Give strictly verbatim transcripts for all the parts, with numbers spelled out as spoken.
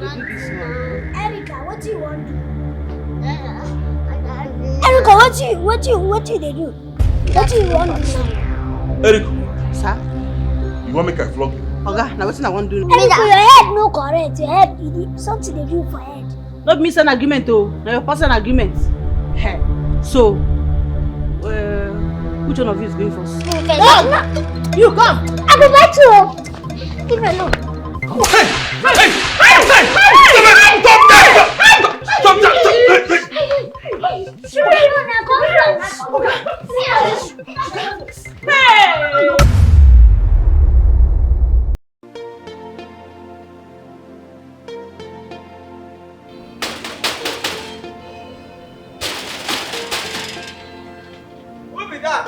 Erica, what do you want to do? Erica, what you what you what you dey do? What you want to do now? Eric, Sir? You want make I flog you? Oga, na wetin I wan do? Erica, your head no correct. Your head, you dey- something dey do for head. No be me sign agreement o, na your person agreement. Hey. So, uh, which one of you is going first? You come. I go back to you. Leave me alone. Hey! Hey! Hey! Hey! Stop that! Stop that! Stop that! Hey! Hey! Who be that?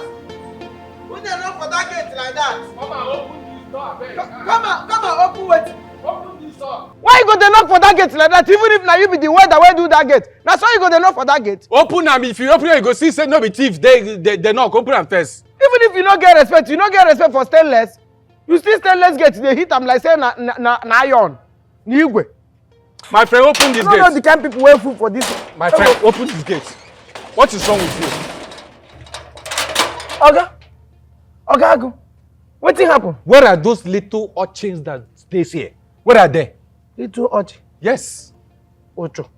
Who dey knock for that gate like that? Come and open this door, abeg. Come and come and open wetin? Open this door. Why you go dey knock for that gate like that? Even if na you be the welder wey do that gate, na so you go dey knock for that gate. Open am. If you open am, you go see say no be thief dey dey dey knock. Open am first. Even if you no get respect, you no get respect for stainless. You see stainless gate, you dey hit am like say na na na na iron, na igwe. My friend, open this You no know the gate. Kind people wey full for this. My friend, open this gate. What is wrong with you? Oga, Oga Agu, wetin happen? Where are those little urchins that stays here? Where are they? Little urchin. Yes. Ocho.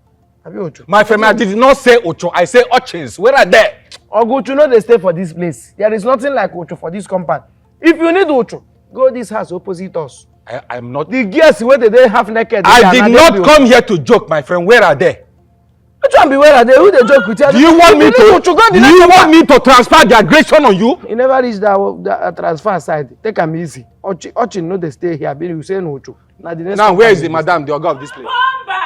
Abi Ocho. My friend, I did not say ocho. I say urchins. Where are they? Oga Ocho no dey stay for this place. There is nothing like Ocho for this compound. If you need Ocho, go this house opposite us. I am not. The girls wey dey dey half naked. I did not come here to joke, my friend. Where are they? Which one be where are they? Who dey joke with you? Do you want me If you to? need Ocho, go the Do you next want compound. Me to transfer the aggression on you? You never reach that, that uh, transfer side. Take am easy. Ochi, Ochi no dey stay here. Abi you say no Ocho. Na the next Now, where compound is the you dey. Madam, the oga of this place? Bomba!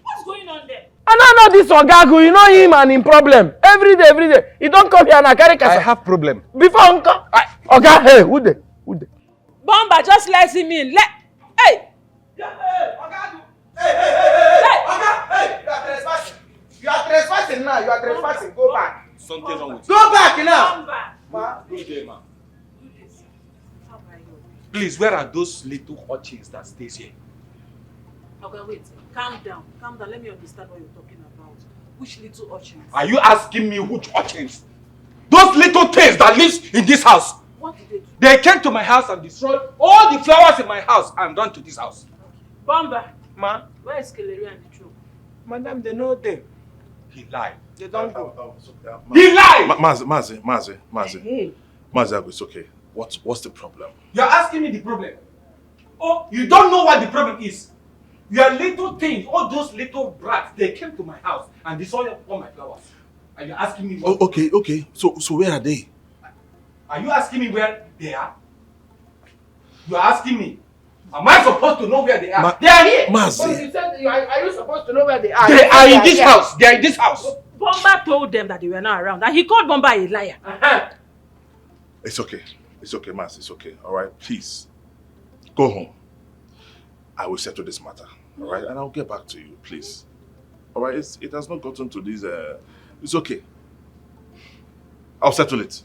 What's going on there? I no know this Oga Agu. You know him and him problem. Every day, every day. He don come here and I carry I kasa. Have problem. Before uncle. Oga, hey, who dey? Who dey? Bomba, just let him in. Let hey! Hey, Oga Agu. Hey, hey, hey, hey, hey. Oga, hey, you are trespassing. You are trespassing now. You are trespassing. Go back. Something wrong with Go back now. Bomba! Ma. you. Good day, ma. How are you? Please, where are those little urchins that stays here? Okay, wait. Calm down. Calm down. Let me understand what you're talking about. Which little urchins? Are you asking me which urchins? Those little things that lives in this house. What did they do? They came to my house and destroyed all the flowers in my house and ran to this house. Bomba! Ma. Where is Keleri and the truck? Madam, they know them. He lied. They don't go. He lied! Ma- Mazi, Mazi, Mazi, Mazi. Hey. Mazi, it's okay. What, what's the problem? You're asking me the problem. Oh, you don't know what the problem is. Your little things, all those little brats, they came to my house and destroyed all my flowers. And you're asking me what? Oh, okay, okay. So, so where are they? Are you asking me where they are? You're asking me. Am I supposed to know where they are? Ma- They are here. Mazi. But you said, you are, are you supposed to know where they are? They You said are they in this here. House. They are in this house. Bomba told them that they were not around, and he called Bomba a liar. Uh-huh. It's okay. It's okay, Mazi. It's okay. All right, please. Go home. I will settle this matter. All right, and I'll get back to you, please. All right, it's, it has not gotten to this. Uh, it's okay. I'll settle it.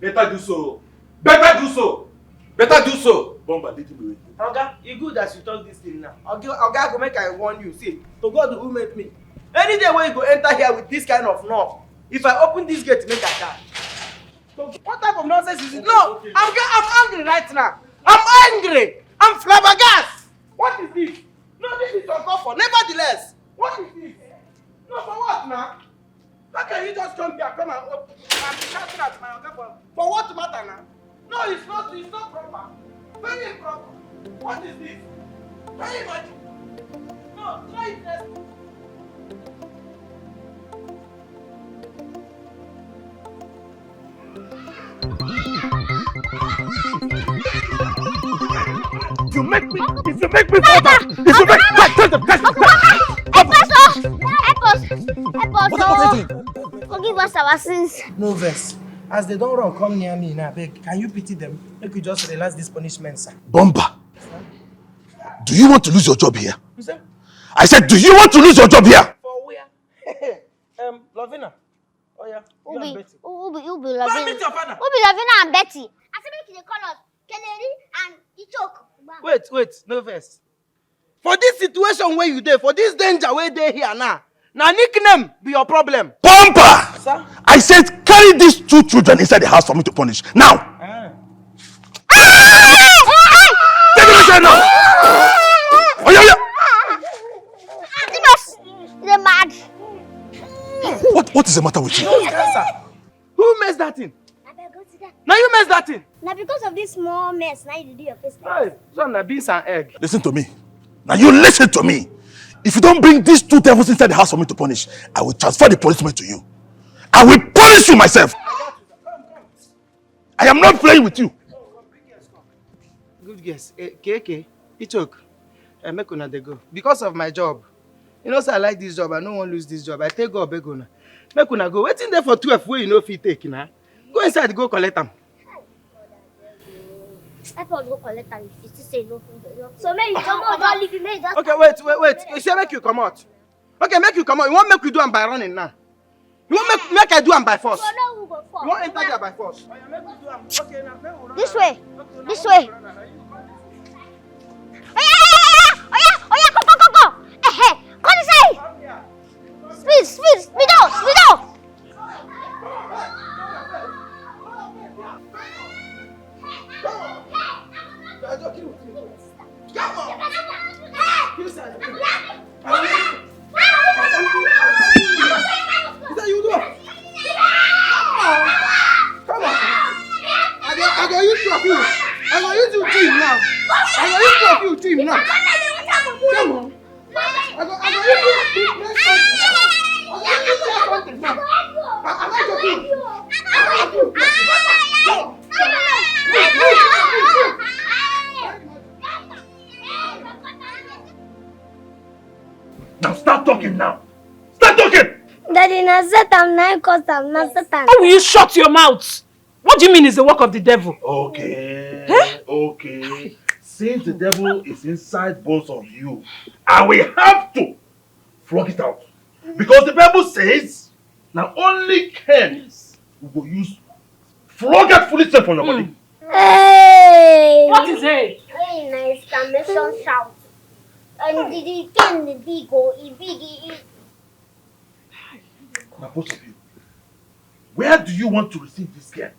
Better do so. Better do so. Better do so. Bomba, did you do it? Oga, e good as you talk this thing now. Oga, Oga, go make I warn you. See, to God who made me. Any day when you go enter here with this kind of knock, if I open this gate, make I die. So what type of nonsense is it? No, I'm, I'm angry right now. I'm angry. I'm flabbergasted. What is this? No, this is uncalled for. Nevertheless, what is this? No, for what now? How can you just come here, come and open and be shouting at my oga for, for what matter now? No, it's not, it's not proper. Very improper. What is this? Can you imagine? No, try it next. You make me, if you make me fall down, if you make me fall down, Help us, oh! Help us! Help us, What, what are oh! you doing? Forgive us our sins. No vex. As they don't run come near me now, beg, can you pity them? Make we just relax this punishment, sir. Bomba, do you want to lose your job here? You say? I said, do you want to lose your job here? For where? Um, Lovina. Oh yeah. You and Ubi, Betty. Ubi, Ubi, Go and Lovina. meet your father. Ubi, Lovina and Betty. I said make they call us Keleri and Ichok. Wait, wait, no vex. For this situation where you dey, for this danger where dey here now, na nickname be your problem. Bumper! Sir? I said carry these two children inside the house for me to punish. Now! Ah. Take them inside now! Oh, yeah, yeah. They mad. What, what is the matter with you? Who mess that thing? Now you mess that thing. Now because of this small mess, now you do your face like Hey, some na beans and egg. Listen to me. Now you listen to me. If you don't bring these two devils inside the house for me to punish, I will transfer the punishment to you. I will punish you myself. I am not playing with you. Good guess. Eh, K K, Ichok, eh, make una dey go. Because of my job. You know say I like this job. I no wan lose this job. I take God beg una. Make una go. Wetin dey for twelve wey you no fit take na? Go inside, go collect am. Help us go collect am if you still say no. So make you come out, don't leave me. Just Okay, wait, wait, wait. You say make you come out. Okay, make you come out. You wan make we do am by running now? You wan make make I do am by force? So no, we go fall. You wan enter there by force? Oya, make we do am. Okay, now make we run This am. Way. Okay, now This make way. We run am. Now you go this way. Oya, oya, oya, oya, oya, come, come, come, come. Eh, eh, come inside. Come here. Speed, speed, speed up, speed up. Come on. Come on. Come on. Come on. Come on. Come on. I go, I go use two of you. I go use you team now. I go use two of you team now. Come on. I go, I go use you team now. I go use you team now. I, I like your team. I like your team. Come on. Come on. Come on. Now start talking now. Start talking! Daddy, na Satan, na him cause am, na Satan. How will you shut your mouth? What do you mean is the work of the devil? Okay, eh? Okay. Since the devil is inside both of you, I will have to flog it out. Because the Bible says, now only Cain will go use Flog that foolishness from your body. Hey! What is it? Hey, na exclamation shout. And the, the thing the big oh, e big e. Now both of you, where do you want to receive this girl?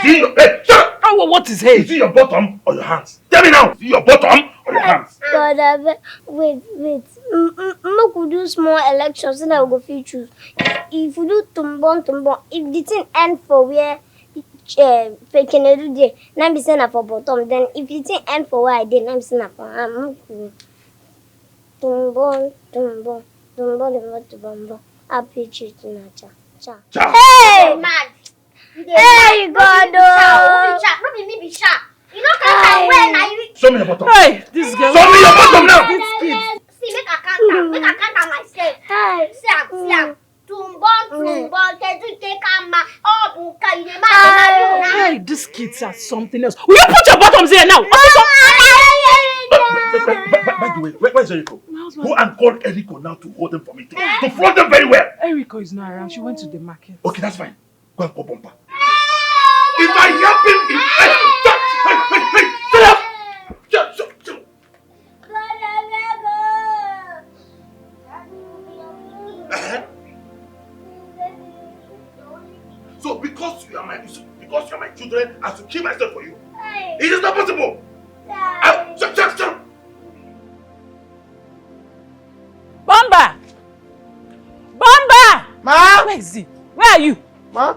Is it your hey, shut up! Oh, what is it? Is it your bottom or your hands? Tell me now, is it your bottom or your hands? God, I beg, wait, wait. M- m- Make we do small election so that we go fit choose. If we do tumbon tumbon, if the thing end for where uh, Kenedu dey, na be say na for bottom. Then if the thing end for where I dey, na be say na for am. Make we tumbon tumbon tumbon tumbon tumbon. Happy cheat na cha cha. Cha. Hey! Mad. Hey, God, oh. No be me be sharp. You no count am well na you. Show me your bottom. Hey, this girl. Show me your bottom now. This kid. See, make I count am. Make I count am myself. Hey. See am, see am. Tumbon, tumbon, kedu ke kama, oh, buka, you dey mad, dey mad, you na. Hey, these kids are something else. Will you put your bottoms here now? By, by, by, by, by the way, where, where's Eriko? Go and call Eriko now to hold them for me, to, to flog them very well. Eriko is not around. She went to the market. Okay, that's fine. Go and call Bumper. If I help him, if, hey, shut, hey, hey, hey, shut up! Shut, shut, shut. Uh-huh. So because you are my, because you are my children, I should kill myself for you. It is not possible. I, shut, shut, shut. Bumper! Bumper! Ma! Where is he? Where are you? Ma?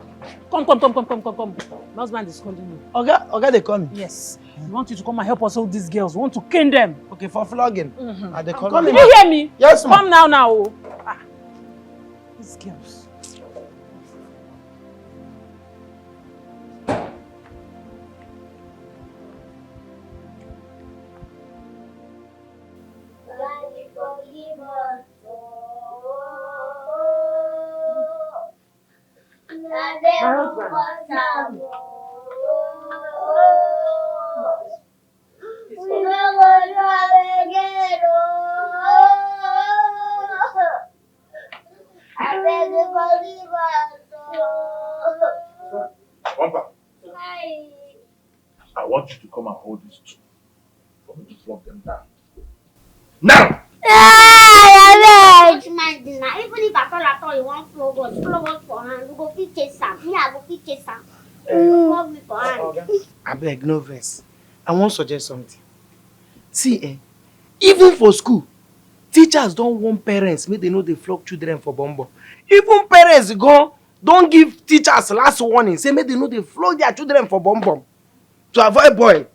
Come, come, come, come, come, come, come. My husband is calling you. Oga, Oga, they call me. Yes. We want you to come and help us hold these girls. We want to cane them. Okay, for flogging. Mm-hmm. Are they coming? Did you hear me? Yes, ma. Come now, now. Oh. Ah. These girls. My husband. Papa, I want you to come and hold these two for me to flog them down. Now! Ah, abeg. Which mind dey na? Even if at all at all you wan flog us, flog us for hand. We go fit chase am. Me, I go fit chase am. Flog me for hand. Abeg, no vex. I wan suggest something. See, eh, even for school, teachers don warn parents make they no dey flog children for bum bum. Even parents go don give teachers last warning, say make they no dey flog their children for bum bum to avoid boil.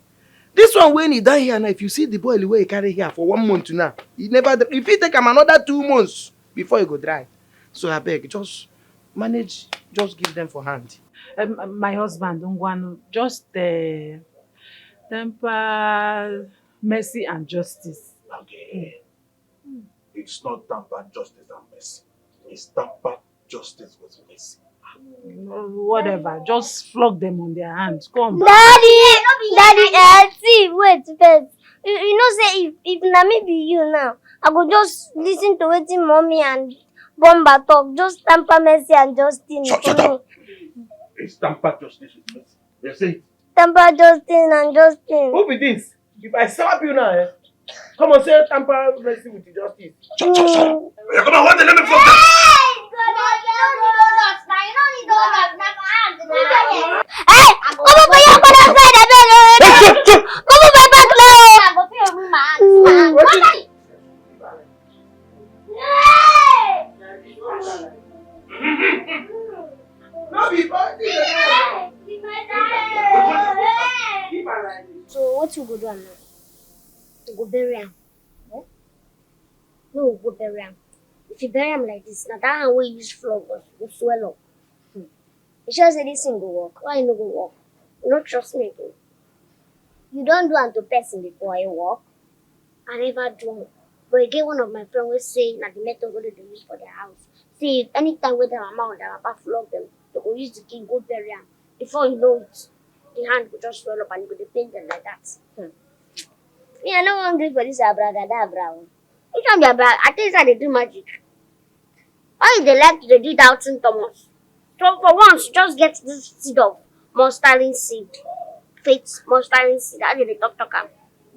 This one wey he don here now, if you see the boil wey he carry here for one month now, he never dry. If he take am another two months before e go dry. So abeg, just manage, just give them for hand. Um, my husband, Ngwanu, just uh, temper mercy and justice. Okay. It's not tampered justice and mercy. It's tampered justice with mercy. Whatever, just flog them on their hands. Come. Daddy, daddy, eh, see, wait first. You, you know say if if na me be you now, I go just listen to wetin mommy and Bomba talk. Just tamper mercy and Justin. Shut, shut up. It's tampered justice with mercy. You see? Tamper Justin and Justin. Who be this? If I slap you now, eh? Come on, say tamper mercy with justice. Shut, shut, shut up. You come on, what the name of Hey, come up for your father side, abeg. Oh. Come up my back now. No be bad thing. So what you go do am now? You go bury am. Eh? No, we go bury am. If you bury am like this, na that hand wey you use flog us go swell up. Hmm. You sure say this thing go work? Why e no go work? You no trust me again. You don do am to person before, e work? I never do am. But e get one of my friend wey say na the method wey dem dey use for their house. Say if anytime wey their mama or their papa flog them, they go use the king go bury am. Before you know it, the hand go just swell up and e go dey pain them like that. Hmm. Me, I no wan gree for this abracadabra o. Which one be abra? I think say I dey do magic. Why you dey like to dey do doubting Thomas? So for once, just get this seed of mustard seed. Faith mustard seed. How you dey talk talk am?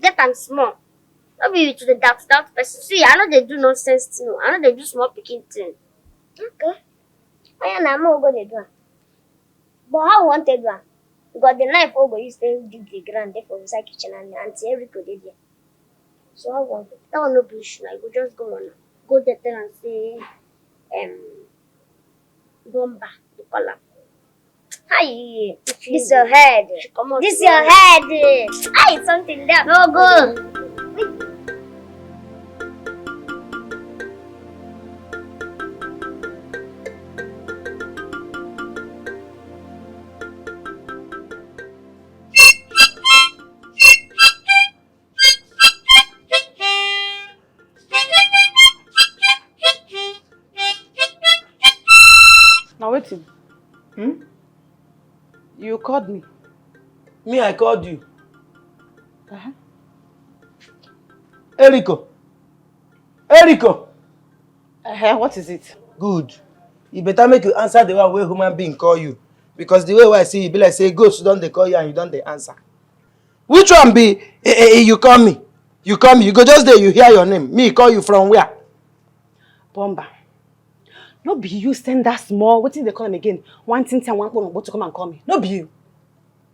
Get am small. No be you to dey doubt doubt person. See, I no dey do nonsense thing o. I no dey do small pikin thing. Okay. Oya na, mo go dey do am. But how we wan take do am? We got the knife wey we go use take dig the ground dey for inside kitchen and Auntie Erico dey there. So how we wan take? That one no be issue na. You go just go run am. Go there tell am say, um, Bomba, you call am. Hi, this your head. This your head. Hi, something there. No go. Now waiting. Hmm? You called me. Me, I called you. Uh-huh. Erico. Erico. Uh-huh. What is it? Good. You better make you answer the one wey human being call you. Because the way wey I see you, e be like say ghost don dey call you and you don dey answer. Which one be, eh, eh, eh, you call me? You call me. You go just dey, you hear your name. Me call you from where? Bomba. No be you send that small, wetin they call them again? One thing, one kpologbo to come and call me. No be you.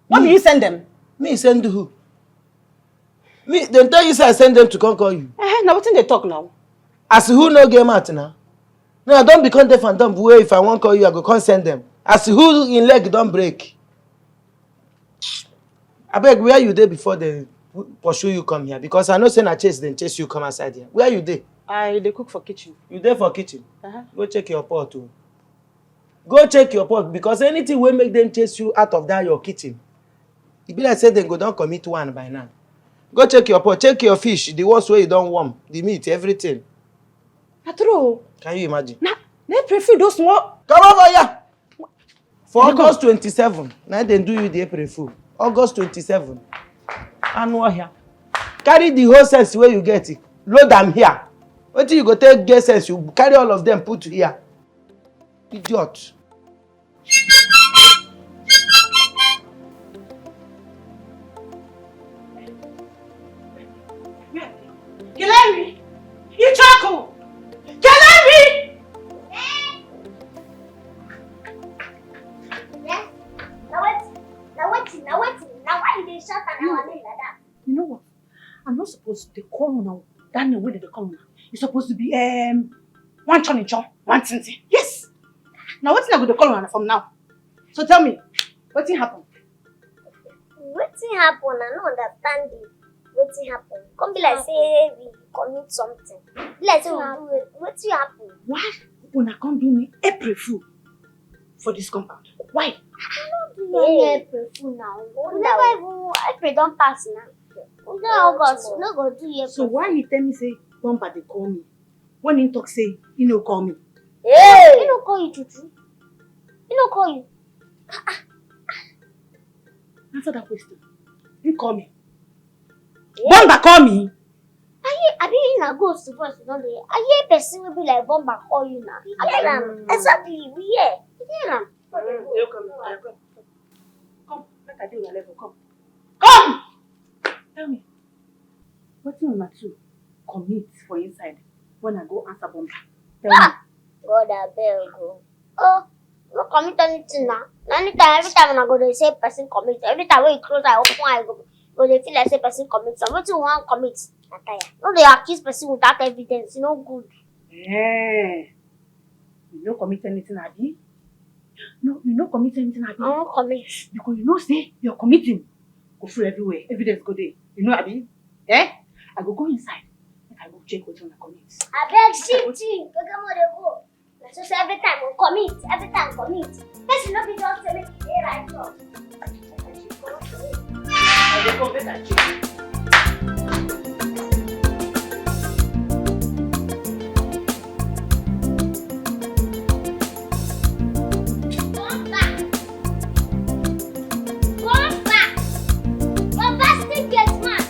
No be you send them. Me send who? Me, dem tell you say I send them to come call you. Eh, now wetin they talk now? As who no get mouth now? No, I don become deaf and dumb wey if I wan call you, I go come send them. As who in leg don break? Abeg, where you dey before dem pursue you come here? Because I know say na chase dem chase you come outside here. Where you dey? I dey cook for kitchen. You dey for kitchen? Uh-huh. Go check your pot o. Go check your pot, because anything wey make dem chase you out of that your kitchen, e be like say dem go don commit one by now. Go check your pot, check your fish, the ones wey you don warm, the meat, everything. Na true o. Can you imagine? Na, na April Fool those small. Come over here. For August twenty-seven, na dem do you the April Fool. August twenty-seven. Anụ ọhịa. Carry the whole sense wey you get, load am here. Wetin you go take get sense, you carry all of them put here. Idiot. Kelemi! They call una, that name wey dem dey call una, e suppose to be, um, one chon chon, one tintin. Yes. Now wetin I go dey call una from now? So tell me, wetin happen? Wetin happen? I no understand it. Wetin happen? Come be like say we commit something. Be like say we do it. Wetin happen? Why una come do me April fool for this compound? Why? No do any April fool now. We never even, April don pass now. We don August. We no go do April. So why you tell me say Bumper dey call me when he talk say he no call me? Hey! He no call you true true. He no call you. Answer that question. He call me. Bumper call me. Aye, abi na ghost voice you don dey hear? I hear person wey be like Bumper call you na. I hear am. Exactly, we hear. We hear am. Come, come, come. Come, make I dey your level. Come. Come! Tell me, wetin una two commit for inside when I go answer Bumper? Tell me. God abeg o. Oh, no commit anything na. Na anytime, every time una go dey say person commit. Every time wey you close eye, open eye, go go dey feel like say person commit. So wetin you wan commit? I tire. No dey accuse person without evidence. E no good. Eh. You no commit anything, abi? No, you no commit anything, abi? I wan commit. Because you know say your committing go full everywhere. Evidence go dey. You know, abi? Eh? I go go inside. Make I go check wetin una commit. Abeg, see thing. Kekemo dey go. Na so say every time we commit, every time commit. Person no fit just say make e dey right now. I dey go, make I check. Come back. Come back. Bombastic gate man.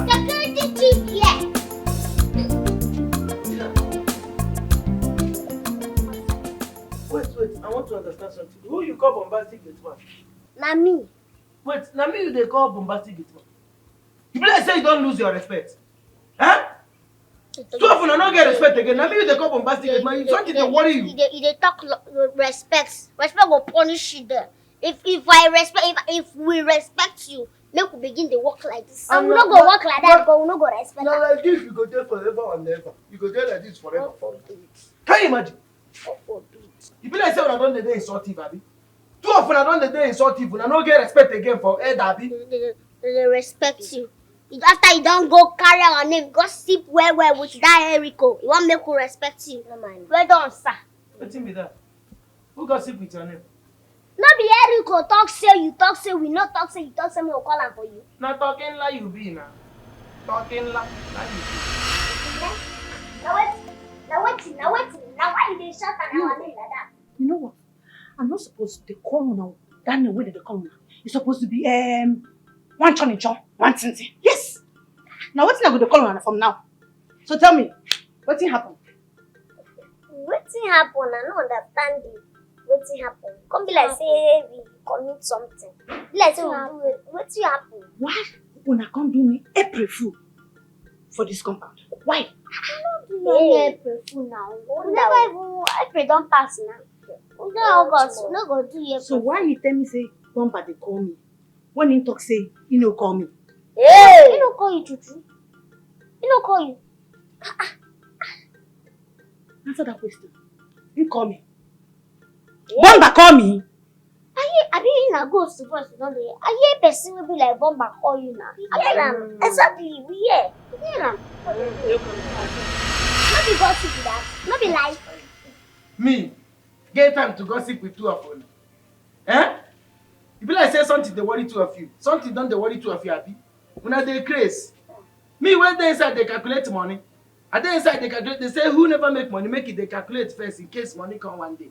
Security chief here. Wait, wait, I want to understand something. Who you call bombastic gate man? Na me. Wait, na me you dey call bombastic gate man? You be like say you don lose your respect. Eh? Two of una no get respect again. Na me you dey call bombastic gate man. Something dey worry you. You dey you dey talk lo- respect. Respect go punish you there. If if I respect if if we respect you, make we begin dey work like this. And we no go work like that, but we no go respect. Na like this you go dey forever and ever. You go dey like this forever. Can you imagine? God forbid. E be like say una don dey dey insultive, abi? Two of una don dey dey insultive, una no get respect again for head, abi? Dem dey dem dey respect you. You after you don go carry our name, gossip well well with that Erico. You wan make we respect you. No mind. Well done, sir. Wetin be that? Who gossip with your name? No be Erico talk say you talk say we no talk say you talk say make we call am for you. Na talking lie you be na. Talking lie na you be. Na wetin? Na wetin? Na wetin? Na why you dey shout am our name like that? You know what? I'm not supposed to dey call una that name wey dem dey call una. E suppose to be um, one chon chon, one tintin. Yes. Na wetin I go dey call una from now? So tell me, wetin happen? Wetin happen? I no understand it. Wetin happen? Come be like say we commit something. Be like say we do it. Wetin happen? Why una come do me April fool for this compound? Why? I no do any April fool now. We never even, April don pass now. We don August. We no go do April. So why you tell me say Bumper dey call me when he talk say he no call me? Hey! He no call you true true. He no call you. Answer that question. He call me. Bumper call me. Aye, abi na ghost voice you don dey hear? I hear person wey be like Bumper call you na. I hear am. Exactly, we hear. We hear am. No be gossip be that. No be lie. Me get time to gossip with two of una? Eh? E be like say something dey worry two of you. Something don dey worry two of you, abi? Una dey craze. Me wey dey inside dey calculate money. I dey inside dey calculate. They say who never make money make e dey calculate first in case money come one day.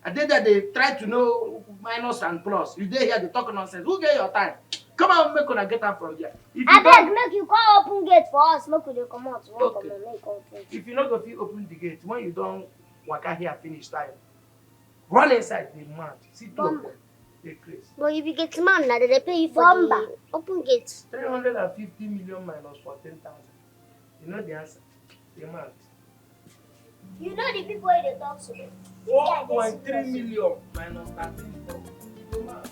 I dey there dey try to know minus and plus. You dey here dey talk nonsense. Who get your time? Come on, make una get am from there. If you Abeg don make you come open gate for us make we dey comot. We wan Okay. comot make we come open. If you no go fit open the gate when you don waka here finish tire, run inside dey mad. See two of Bumper. Them dey craze. But you be gate man na, dem dey pay you for Bumper. The open gate. Three hundred and fifty million minus fourteen thousand. You know the answer. Dey mad. You know the people wey dey talk so. Four point three million minus thirteen four. You dey mad.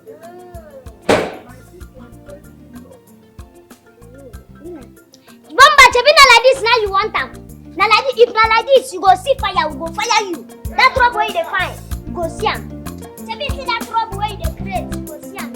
Mm. Nineteen point five million. Now you want am? Na like this, if na like this, you go see fire, we go fire you. That trouble wey you dey find, you go see am. Shebi you see that trouble wey you dey create, you go see am.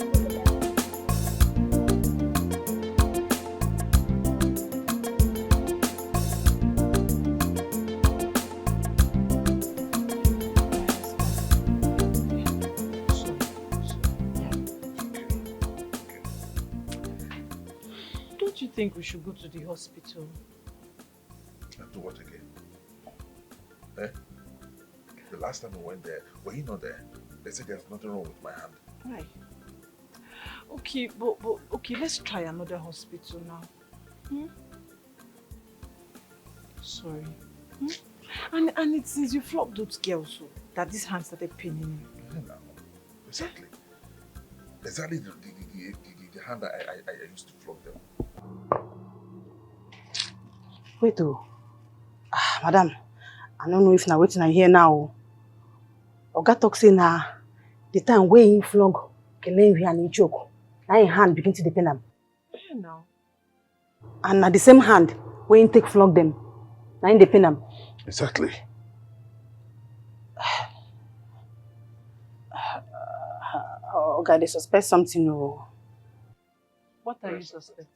Don't you think we should go to the hospital? And do what again? Eh? The last time we went there, were you not there? They said there's nothing wrong with my hand. Right. Okay, but, but okay, let's try another hospital now. Hmm? Sorry. Hmm? And and it's since you flogged those girls so that this hand started paining you. Yeah, now. Exactly. Exactly the, the, the, the, the, the hand I, I, I used to flog them. Wait o. Ah, madam, I no know if na wetin I hear now o. Oga talk say na the time wey he flog Kelenwi and he choke, na him hand begin to dey pain am. Yeah, now. And na the same hand wey him take flog them, na him dey pain am. Exactly. Oga, I dey suspect something o. What are you suspecting?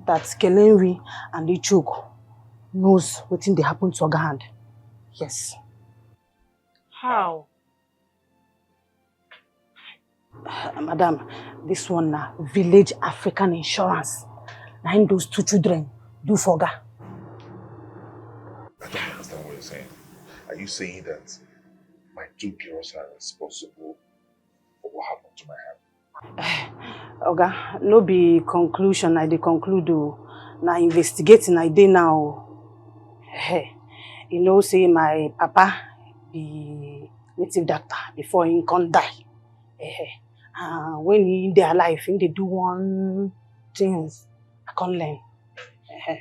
That Kelenwi and Ichuk knows wetin dey happen to Oga hand. Yes. How? Madam, this one na Village African Insurance. Na him those two children do for Oga. I don't understand what you're saying. Are you saying that my two girls are responsible for what happened to my hand? Oga, no be conclusion I dey conclude o. Na investigating I dey now o. Eh, you know say my papa be native doctor before he come die. Eh, uh, when he dey alive, he dey do one things I come learn. Eh.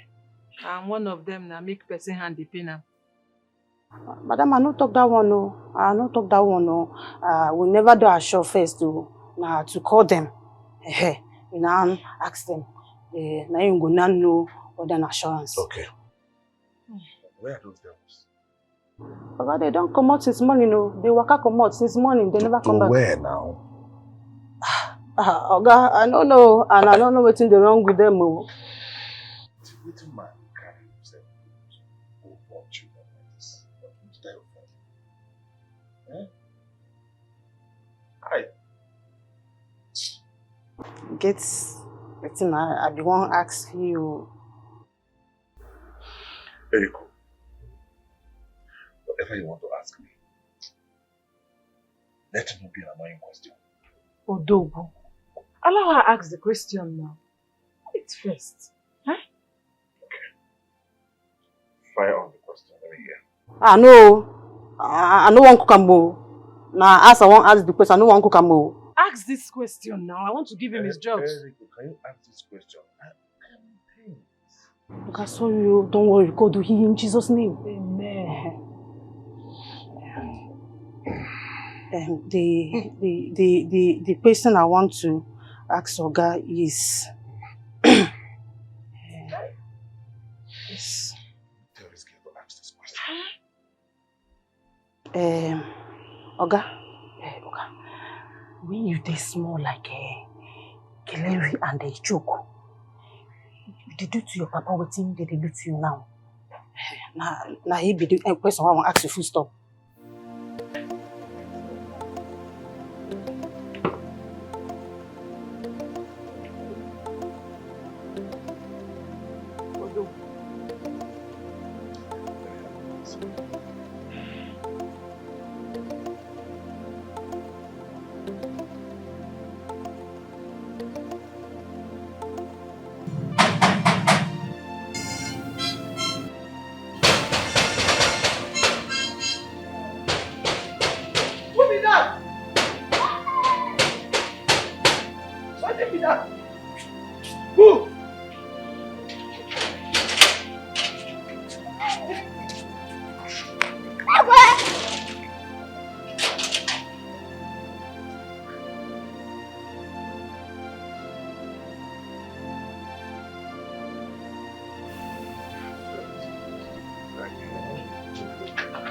And one of them na make person hand dey pain am. Madam, I no talk that one o. I no talk that one o. Uh, we never do our sure first o. Na to call them. Eh, you know, ask them. Eh, na you go now know whether na assurance. Okay. Where are those girls? Baba, they don comot since morning o. They waka comot since morning. They never come To back. Where now? Ah, Oga, I no know, and I no know wetin dey wrong with them o. Wetin man carry himself go born children like this? What is that your fault? Eh? Hi. Get wetin I, I be wan ask you. Eriko, whatever you want to ask me, let it not be an annoying question. Odogwu, allow her ask the question now. Wait first. Huh? Fire on the question. Let me hear. Ah, no. I, I no wan cook am o. Na as I wan ask the question, I no wan cook am o. Ask this question now. I want to give him his jobs. Eriko, can you ask this question? I, I'm in pain. Oga, sorry o. Don't worry. God will heal you in Jesus' name. Amen. Um, the, the, the, the, the question I want to ask Oga is, yes. Tell this girl to ask this question. Um, Oga, eh, Oga, when you dey small like eh, Kelenwi and eh, Ichuk, you dey do to your papa wetin they dey do to you now. Eh, na na he be the eh, question I wan ask you full stop.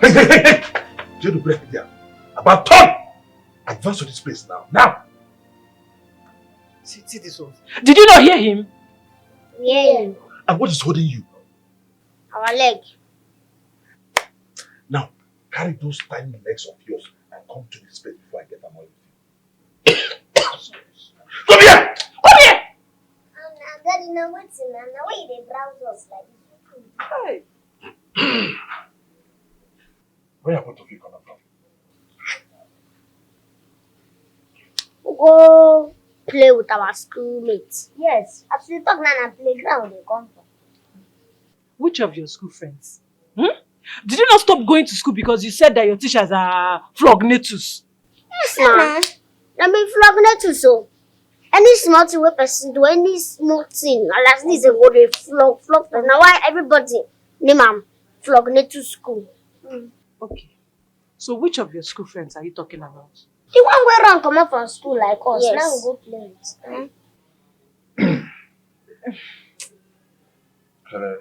Hey, hey, hey, hey! Jedu, break it down. About turn! Advance to this place now. Now! See, see this one. Did you not hear him? Yeah. And what is holding you? Our leg. Now, carry those tiny legs of yours and come to this place before I get annoyed with you. Come here! Come here! Um, Daddy, now wait till now. Now why you dey browse us like this? Hey. Where are both of you coming from? We go play with our schoolmates. Yes, as we talk now, na playground they come from. Which of your school friends? Hmm? Did you not stop going to school because you said that your teachers are flognatus? Yes, na. Na be flognatus o. Any small thing wey person do, any small thing, as this they go dey flog, flog person. Na why everybody name am flognatus school. Okay. So which of your school friends are you talking about? The one wey run comot from school like us, yes. Now we go play with. Hmm? Hello,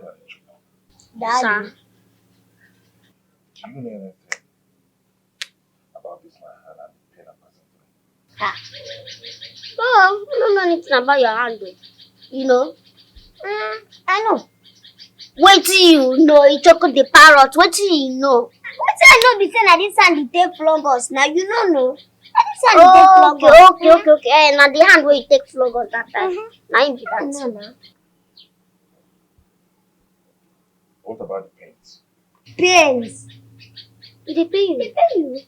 Daddy. Do you know anything about this my hand and the pain I'm passing through? Oh, I don't know anything about your hand, though. You know? Mm, I know. Wetin you know, you talk the parrot. Wetin you know? Wetin I know be say na this hand dey take flog us. Now you no know. Na this hand dey take flog us. Okay, okay, okay, okay. Eh, na the hand wey you take flog us that time. Mm-hmm. Na him be that. No, no. What about the pains? Pains. E dey pain you? E dey pain you?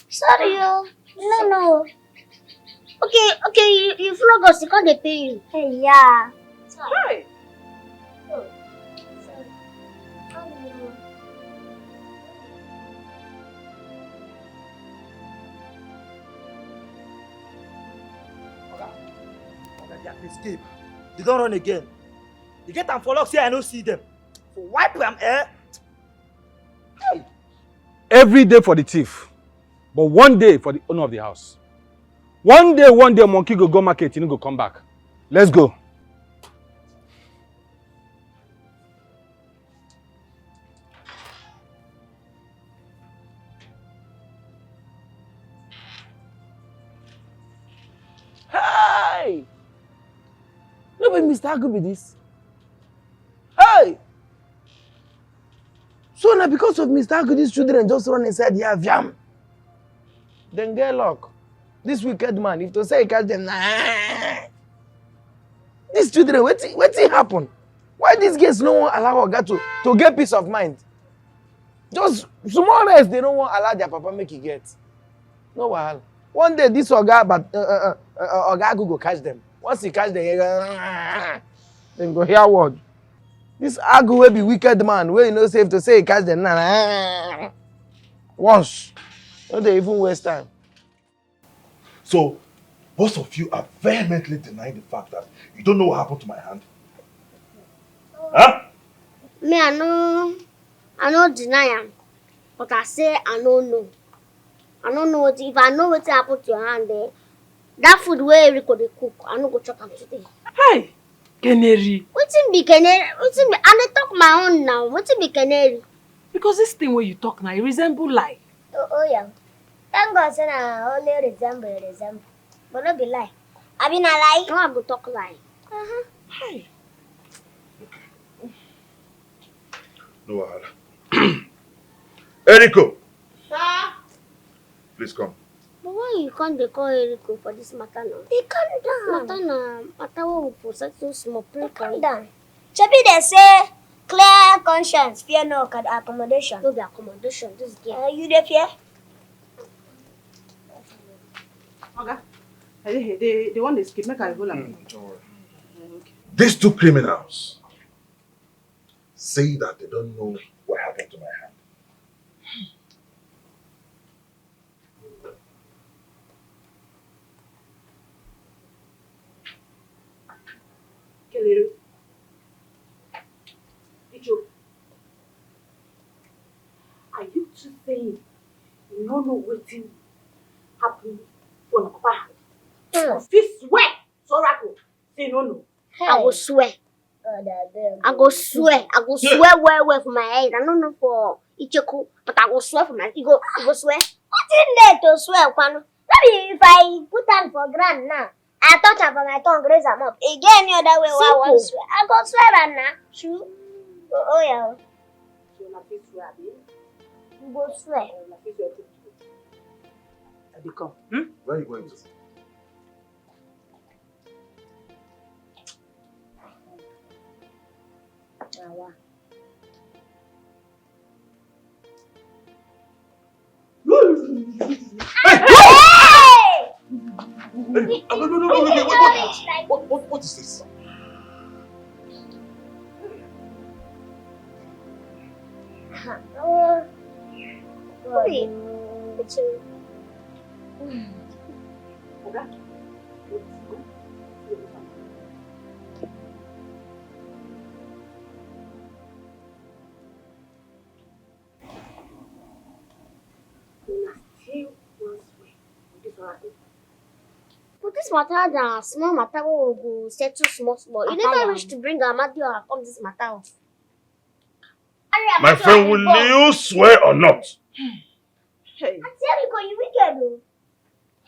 Sorry o. No, no. Okay, okay, you, you flog us, e come dey pain you. Hey, yeah. Hey! Oh, sorry. Sorry. Oga, oga, they have escaped. They don run again. They get am for luck say I no see them. For wipe am, eh? Hey! Every day for the thief, but one day for the owner of the house. One day, one day, monkey go go market, e no go come back. Let's go. Hey! No be Mister Agu be this? Hey! So na because of Mister Agu these children just run inside here, viam. Dem get luck. This wicked man, if to say he catch them, nah. These children, wetin, wetin happen? Why these girls no wan allow oga to, to get peace of mind? Just small rest, they no wan allow their papa make e get. No wahala. One day, this oga, but, uh, uh, uh, uh, oga Agu go catch them. Once he catch them, he go, dem go hear word. This Agu wey be wicked man, wey you know say if to say he catch them now, once. No dey even waste time. So, both of you are vehemently denying the fact that you don't know what happened to my hand. Huh? Me, I no, I no deny am, but I say I no know. I no know wetin, if I know wetin happen to your hand, eh, that food wey Eriko dey cook, I no go chop am today. Hey! Keneri! Wetin be keneri? Wetin be, I dey talk my own now. Wetin be keneri? Because this thing wey you talk now, e resemble lie. Oh, oh yeah. Thank God say na only resemble e resemble. But no be lie. Abi na lie? No, I go talk lie. Uh-huh. Hey. No wahala. Eriko! Sir? Please come. But why you come dey call Eriko for this matter now? Dey calm down. Matter na matter wey we for settle small, pray for it. Calm down. Shebi dem say clear conscience, fear no accommodation. No be accommodation, this girl. Uh, you dey fear? Oga, they, they, they want to escape. Make I hold am. Mm, don't worry. Okay. These two criminals say that they don't know what happened to my hand. Kelere. Ijo. Are you two saying you no know wetin happen for na papa hand? You fit swear to oracle say you no know. I go swear. God, I beg. I go swear. I go swear well well for my head. I no know for Icheku, but I go swear for my, you go, you go swear. Wetin dey to swear, Kwano? No be if I put hand for ground now, I touch am for my tongue, raise am up. E get any other way wey I wan swear? I go swear am na. True. Oh, oh yeah. So una fit swear, abi? You go swear. Una fit swear true true. I dey come. Hmm? Where you going to? Awa. Hey! Hey, no, no, no, no, wait, wait, wait, wait. What, what, what is this? Uh, Wait, wait. Oga, una still wan swear for this matter? But this matter na small matter wey we go settle small small. E never reach to bring Amadioha come this matter o. My friend, will you swear or not? Hey. Auntie Eriko, you wicked o.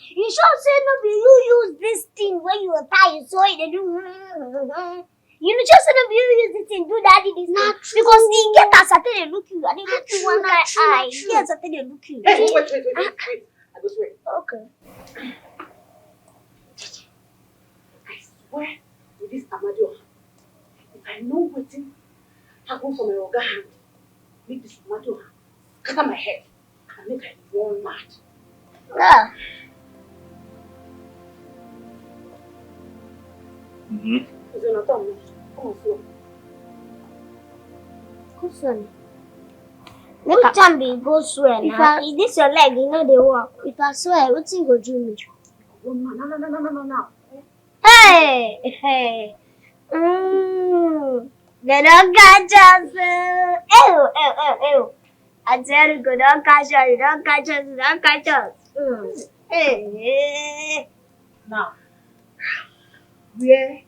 You sure say no be you use this thing wey you tie so e dey do? You know sure say no be you use this thing do daddy this thing? Because e get as I take dey look you, I dey look you one kind eye. E get as I take dey look you. Hey, wait, wait, wait, wait, wait. I go swear. Okay. I swear with this Amadioha, if I know wetin happen for my oga hand, make this Amadioha scatter my head and make I run mad. Ah. Mm-hmm. Is una turn now? Come on, slow. Come on. Which time be go swear now? If I, this your leg, you know they work. If I swear, wetin go do me? No, no, no, no, no, no, no, no. Hey, hey. Mm. They don't catch us. Uh. Ew, ew, ew, ew. I tell you, go don't catch us, you don't catch us, you don't catch us. Mm. Hey, hey. Now, where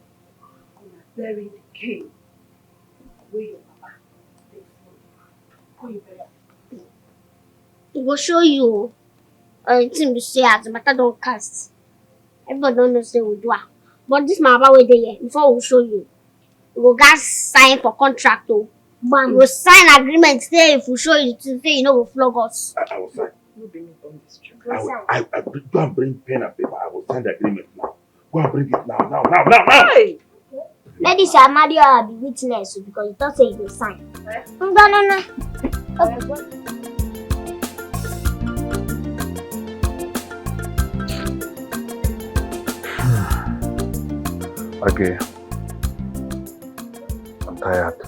una bury the king wey your papa take fall? Go you bury am. We go show you. Uh, the thing be say as the matter don cast, everybody don know say we do am. But this my papa wey dey here, before we show you, we go gats sign for contract o. Bam. We go sign agreement say if we show you the thing, say you no go flog us. I, I will sign. No be me born this children. I, will, I, I go and bring pen and paper. I will sign the agreement now. Go and bring it now, now, now, now, now. Hey! Let this Amadioha be witness o, because you talk say you go sign. Eh? No, no, no. Okay. I'm tired.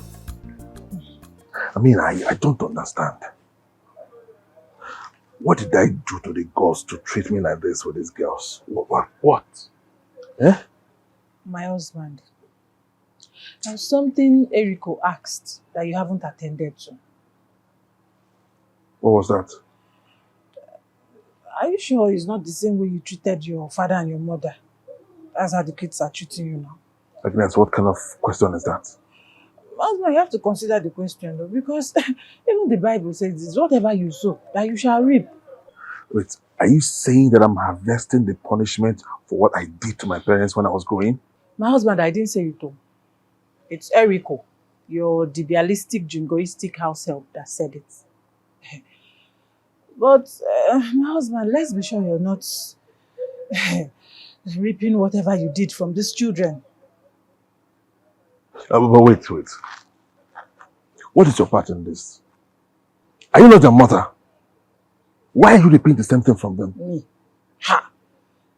I mean, I, I don't understand. What did I do to the gods to treat me like this with these girls? What? What? What? Eh? My husband, there's something Eriko asked that you haven't attended to. What was that? Are you sure it's not the same way you treated your father and your mother? That's how the kids are treating you now. Agnes, what kind of question is that? Husband, you have to consider the question though, because even the Bible says this, whatever you sow, that you shall reap. Wait, are you saying that I'm harvesting the punishment for what I did to my parents when I was growing? My husband, I didn't say it all. It's Eriko, your dibialistic, jingoistic house help that said it. But, uh, my husband, let's be sure you're not reaping whatever you did from these children. Uh, but wait, wait. What is your part in this? Are you not their mother? Why are you repeating the same thing from them? Me? Ha!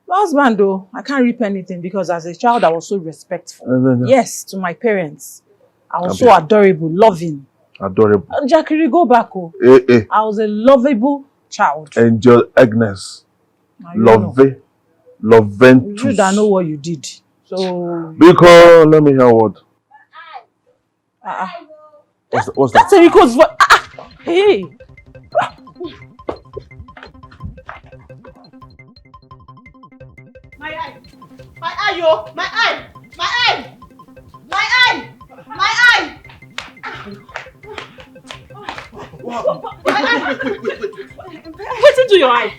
My husband, though, I can't reap anything because as a child, I was so respectful. No, no, no. Yes, to my parents. I was so adorable, loving. Adorable. And Jackie, go back, oh. Eh, eh. I was a lovable child. Angel Agnes. Love. Loventus. You that know what you did. So. Because, let me hear what. Uh-uh. What's, the, what's that? That's Eriko's voice. Ah, ah. Hey. My eye. My eye, yo. My eye. My eye. My eye. My eye. What happened? Wait, wait, wait, wait, wait, wait. Wetin do your eye?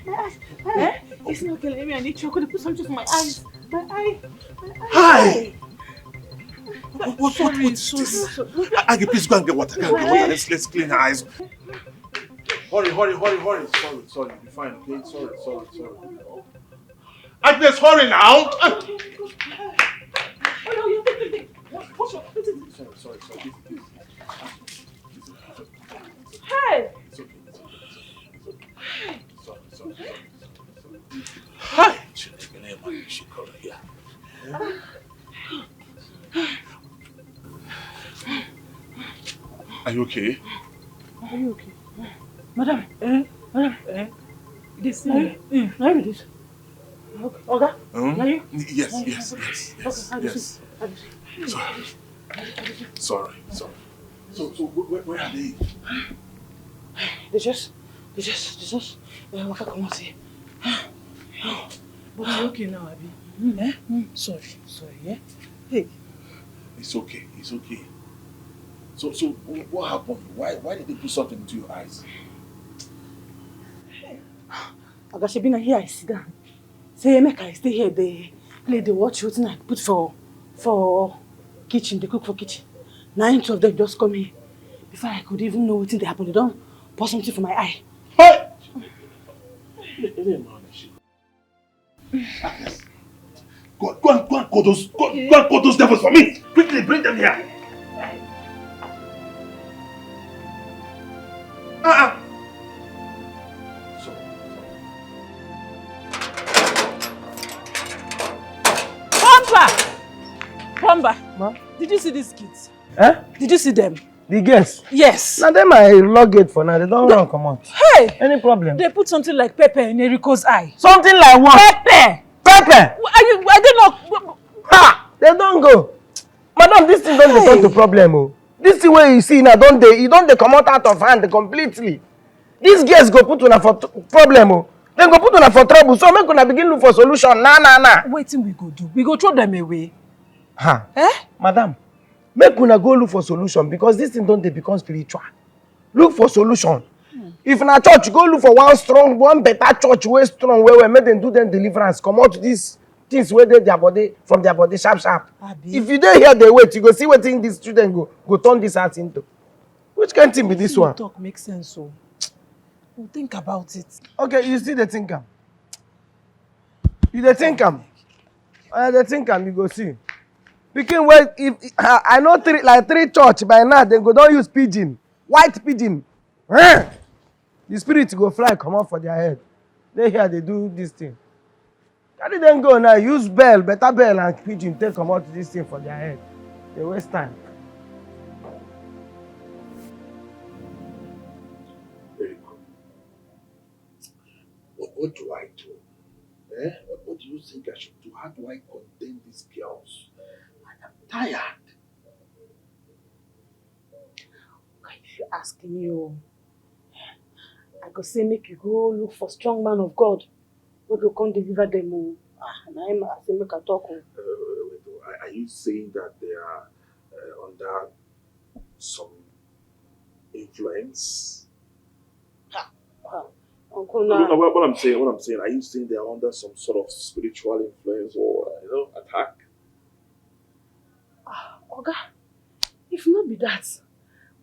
Eh? It's not killing me. I need to put something for my eyes. My eye. My eye. Hi! What, what, what, what is this? Sorry, sorry. Agi, please go and get water. Go and get water. Let's, let's clean her eyes. Hurry, hurry, hurry, hurry. Sorry, sorry. Be fine, okay? Sorry, sorry, sorry. Agnes, hurry now. Sorry, sorry, sorry. This, this, this. Hey! It's okay, it's okay, it's okay, it's okay. Sorry, sorry, sorry, sorry, sorry. Hi! Chineke na-eme anyị isi kọrọ ya. Are you okay? Are you okay? Madam, eh? Madam, eh? This thing. Eh? Eh, na you be this? Okay. Oga, hmm? Na you? Yes, yes, yes, yes, yes. Sorry. Sorry, sorry. So, so where, where are they? They just, they just, they just uh, waka comot here. But you okay now, abi? Mm. Eh? Mm. Sorry, sorry, yeah? Hey. It's okay, it's okay. So, so what happened? Why, why did they put something into your eyes? Oga, shebi na here I sit down. Say make I stay here, dey play, dey watch wetin I put for for kitchen, dey cook for kitchen. Na im two of them just come here. Before I could even know wetin dey happen, they don pour something for my eye. Hey! Agnes, go, go and, go and call those, go, go and call those devils for me. Quickly, bring them here. Uh-uh. So, so. Pumper! Pumper! Ma? Did you see these kids? Eh? Did you see them? The girls? Yes. Now them I log it for now. They don't run come out. Hey! Any problem? They put something like pepper in Eriko's eye. Something like what? Pepper! Pepper! Are you, are they not? Ha! They don't go. Madam, this thing don't dey turn to problem, oh. This thing wey you see now, don't they, e don dey comot out of hand completely. These girls go put una for t- problem, oh. Dem go put una for trouble. So make una begin look for solution. Na, na, na. Wetin we go do? We go throw them away. Ha. Eh? Madam, make una go look for solution because this thing don dey become spiritual. Look for solution. If na church, go look for one strong, one better church wey strong well well. Make dem do them deliverance. Comot these things wey dey their body from their body sharp sharp. Abi? If you dey here dey wait, you go see wetin these children go go turn this house into. Which kind thing be this one? Wetin you talk make sense o. We'll think about it. Okay, you still dey think am. You dey think am. Oya, dey think am, you go see. Pikin wey if I, I know three, like three church by now, dem go don use pidgin, white pidgin. Eh! The spirit go fly comot for their head. Dey here dey do this thing. Carry dem go now, use bell, better bell and pidgin take comot this thing for their head. Dey waste time. Very good. But what do I do? Eh? What, what do you think I should do? How do I contain these girls? I am tired. Oga, if you ask me, oh, I go say make you go look for strong man of God wey go come deliver them, oh. Ah, na him I say make I talk, oh. Uh, wait, oh, are, are you saying that they are uh, under some influence? Ha, ha. Uncle, no, no, now what, what I'm saying, what I'm saying, are you saying they are under some sort of spiritual influence or, uh, you know, attack? Ah, Oga, if not be that,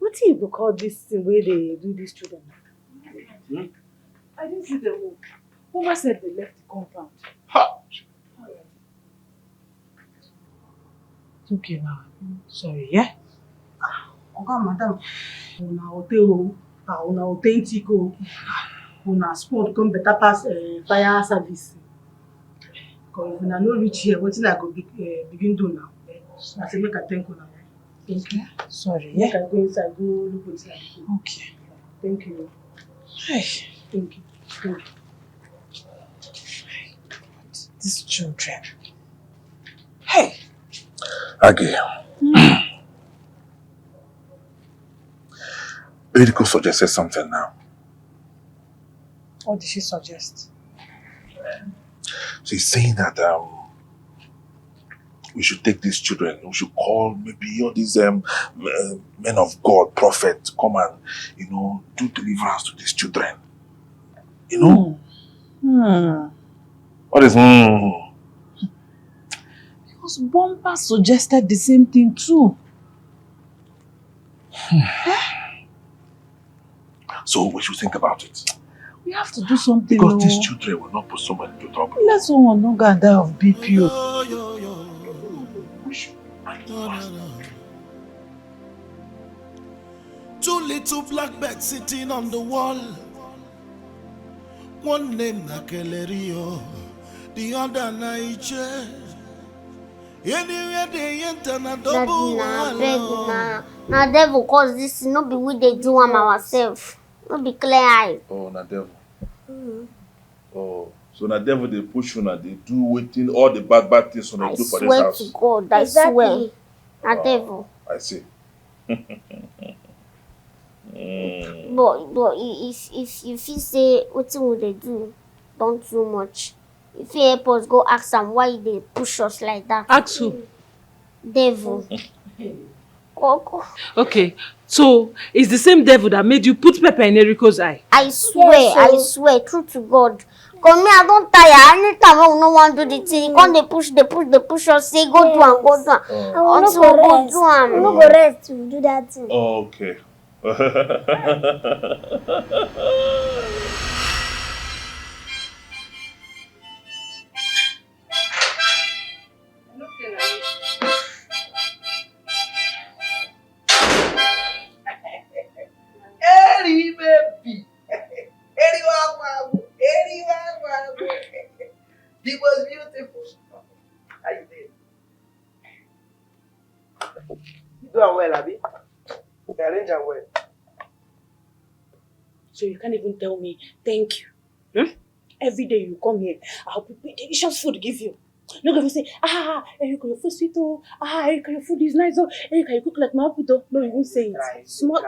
wetin you go call this thing wey dey do these children? Hmm? I didn't see them. Oh. Mama said they left the compound. Ha! It's okay now. Sorry, yeah? Oga, madam, una ote o, ah, una authentic o, una sport come better pass uh, fire service. Because if una no reach here, wetin I go be, uh, begin do now? Eh, I say make I thank una. Thank you. Sorry, yeah? Make I go inside, go look wetin I dey do. Okay. Thank you. Hey. Thank you. Thank you. These children. Hey. Agi. Eriko suggested something now. What did she suggest? She's saying that um, we should take these children. We should call maybe all these um, uh, men of God, prophet, come and, you know, do deliverance to these children. You know? Hmm. What is hmm? Because Bumper suggested the same thing too. So we should think about it. We have to do something. Because these children will not put somebody to trouble. Let someone no go and die of B P O. We should. Two little black birds sitting on the wall. One name na Kelerio, the other na Iche. Anywhere they enter na double wahala. Daddy, na abeg na, na devil cause this thing, no be we dey do am ourselves. No be clear eye. Oh, na devil. Mm. Oh, so na devil dey push una dey do wetin, all the bad bad things una do for this house. I swear to God, I swear. Exactly. Na devil. I see. Mm. But but if if you feel say wetin we dey do don too much, you fit help us go ask am why he dey push us like that. Ask who? Devil. Koko. Okay, so it's the same devil that made you put pepper in Eriko's eye. I swear, I swear, true to God. Cause me, I don tire. Anytime when we no wan do the thing, he come dey push, dey push, dey push us, say go do am, go do am. Until we go do am. We no go rest to do that thing. Okay. Eri baby. Eri wawa. Eri wawa. The most beautiful. How you doing? You do am well, abi? You arrange am well. So you can't even tell me thank you. Hmm? Every day you come here, I'll prepare delicious food give you. No go even say, ah, Eriko, your food sweet oh. Ah, Eriko, your food is nice oh. Eriko, you cook like my food oh. No, you won't say it. Try, small.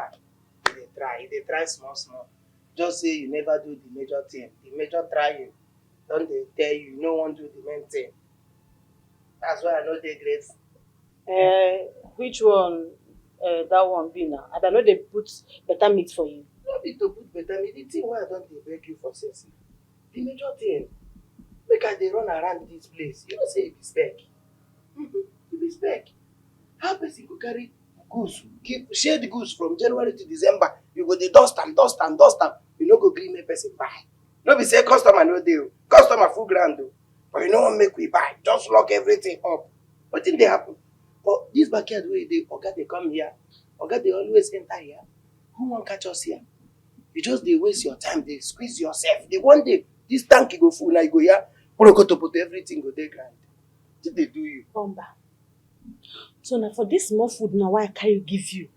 They try, they try small, small. Just say you never do the major thing. The major trying. Don't they tell you, you no wan do the main thing. That's why I no dey grateful. Eh, which one, eh, that one be now? Abi I no dey put better meat for you? No be to put better meat. The thing wey I don dey beg you for since. The major thing. Make I dey run around this place. You know say e be spec. Mm-hmm. E be spec. How person go carry goods, keep shared goods from January to December? You go dey dust am, dust am, dust am. You no go gree make person buy. No be say customer no dey o. Customer full ground o. But you no wan make we buy. Just lock everything up. Wetin dey happen? For this backyard wey you dey, oga dey come here. Oga dey always enter here. Who wan catch us here? You just dey waste your time, dey squeeze yourself. Dey one day, this tank go full, now you go here, porokotopoto, everything go dey ground. Wetin dey do you? Bumper. So na for this small food now wey I carry give you,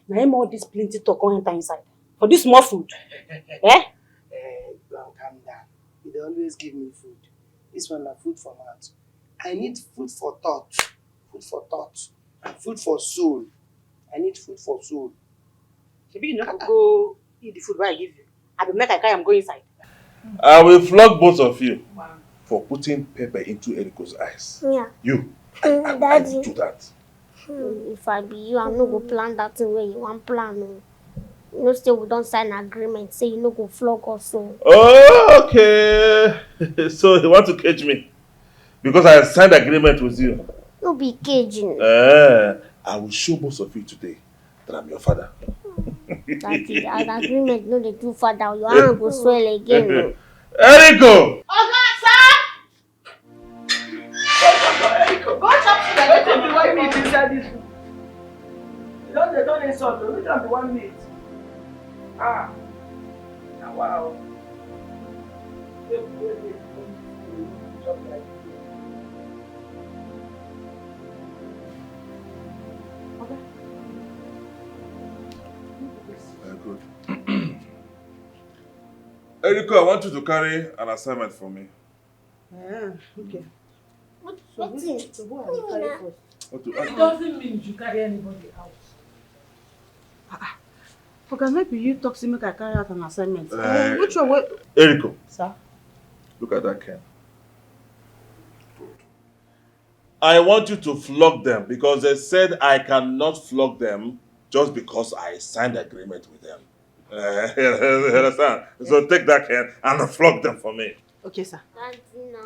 na him all this plenty talk come enter inside. For this small food? Eh? Eh, you don calm down. You dey always give me food. This one na food for mouth. I need food for thought. Food for thought. And food for soul. I need food for soul. Shebi you no go go eat the food wey I give you? Abi make I carry am go inside? I will flog both of you for putting pepper into Eriko's eyes. Yeah. You, I, Mm, I, I Daddy. Will do that. Hmm, if I be you, I no go plan that thing wey you wan plan o. You know say we don sign agreement say you no go flog us o. Okay. So you want to cage me? Because I signed agreement with you. No be caging. Eh, I will show both of you today that I'm your father. Daddy, an agreement no dey do father. Your hand go swell again o. Eriko! Oga, sir! Go chop food. Wetin be one minute inside this room? You don dey turn insult o. Which one be one minute? Ah, na wa o. People wey dey do chop like this. Oga. Uh, good. Eriko, I want you to carry an assignment for me. Ah, okay. So who, so who I will carry first? What to, it doesn't mean you carry anybody out. Ah, ah. Oga, no be you talk say make I carry out an assignment. Eh, which one? Eriko. Sir? Look at that can. I want you to flog them because they said I cannot flog them just because I signed agreement with them. Uh, you understand? So take that cane and flog them for me. Okay, sir.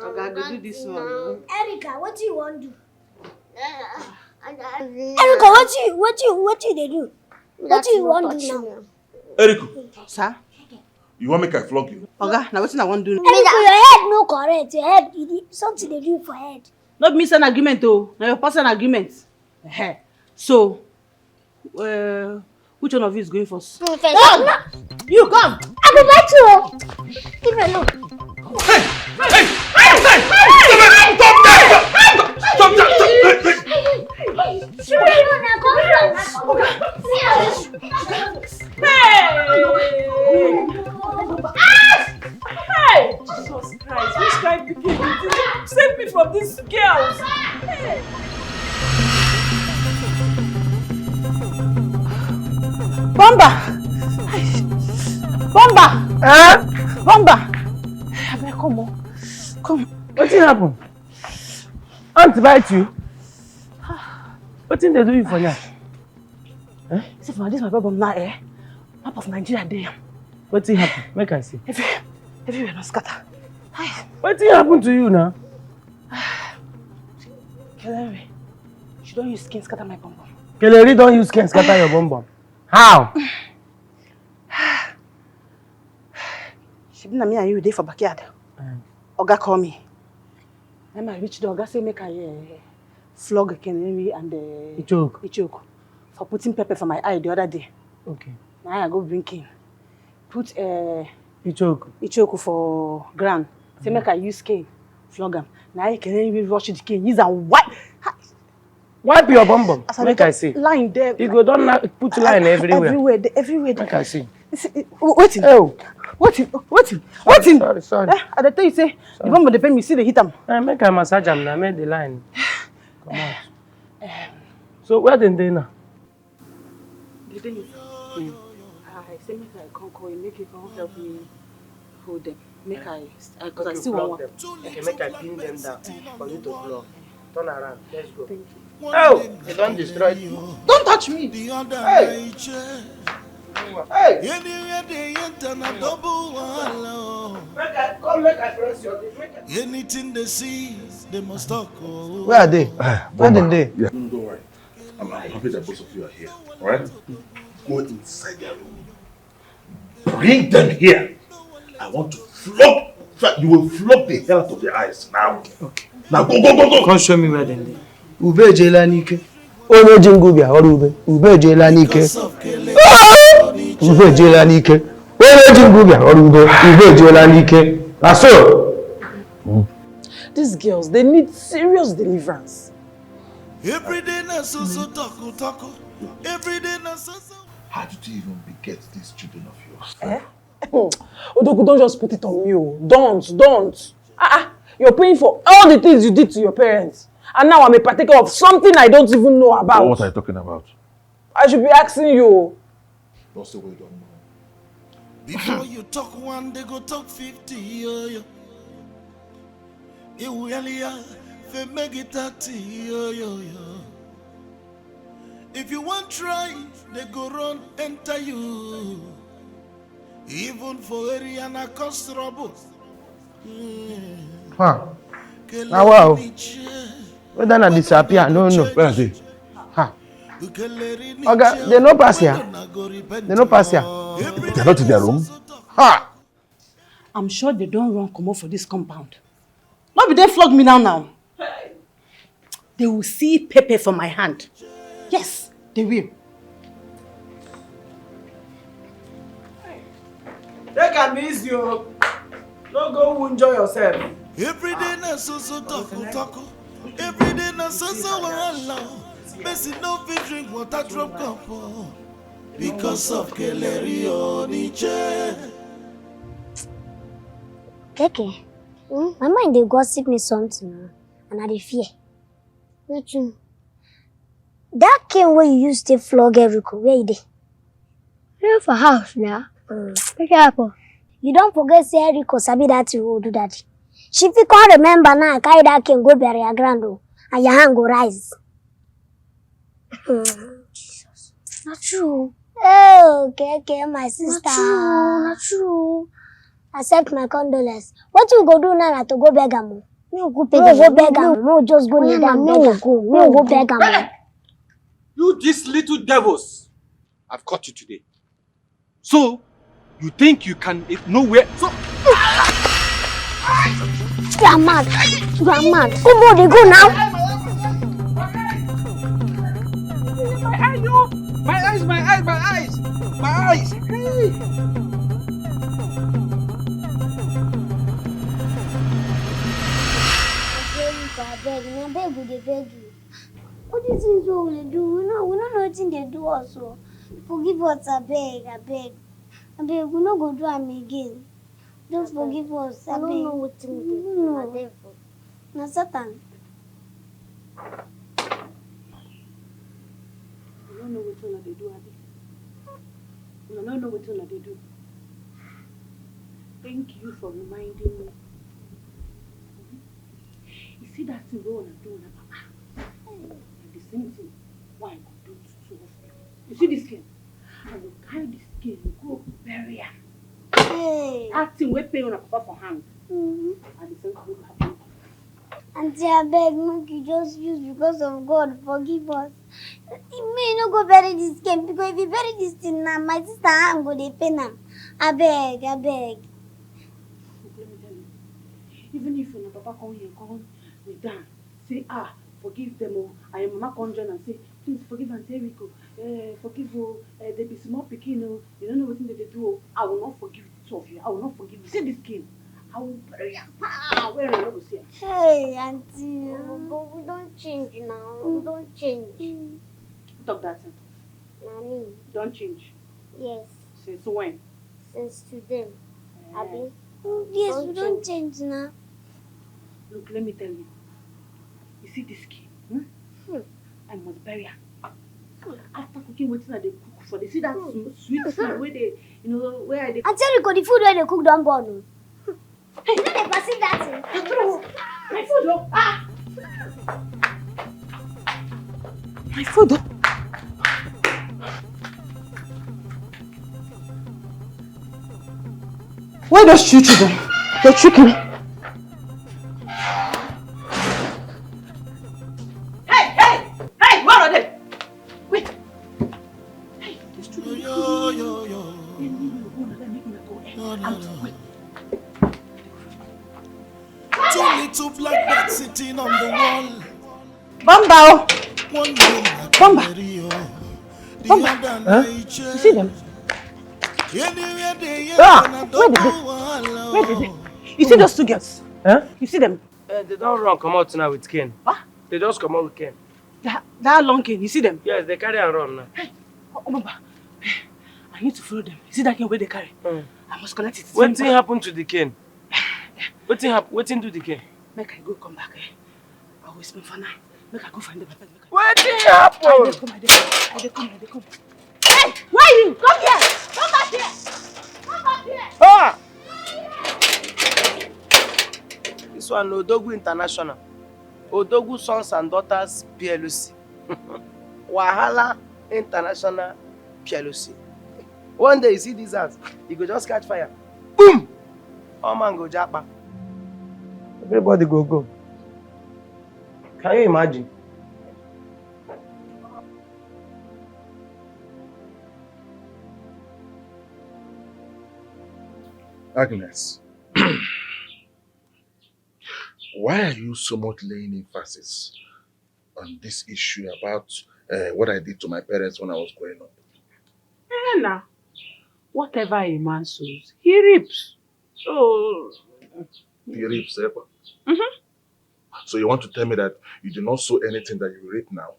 Oga, go do this one. Erica, what do you want to do? Erica, what you what you what you dey do? What you want to do now? Erica, sir? You want make I flog you? Oga, now wetin I wan do? Erica, your head no correct. Your head, you dey- something dey do you for head. No be me sign agreement o. Na your person agreement. Ehe. So, uh, which one of you is going first? Me first. Come! You come! I go bite you o. Leave me alone. Hey! Hey! Hey! Hey! Stop that! Stop that! Stop that! Hey! Hey! Hey! Jesus Christ, which kind pikin be this? Save me from these girls. Hey! Bumba! Bumba! Eh? Bumba! Abeg, come on. Come. Wetin happen? Ant bite you? Wetin dey do you for here? Eh? See, for this my problem now, eh? Map of Nigeria dey. Wetin happen? Make I see. Every, everywhere don scatter. Hi. Wetin happen to you now? Kelere, she don use skin scatter my bum bum. Kelere don use skin scatter your bum bum. How? Shebi na me and you dey for backyard. Mm. Oga call me. Then I reach the oga say make I uh, flog Kenenri and uh, Ichoku. Ichoku for putting pepper for my eye the other day. Okay. Now I go bring cane. Put uh, Ichoku. Ichoku for ground. Say make I use cane flog am. Now I Kenenri rush the cane. Use am wipe. Wipe your bum bum. Make I see. Line there. You go don put line everywhere. Everywhere, everywhere. Make I see. Wetin? Oh. Wetin? Wetin? Wetin? Sorry, sorry. Eh, I dey tell you say the bum bum dey pain me, see dey hit am. Eh, make I massage am na, make the line come out. So where dem dey now? They dey inside. I say make I come call you, make you come help me hold them. Make I, because I still want one. Okay, make I pin them down for you to blow. Turn around, let's go. Thank you. Oh, they don't destroy you. Don't touch me. Hey. Hey. Anywhere they enter na double wahala. Make I come, make I press your thing. Anything they see, they must talk. Oh. Where are they? Where dem dey? Don't worry. I'm, I'm happy that both of you are here. All right? Go inside their room. Bring them here. I want to flog. You will flog the hell out of their eyes now. Okay. Now go, go, go, go. Come show me where dem dey. Ube ejeela n'ike. Onye ji ngụ bịa ọrụ ube. Ube ejeela n'ike. Ube ejeela n'ike. Onye ji ngụ bịa ọrụ ube. Ube ejeela n'ike. Na so. These girls, they need serious deliverance. Every day na so so talk talk. Every day na so so. How did you even beget these children of yours? Eh? Odogwu, don't just put it on me, oh. Don't, don't. Ah, ah. You're paying for all the things you did to your parents. And now I'm a partaker of something I don't even know about. What are you talking about? I should be asking you. Don't say what you don't know. Before you talk one, they go talk fifty. Yo, yo. Iwu elia, fe make it thirty. Yo, yo, yo. If you want try, they go run enter you. Even for area na cause trouble. Hmm. Huh. Now, wow. Whether na disappear, no, no. Where are they? Ha. Oga, they no pass here. They no pass here. They're not in their room. Ha. I'm sure they don't run comot for this compound. No be they flog me now now. They will see pepper for my hand. Yes, they will. Take am easy o. No go enjoy yourself. Every day na so so talk talk. Every day na so so wahala. Person no fit drink water drop cup o. Because of Keleri Oniche. Keke, hmm? My mind dey gossip me something o, and I dey fear. Wetin? That cane wey you use take flog Erico, where e dey? Dey for house na. Mm. Wetin happen? You don forget say Erico sabi that thing wey do that day? She fit come remember now, carry that cane go burial ground o. and your hand go rise. Hmm. Jesus. Na true. Oh, okay, okay, my sister. Na true, na true. Accept my condolence. What you go do now na to go beg am o. Me go go beg am. Me go beg am. Me go just go kneel down beg am. Me go go beg am. You, these little devils, I've caught you today. So, you think you can, eh, nowhere? So, you are mad. You are mad. Come on, dey go now. My eyes, oh! My eyes, my eyes, my eyes! My eyes! Hey! Abeg, na beg we dey beg you. All these things wey we dey do, we no, we no know wetin dey do us o. Forgive us, abeg, abeg. Abeg, we no go do am again. Just forgive us, abeg. We no know wetin we dey do, na devil. Na Satan. You no know wetin una dey do, abi? Una no know wetin una dey do. Thank you for reminding me. You see that thing wey una do una papa? Na the same thing wey I go do to two of you. You see this thing? I go carry this girl go bury am. Hey. That thing wey pain una papa for hand, mm-hmm, na the same thing wey go happen. Aunty, abeg, make you just use because of God forgive us. Make you no go bury this girl, because if you bury this thing now, my sister hand go dey pain am. Abeg, abeg. Look, let me tell you, even if una papa come here, come kneel down, say, "Ah, forgive them o," and your mama come join and say, "Please forgive Aunty Erico, eh, forgive o, eh, they be small pikin o, you no know wetin dem dey do o," I will not forgive the two of you. I will not forgive you. See this skin. I will bury am. Ah, where I no go see am. Hey, Aunty. Oh, but we don change now. We don change. Who talk that thing? Na me. You don change? Yes. Since when? Since today. Eh. Abi? Mm, yes, we don change now. Look, let me tell you. You see this skin, hmm? Hmm. I must bury am. Hmm. After cooking wetin I dey cook for, dey see that sm-, sweet smell wey dey, you know, where I dey. Aunty Erico, the food wey dey cook don burn o. Hey, you no dey perceive that thing? Na true. My food o. Ah. My food o. Where those children? They trick me. Hey, hey, hey, where are they? Wait. Hey, these children. Yo, yo, yo. Let me know, let me know. I'm too quick. Two little black birds sitting on the wall. Bamba o. Bamba. Bamba. Huh? You see them? Ah, where did they? Where did they? You see those two girls? Huh? You see them? Eh, they don run comot now with cane. What? They just comot with cane. That, that long cane, you see them? Yes, they carry am run now. Hey, oh, Bamba. I need to follow them. You see that cane wey they carry? Mm. I must collect it. Wetin happen to the cane? Wetin hap-, wetin do the cane? Make I go come back, eh? I will explain for now. Make I go find them, abeg, make I. Wetin happen? I dey come, I dey come, I dey come, I dey come. Hey, where are you? Come here! Come back here! Come back here! Ah! This one, Odogwu International. Odogwu Sons and Daughters P L C. Wahala International P L C. One day you see this house, you go just catch fire. Boom! All man go japa. Everybody go go. Can you imagine? Agnes, why are you so much laying emphasis on this issue about, uh, what I did to my parents when I was growing up? Eh, na. Whatever a man sows, he reaps. So, he reaps, eh? Mm-hmm. So you want to tell me that you did not sow anything that you reap now?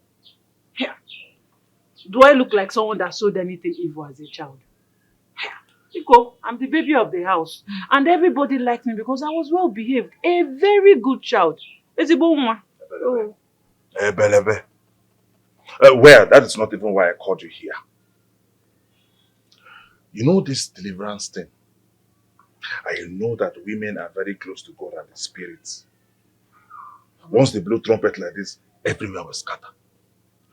Yeah. Do I look like someone that sowed anything evil as a child? Yeah. Because I'm the baby of the house, and everybody liked me because I was well behaved, a very good child. Ezigbo nwa. Oh. Ebelebe. Uh, well, that is not even why I called you here. You know this deliverance thing? I know that women are very close to God and the spirits. Once they blow trumpet like this, Everywhere was scattered.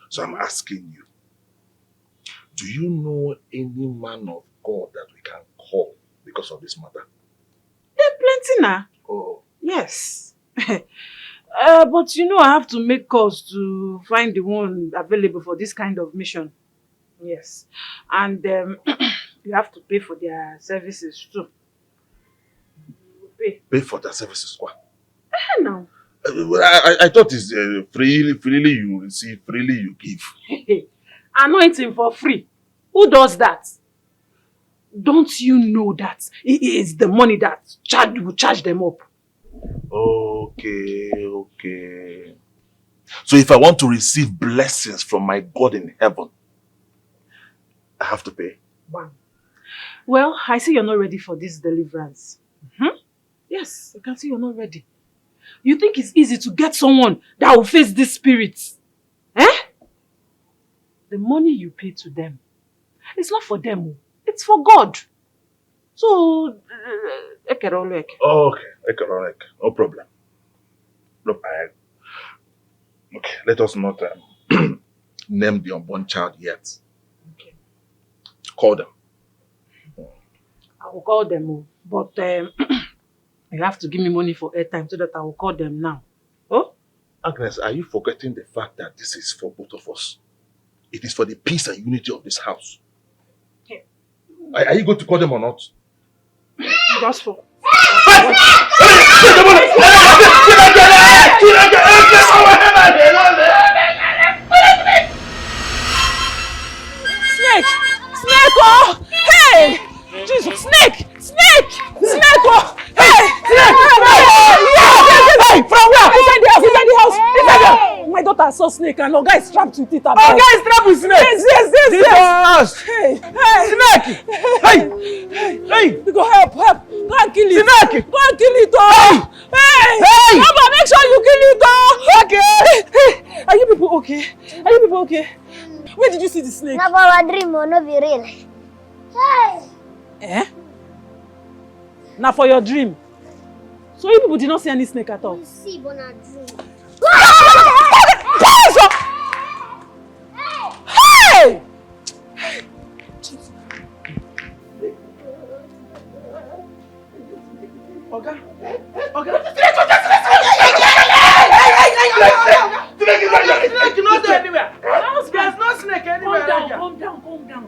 So I'm asking you, do you know any man of God that we can call because of this matter? Dem plenty na. Oh, Yes. Uh, but you know, I have to make calls to find the one available for this kind of mission. Yes. And um, you have to pay for their services too. You will pay. Pay for their services, kwa. Eh, now. Uh, well, I, I- I thought it's uh, freely, freely you receive, freely you give. Anointing for free. Who does that? Don't you know that it is the money that charge will charge them up? Okay, okay. So if I want to receive blessings from my God in heaven, I have to pay. One. Well, I see you're not ready for this deliverance. Mhm. Yes, I can see you're not ready. You think it's easy to get someone that will face this spirit? Eh? The money you pay to them, it's not for them. Oh. It's for God. So, uh, ekere olu eke. Okay, okay, all right. No problem. No, I, okay, let us not um, name the unborn child yet. Okay. Call them. I will call them, oh, but um, you have to give me money for airtime so that I will call them now. Oh? Agnes, are you forgetting the fact that this is for both of us? It is for the peace and unity of this house. Yeah. Are, are you going to call them or not? Just for. Snake! Snake! Oh! Hey! Jesus! Snake! Snake! Snake! Oh! Hey! Snake! Hey! From where? Inside the house! Inside the house! Inside the house! My daughter saw snake and Oga is trapped with it. Oga is trapped with snake. Yes, yes, yes, yes. Jesus! Hey! Hey! Snake! Hey! Hey! You go help, help. Go and kill it. Snake! Go and kill it. Oh! Hey! Hey! Hey! Papa, make sure you kill it. Oh! Okay. Hey! Are you people okay? Are you people okay? Where did you see the snake? Na for our dream, oh, no be real. Hey! Eh? Na for your dream. So you people did not see any snake at all? We see, but na dream. Jesus! Hey! Oga, Oga. Snake no dey anywhere. There's no snake anywhere. Calm down, calm down, calm down.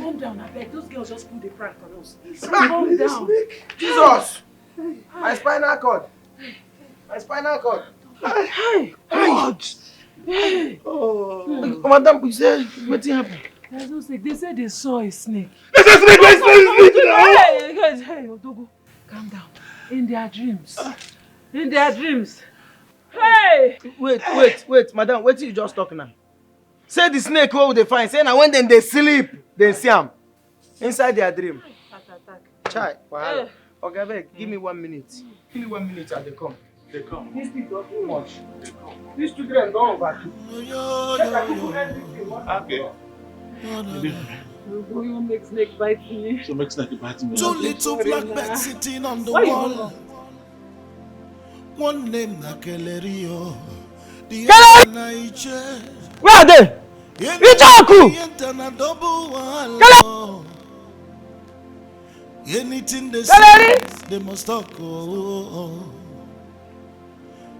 Calm down, abeg. Those girls just pulled the prank on us. Calm down. Jesus! My spinal cord. My spinal cord. Hey, God. Hey. Oh, madam, you say wetin happen? There's no snake. They said they saw a snake. There's a snake. There's a snake. Hey, God, hey, Odogo, calm down. In their dreams. In their dreams. Hey! Wait, wait, wait, madam, wetin you just talk now? Say the snake wey we dey find, say na when dem dey sleep, dem see am. Inside their dream. Heart attack. Chai, wahala. Eh. Oga, abeg, give me one minute. Give me one minute, I dey come. Dey come. This thing don too much. Dey come. These children don overdo. Make I do everything. Okay. Odogo, you make snake bite me. So make snake bite me. Two little black birds sitting on the wall. One name na Keleri o. The other na Iche. Where are they? Ichoku! Anything they say, they must talk. Oh.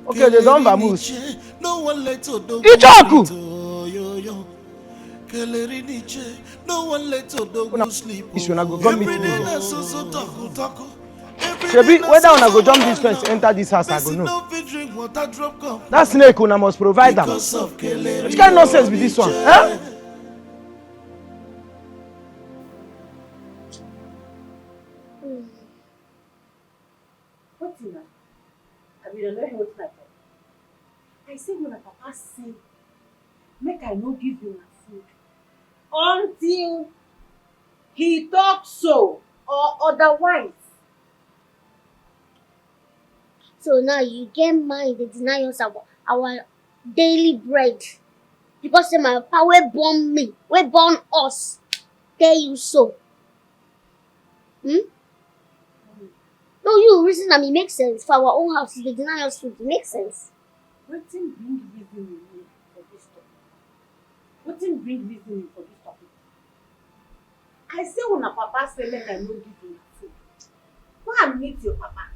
Okay, they don vamoose. No one let Odogu Ichoku! Keleri Niche, no one let Odogu sleep. If una go come meet me. Shebi, whether una go jump this fence, enter this house, I go know. That snake una must provide am. Which kind nonsense be this one? Eh? Wetin na? I bin no hear wetin I talk. I say una papa say make I no give una food until he talk so or otherwise. So now you get mind dey deny us our, our daily bread because say my papa wey born me, wey born us, tell you so. Hmm? No, you reason am, e make sense. For our own house, you dey deny us food, e make sense. Wetin bring reason in me? bring reasoning for this topic. I say una papa say make I no give una food. Go and meet your papa.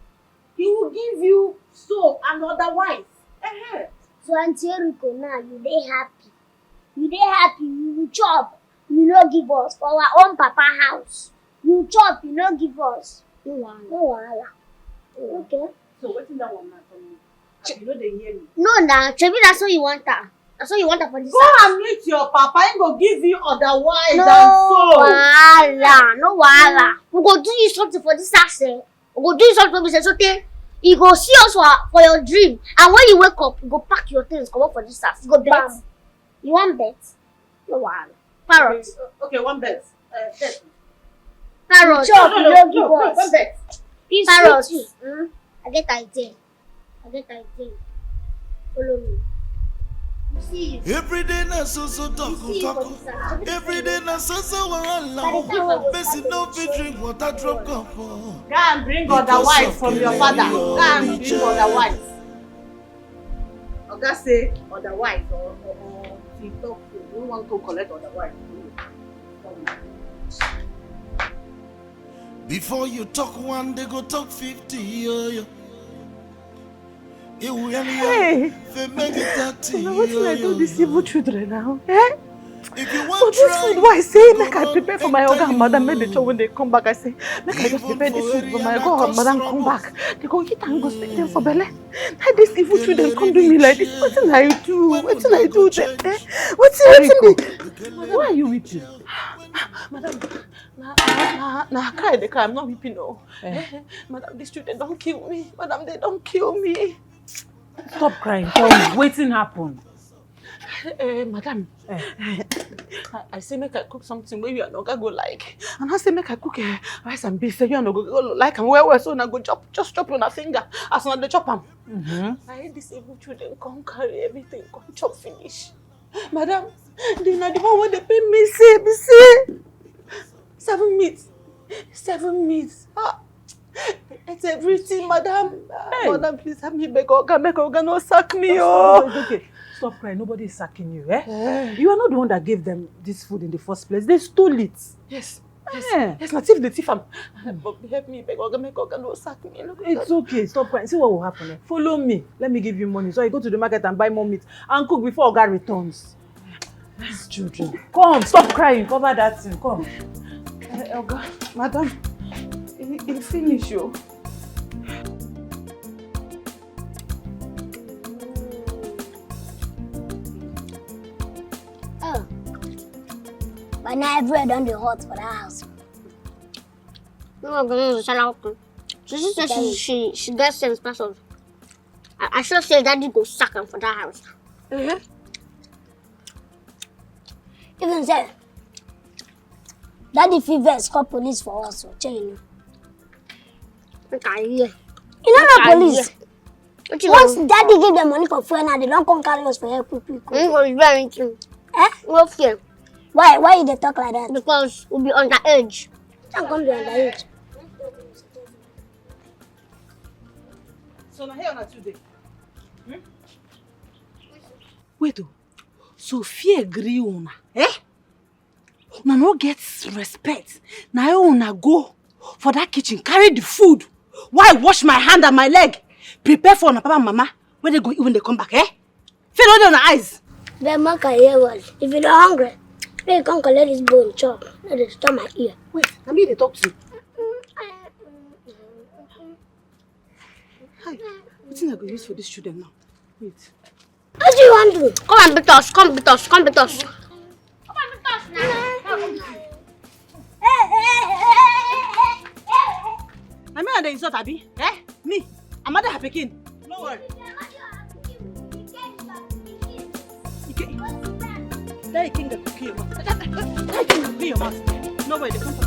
He will give you so and otherwise. Uh-huh. So Auntie Eriko, now you dey happy. You dey happy, you chop, you no give us for our own papa house. You chop, you no give us. No wahala. No wahala. Okay. So wetin that one na tell me? Abi you no dey hear me? No na, shebi na so you want am. Na so you want am for this house. Go and meet your papa, he go give you otherwise. No wahala, no wahala. We go do you something for this house, eh? We go do you something wey be say so tey you go see us for, for your dream, and when you wake up, you go pack your things comot for this house. You go bet. You wan bet? No wahala. Parrot. Okay, okay, one bet. Uh, bet. Parrot. Chop, no, you no, no give no, us. One bet. Parrot. Hmm? I get idea. I get idea. Follow me. You see you. Every day na so so talk. You see you talk. For this house. Every day na so so wahala. Person no fit drink water drop cup. Go and bring other wife from your father. Go and bring other wife. Oga say otherwise or, or, or he talk say no one go collect otherwise. Before you talk one, they go talk fifty. Yo, yo. Hey, Mama, wetin I do these evil children now? Eh? So this food wey I say make I prepare for my oga and madam make they chop when they come back. I say make I just prepare this food for my oga and madam come back. They go eat and go sick them for belle. How these evil children come do me like this? Wetin I do? Wetin I do them? Eh? Wetin wetin me? Why are you weeping? Madam, na na na na cry dey cry. I'm not weeping o. Eh. Eh, madam, these children don kill me. Madam, they don kill me. Stop crying. Tell me wetin happen. Eh, madam, eh, I, I say make I cook something wey you and oga go like. And I say make I cook eh, rice and beans. Say you and oga go like am well well. So una go chop, just chop una finger as una dey chop am. Mm-hmm. Na him this evil children come carry everything come chop finish. Madam, the na the one wey dey pain me say be say seven meat, seven meat. Ah, it's everything, madam. Ah, hey. Madam, please help me beg oga, make oga no sack me. Stop, oh. Stop, it's okay. Stop crying. Nobody is sacking you, eh? Eh. You are not the one that gave them this food in the first place. They stole it. Yes. Yes, eh. Yes, na thief dey thief am. But help me beg oga, make oga no sack me. No, it's okay, stop crying. See what will happen, eh? Follow me. Let me give you money. So you go to the market and buy more meat and cook before oga returns. These children. Come, stop crying. Cover that thing. Come. Eh, oga, madam, e, e finish o. Oh. But now everywhere don dey hot for that house. No one go know the shala open. She see say she, she, she get sense pass us. I, I sure say daddy go sack am for that house. Mm-hmm. Even say daddy fit vex call police for us o, shey you know. Make I hear. You no know police. Once daddy give them money for fuel now, they don come carry us for here quick quick. We no go do anything. Eh? No fear. Why, why you dey talk like that? Because we be underage. How come be underage? So na here una two dey? Hmm? Wait o. So fear gree una, eh? Una no get respect. Na why una go for that kitchen, carry the food. Why wash my hand and my leg? Prepare for una papa and mama when they go eat when they come back, eh? Fear no dey una eyes. Dem make I hear word. If you dey hungry, make you come collect this bone chop. No dey disturb my ear. Wait, na me dey talk to you. Hi, wetin I go use for these children now? Wait. What do you want to do? Come and beat us, come beat us, come beat us. Come and beat us now. Na me I dey insult, abi? Eh? Me? Amada her pikin. No worry. Ike-, tell Ikenga to kill your mouth. Tell Ikenga to kill your mouth. No worry, they come for.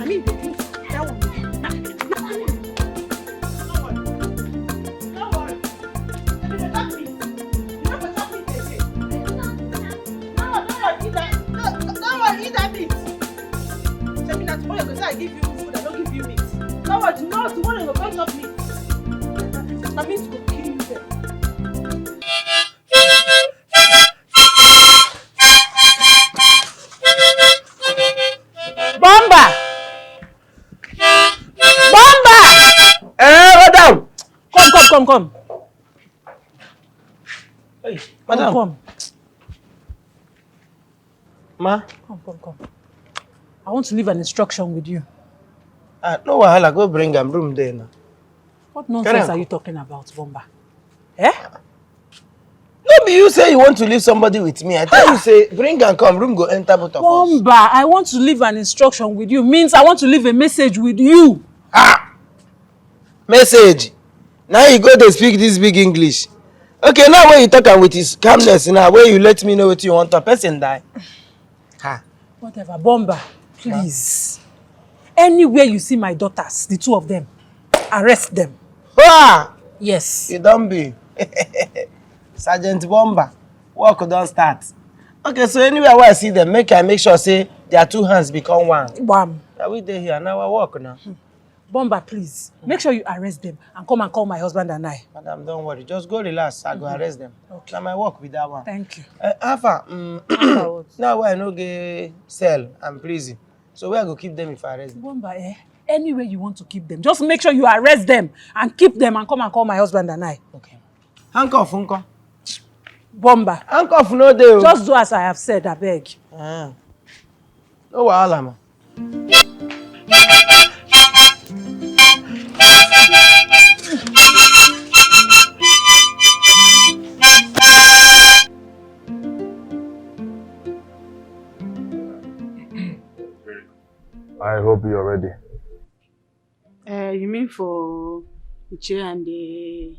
I mean, they think that one. Nah, nah. No worry. No worry. They dey talk me. You no go talk me again. No, no, no, eat that. No, no, no, eat that meat. Shebi na tomorrow you go say I give you food, I no give you meat. No worry, tomorrow, tomorrow you go come chop meat. Na meat go kill you sef. Come, come. Hey, Come, madam. Come. Ma. Come, come, come. I want to leave an instruction with you. Ah, no wahala, go bring am, room there now. What nonsense am. Are you talking about, Bomba? Eh? No be you say you want to leave somebody with me. I tell you say bring and come, room go enter both of us. Bomba, I want to leave an instruction with you. Means I want to leave a message with you. Ah! Message. Now you go dey speak this big English. Okay, now when you talk am with his calmness now, when you let me know what you want, a person die. Ha. Whatever, Bomba, please. Anywhere you see my daughters, the two of them, arrest them. Ah! Yes. You don be Sergeant Bomber. Work don start. Okay, so anywhere where I see them, make I make sure say their two hands become one. Bam. Now we dey here, now I work now. Bomba, please. Make sure you arrest them and come and call my husband and I. Madam, don't worry. Just go relax. I go arrest them. Okay. Now my work with that one. Thank you. Uh, Alpha, um, Afterwards. Now where I no get cell and prison. So where I go keep them if I arrest them? Bomba, eh? Anywhere you want to keep them, just make sure you arrest them and keep them and come and call my husband and I. Okay. Handcuff, uncle. Bomba, Handcuff no dey o. Just do as I have said, I beg. Ah. No wahala, ma. I hope you're ready. Uh, you mean for Uche and the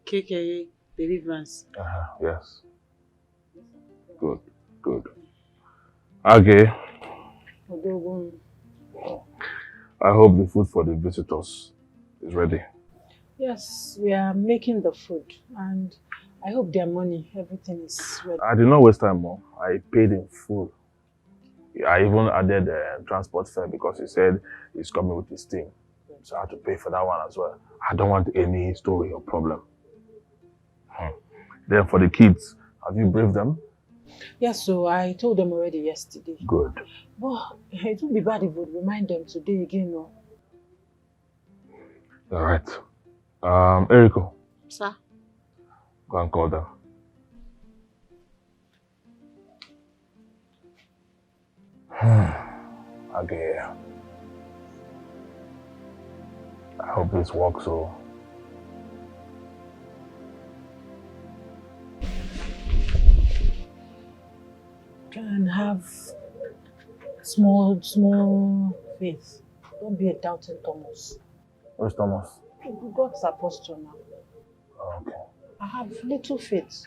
K K deliverance? Uh-huh, yes. Good, good. Okay. Odogun. I hope the food for the visitors is ready. Yes, we are making the food, and I hope their money, everything is ready. I did not waste time, Mom. I paid in full. I even added uh, transport fare because he said he's coming with his team. So I had to pay for that one as well. I don't want any story or problem. Hmm. Then for the kids, have you briefed them? Yes, so I told them already yesterday. Good. But it would be bad if we remind them today again, no? All right. Um, Erico, Sir? Go and call them. Okay. I hope this works. So Try and have small, small faith. Don't be a doubting Thomas. Where's Thomas? God's apostle now. Okay. I have little faith.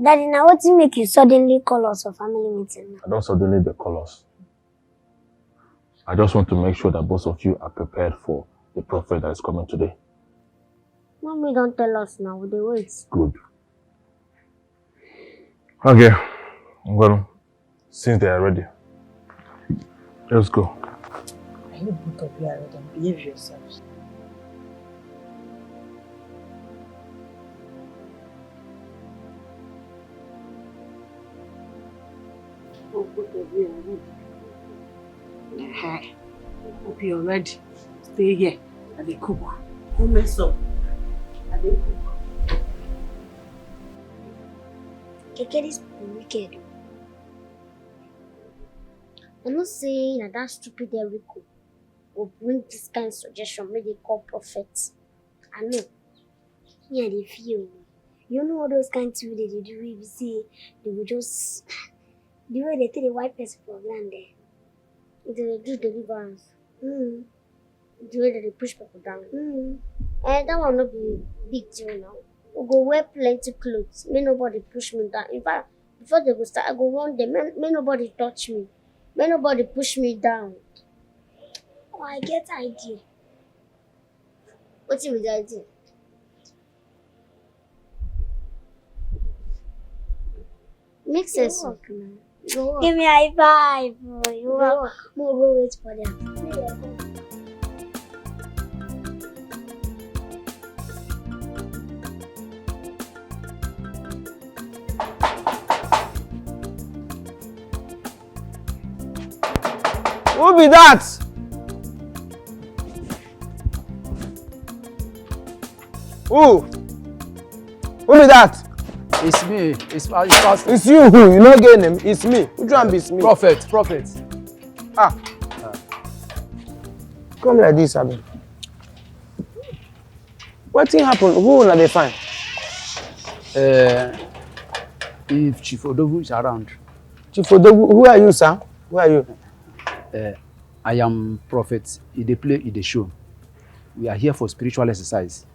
Daddy, now what make you suddenly call us for family meeting now? I don't suddenly they call us. I just want to make sure that both of you are prepared for the prophet that is coming today. Mommy don't tell us now, we dey wait. Good. Okay. Well, since they are ready, let's go. I hope both of you are ready and behave yourselves. Hope both of you are ready. Uh-huh. Hope you're ready. Stay here. I dey cook. Don't mess up. I dey cook. Keke, this people wicked. I know say na that stupid Erico go bring this kind suggestion make they call prophet. I know. Me, I dey fear o. You know all those kind things wey they dey do, wey be say they go just, the way they take dey wipe person for ground there. They dey do deliverance. Mm. The way that they push people down. Mm. Eh, that one no be big deal now. We go wear plenty clothes. Make nobody push me down. In fact, before they go start, I go warn them. Make, make nobody touch me. Make nobody push me down. Oh, I get idea. Wetin be the idea? Make sense. Work, man. Go work. Give me high five. Oh, you work. More go wait for them. Who be that? Who? Who be that? It's me. It's, uh, it's Pastor. It's you who? You no get name. It's me. Which one be it's me? Prophet, prophet. Ah. Come like this, abi. Wetin happen? Who una dey find? Uh, if Chief Odogwu is around. Chief Odogwu, who are you, sir? Who are you? Uh, I am Prophet Ideplay Idesho. We are here for spiritual exercise.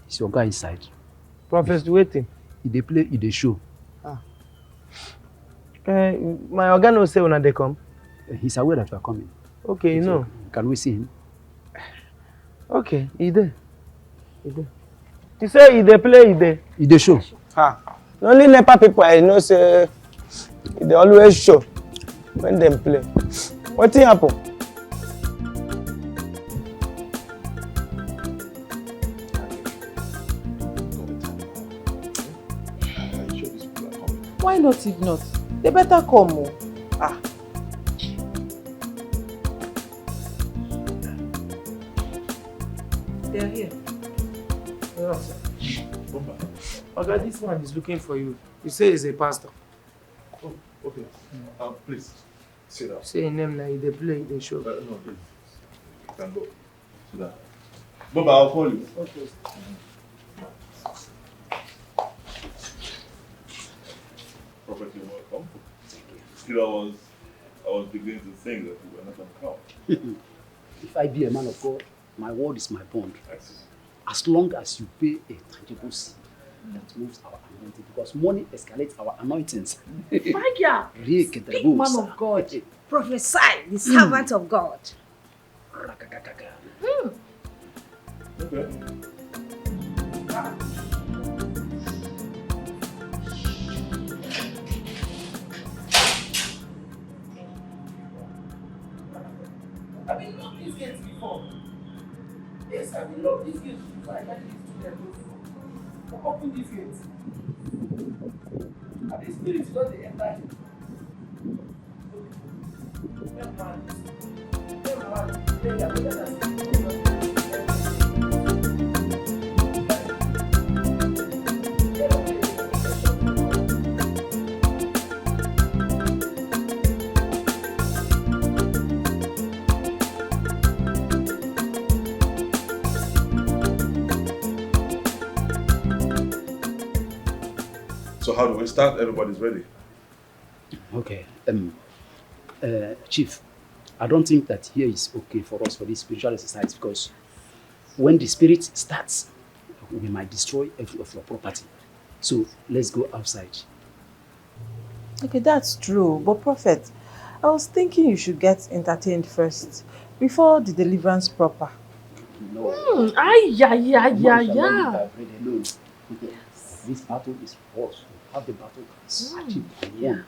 Is your guy inside? Prophet waiting. He dey play, he dey show. Ah. Eh, my oga no say una dey come. Eh, he's aware that you are coming. Okay, you know. Can we see him? Okay, he dey. He dey. You say he dey play, he dey. He dey show. Ah. Na only NEPA people I know say e dey always show when dem play. Wetin happen? Why not if not? They better come o. Ah. They are here. Oga, this man is looking for you. You say he's a pastor. Oh, okay. Uh, please, sit down. Say him name now, he dey play, he dey show. Uh, no, please. You can go. Sit down. Baba, I'll call you. Okay. Prophet, you're welcome. Still, I was, I was beginning to think that you were not gonna come. If I be a man of God, my word is my bond. I see. As long as you pay a tangible seed that moves our anointing, because money escalates our anointings. Fire! Speak, man of God. Prophesy, the servant of God. Rakakakaka. Hmm. Okay. I been lock this gate before. Yes, I been lock this gate before. I can't leave to them. Open this gate. And the spirit don dey enter him. So how do we start? Everybody's ready. Okay. Um, uh, Chief, I don't think that here is okay for us for this spiritual exercise, because when the spirit starts, we might destroy every of your property. So let's go outside. Okay, that's true. But Prophet, I was thinking you should get entertained first before the deliverance proper. No. Hmm, ay, ay, ay, ay, ay. This battle is for us. We have the battle achieved. Yeah.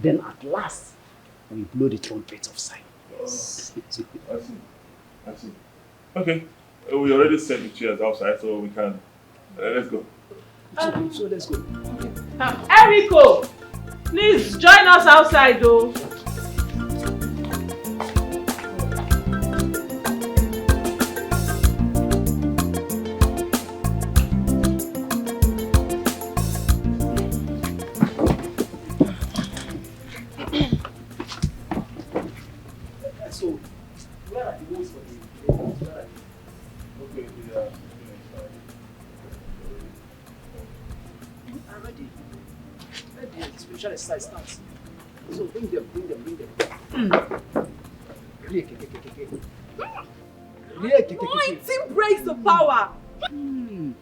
Then at last, we blow the trumpet of Zion. Yes. I see. I see. Okay. Uh, we already set the chairs outside, so we can, uh, let's go. Um, so let's go. Erico, please join us outside, though. So, where are the holes for the, where are the, okay, the, uh, you are ready. Let the spiritual exercise start. So bring them, bring them, bring them. Anointing breaks the power. Hmm.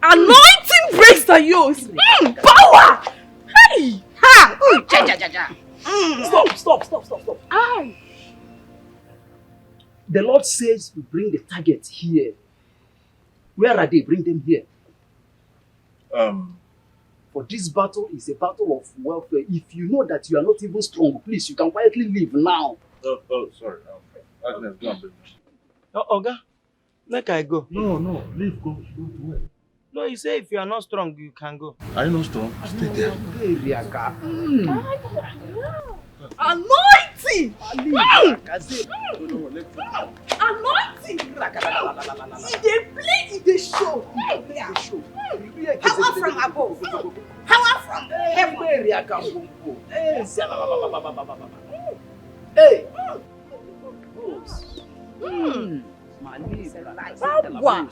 Anointing breaks the yokes. Mm, power. Hey! Ha! Mm, cha, cha, cha, cha. Mm. Stop, stop, stop, stop, stop. Aye. The Lord says we bring the target here. Where are they? Bring them here. Um, for this battle is a battle of welfare. If you know that you are not even strong, please, you can quietly leave now. Oh, oh, sorry. Um, Agnes, go and bring me. Oh, Oga, make I go. No, no, leave, go. Don't do it. No, you say if you are not strong, you can go. Are you not strong? Stay there. Hey, Riaka. Mm. Anointing! Mm. Anointing! E dey play, e dey show. E dey play, e dey show. Power from above. Power from heaven. Hey. Hmm. Power.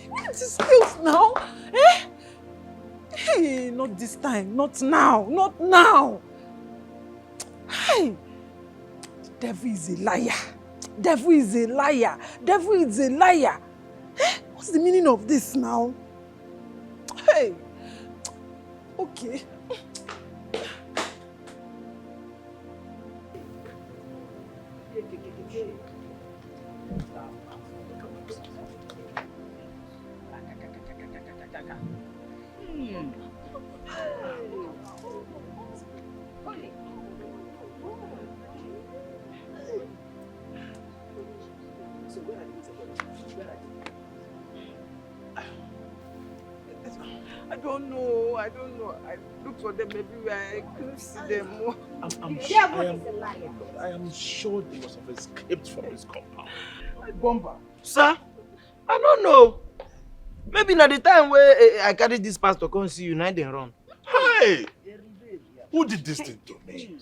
What is this now? Eh? Hey, not this time, not now, not now. Hey, devil is a liar. Devil is a liar. Devil is a liar. Eh? What's the meaning of this now? Hey, okay. Hmm. I don't know. I don't know. I look for them everywhere. I couldn't see them. I'm, I'm, I am, I am sure they must have escaped from this compound. Bomber. Sir, I don't know. Maybe na the time wey, eh, I carry this pastor come see you, na dem run. Hey! Who did this thing to me?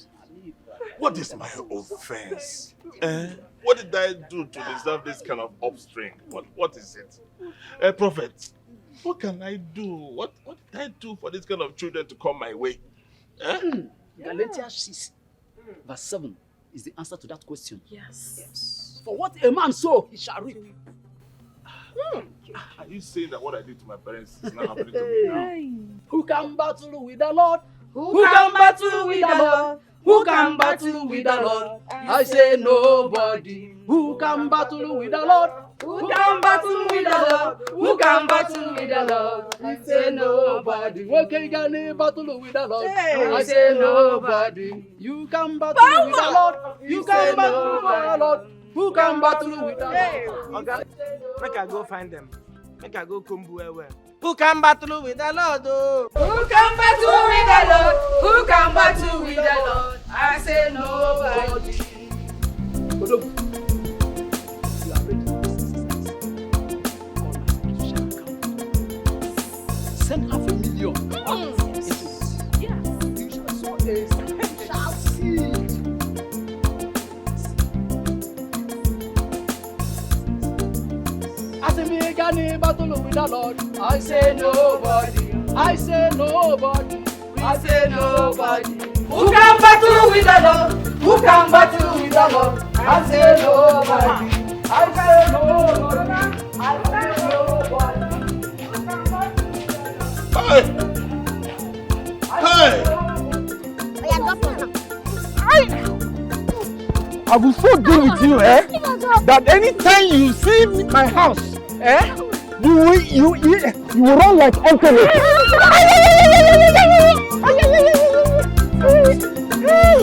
What is my offense? Eh? What did I do to deserve this kind of offspring? What, what is it? Eh, prophet, what can I do? What, what did I do for this kind of children to come my way? Eh? Galatians six, verse seven is the answer to that question. Yes. For what a man sow, he shall reap. Are you saying that what I did to my parents is not happening to me now? Who can battle with the Lord? Who can battle with the Lord? Who can battle with the Lord? I say nobody. Who can battle with the Lord? Who can battle with the Lord? Who can battle with the Lord? I say nobody. Who can battle with the Lord? I say nobody. You can battle with the Lord. You can battle with the Lord. Who can battle with the Lord? Oga, make I go find them. Make I go comb well well. Who can battle with the Lord? Oh? Who can battle with the Lord? Who can battle with the Lord? I say nobody. Odogwu, you are ready. Send half a million. Mm. Yes. You shall sow a special seed. As me gani battle with the Lord, I say nobody, I say nobody, I say nobody. Who can battle with the Lord? Who can battle with the Lord? I say nobody, I say nobody, I say nobody. Hey! Hey! I will so deal with you, eh? That anytime you see me, my house, eh? You will, you, you, you will run like uncle. Hey! Hey!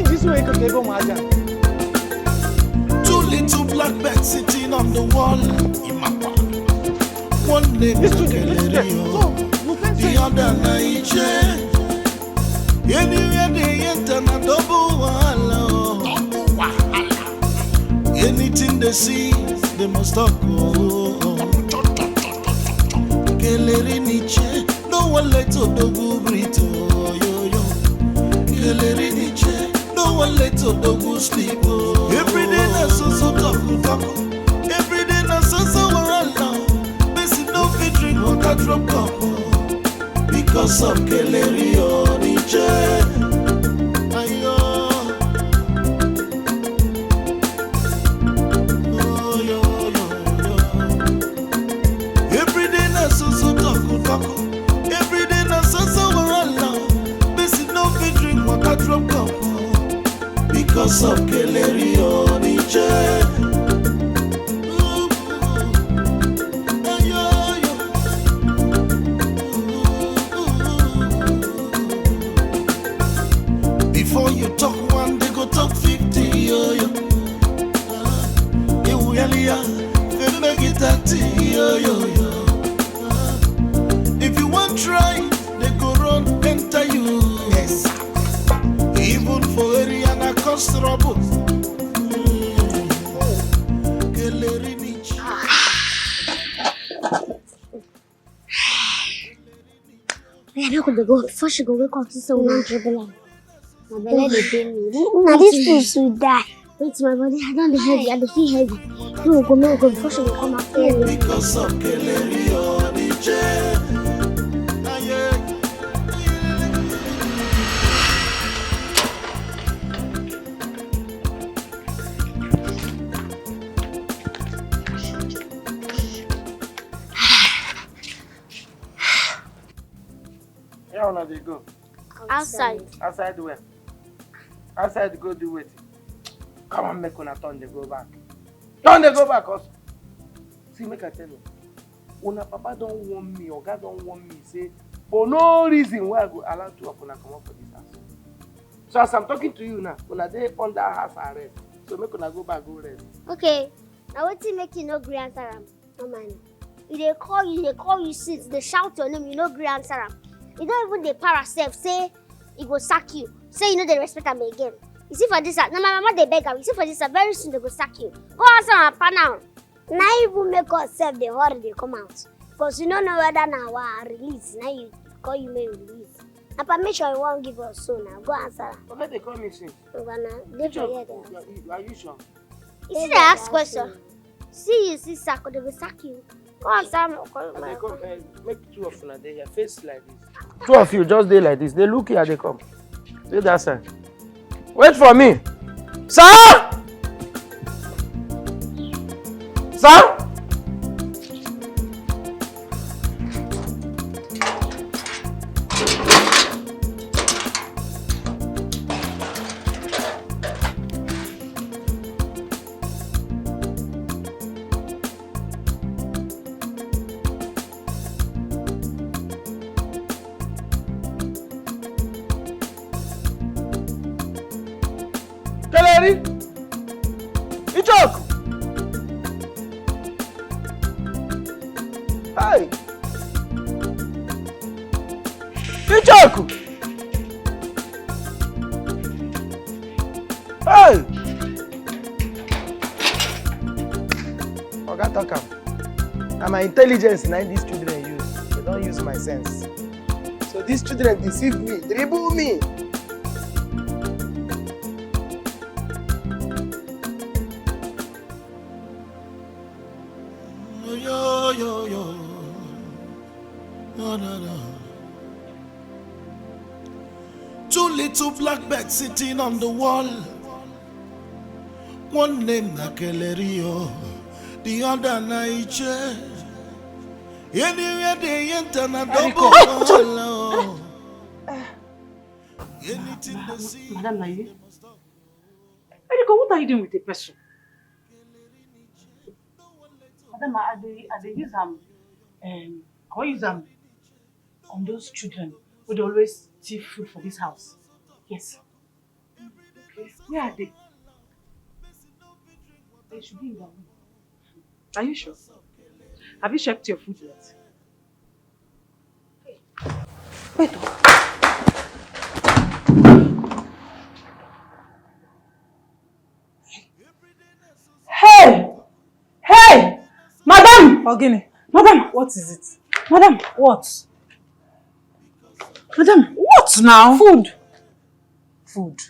This one, I could take home, Aja. Two little black birds sitting on the wall. One name is Kelly, the other na Iche. Anywhere they enter, na double wahala. Double wahala. Anything they see, they must talk. Oh. Kelly Niche, no one let Odogwu breathe. Oh, yo, yo. Kelly Niche, no one let Odogwu sleep. Oh. Every day na so so talk, talk. Every day na so so wahala. Person no fit drink water, drop cup. Oh. Because of Kelly Niche. Ayo. Oh, yo, yo, yo. Every day na so so talk, talk. Every day na so so wahala. Person no fit drink water, drop cup. Because of Kelly Niche. Ooh, ooh, ooh. Ayo, yo. Ooh, ooh, ooh, ooh. Yo, yo, yo. If you want try, they go run enter you. Yes. Even for area na cause trouble. Mm. Keleri ni. I no go dey go before she go wake up to say we don dribble am. My belle dey pain me. Na this food sweet die. Wait, my body, I don dey heavy, I dey feel heavy. No go, no go before she go come out. Because of Keleri Onitsha. Where una dey go? Outside. Outside where? Outside go do wetin? Come on, make una turn dey go back. Turn dey go back also. See, make I tell you. Una papa don warn me, oga don warn me say for no reason why I go allow two of una comot for this house. So as I'm talking to you now, una dey under house arrest. So make una go back go rest. Okay. Na wetin make you no gree answer am? No mind. E dey call you, dey call you since, dey shout your name, you no gree answer am. E don even dey para sef say e go sack you, say you no dey respect am again. You see for this house, na my mama dey beg am. You see for this house, very soon they go sack you. Go answer am papa now. Na even make us sef dey hurry dey come out, cause you no know whether na our release na you call you make you release. Na permission you wan give us so na go answer am. Oga dey call me since. Oga na dey for here dey. Are you sure? You see dey ask question. See you see sack, they go sack you. Go answer am. Oga dey come, eh, make two of una dey here face like this. Two of you just dey like this. Dey look here, dey come. Dey that side. Wait for me. Sir! Sir! Keleri! Ichoku! Hey! Ichoku! Hey! Oga talk am. Na my intelligence na these children use. They don't use my sense. So these children deceive me, dribble me. Yo, yo, yo. No, no, no. Two little black birds sitting on the wall. One name na Kelerio, the other na Iche. Anywhere they enter na double call. Anything they see. Madam, are you? Eriko, what are you doing with a person? Madam, I dey I dey use am um I wan use am on those children wey dey always thief food for this house. Yes. Okay. Where are they? They should be in their room. Are you sure? Have you checked your food yet? Wait. Oh. Hey! Hey! Madam! Ogini. Madam! What is it? Madam! What? Madam! What now? Food. Food.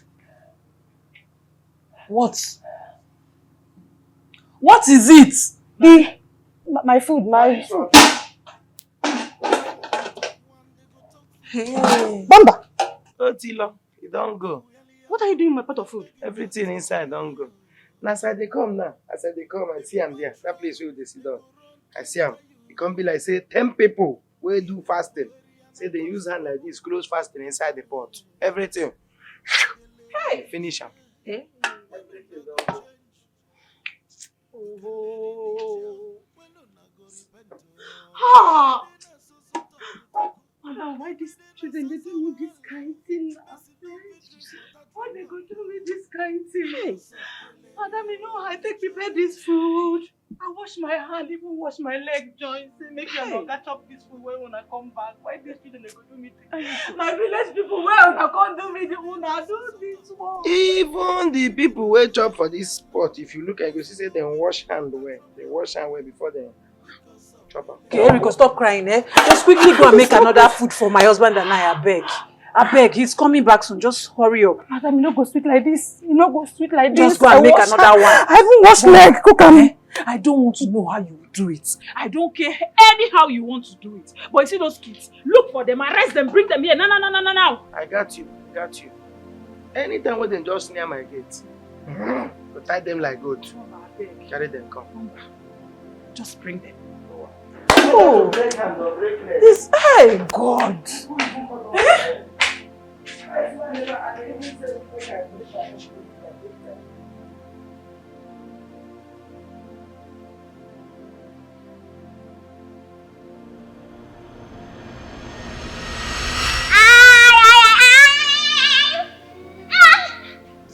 What? What is it? The my food, my food. Hey. Bamba! Otilo, you don't go. What are you doing with my pot of food? Everything inside don't go. Now as I dey come now, as I dey come, I see am there. That place where they sit down. I see am. It come be like say ten people wey do fasting. Say they use hand like this, close fasting inside the pot. Everything. Hey! Finish am. Hey! Everything don go. Ah! Madam, why these children they do me this kind thing now? Why they go do me this kind thing? Hey. Madam, you know how I take prepare this food. I wash Wash my hand, even wash my leg join. Say make you no catch up this food when una come back. Why these children dey go do me thing? My village people, where una come do me the una do this one? Even the people wey chop for this spot, if you look at it, you go see say dem wash hand well. Dem wash hand well before dem chop am. Okay, Erico, stop crying, eh? Just quickly go and make another food for my husband and I, abeg. Abeg, he's coming back soon. Just hurry up. Madam, you no go sweet like this. You no go sweet like this. Just go and make another one. I even wash leg, cook am. Eh? I don't want to know how you do it. I don't care anyhow you want to do it. But you see those kids, look for them, arrest them, bring them here. Now, now, now, now, now, now. I got you, got you. Anytime when dem just near my gate, go tie them like goat. Carry them come. Just bring them. Oh, this, hey, God. Eh?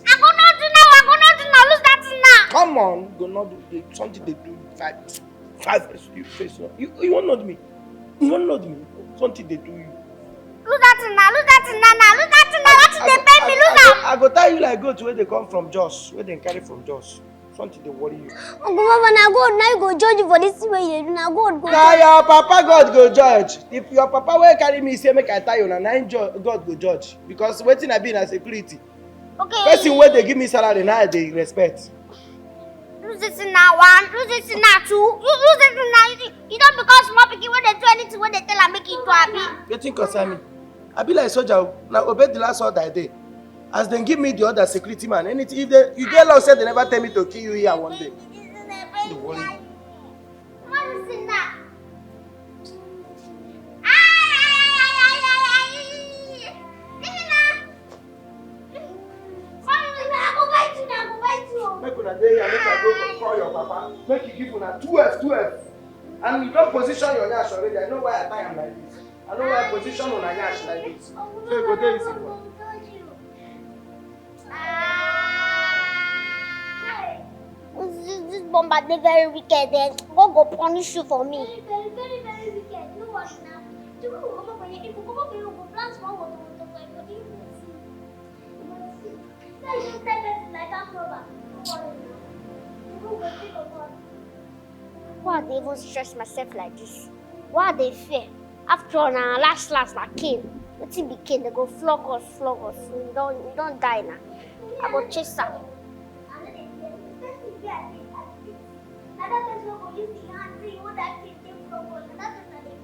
I go not do now, I go not do now, lose that thing now. Come on, go not do the something they do five, five, you face. You, you won't not me. You won't not me. Something they do you. Lose that thing now, lose that thing now, now, lose that thing now. What did they pay me? Lose that. I go tell you like goat where they come from Joss, where they carry from Joss. Something they worry you. Uncle Baba, na God, na you go judge you for this thing wey you dey do. Na God go. Na your papa God go judge. If your papa wey carry me say make I tell you, na na him ju- God go judge because wetin I be na security. Okay. Person wey dey give me salary na I dey respect. Lose this thing na one, lose this thing na two, lose this thing na you, you don become small pikin wey dey do anything wey dey tell am make e do, abi? Wetin concern me? I be like soldier o. Na obey the last order I dey. As dem give me the order, security man, anything if they you get luck say they never tell me to kill you here one day. No worry. Make una dey here, make I go call your papa. Make he give una twelve, twelve. And you don position your nyash already. I know why I tie am like this. I know why I position una nyash like this. So e go dey easy for you. This, this bomber dey very wicked, eh? God go punish you for me. Very, very, very, very wicked. No worry now. You go come up for here. If you come up for here, you go plant one water, water for your body. You go see. You go see. Now you tell person like that robber. No worry now. You go see for God. Why I dey even stress myself like this? Why I dey fear? After all, na last last na Cain. Wetin be Cain? They go flog us, flog us. We don, we don die na. I go chase am.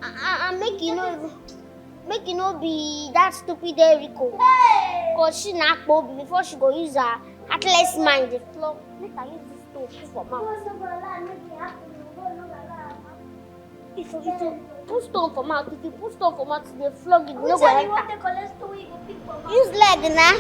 And, and, and make you no even, make you no be that stupid Erico. Cause she na akpo before she go use her heartless mind dey flog. Make I use this stone put for mouth. If you, if you put stone for mouth, if you put stone for mouth, you dey flog it, no go enter. Use leg na.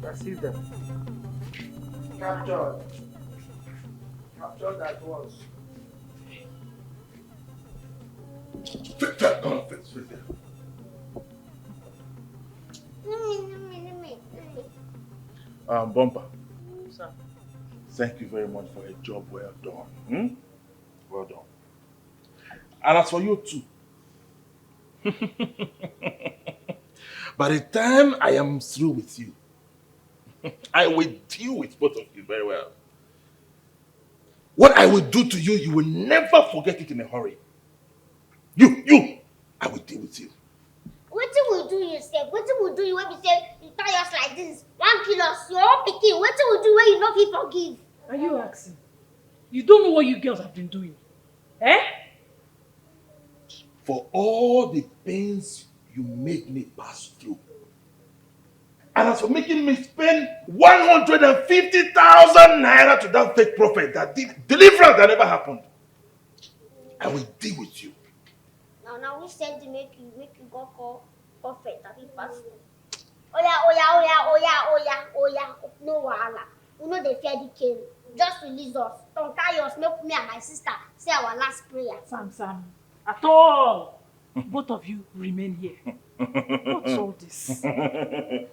I see them. Captured. Captured at once. Fit that gun, fit, fit that. Um, Bumper. Sir. Thank you very much for a job well done. Hmm? Well done. And as for you too, by the time I am through with you, I will deal with both of you very well. What I will do to you, you will never forget it in a hurry. You, you, I will deal with you. Wetin we do you sef? Wetin we do you wey be say you tie us like this? Wan kill us? Your own pikin, wetin we do wey you no fit forgive? Are you asking? You don't know what you girls have been doing. Eh? For all the pains you made me pass through, and as for making me spend one hundred and fifty thousand naira to that fake prophet that did deliverance that never happened, I will deal with you. Now, now we send you make you, make you go call prophet that he passed through. Oya, oya, oya, oya, oya, oya. No wahala. We no dey fear the Cain. Just release us. Don't tie us, make me and my sister say our last prayer. Sam, Sam, at all. Both of you remain here. What's all this?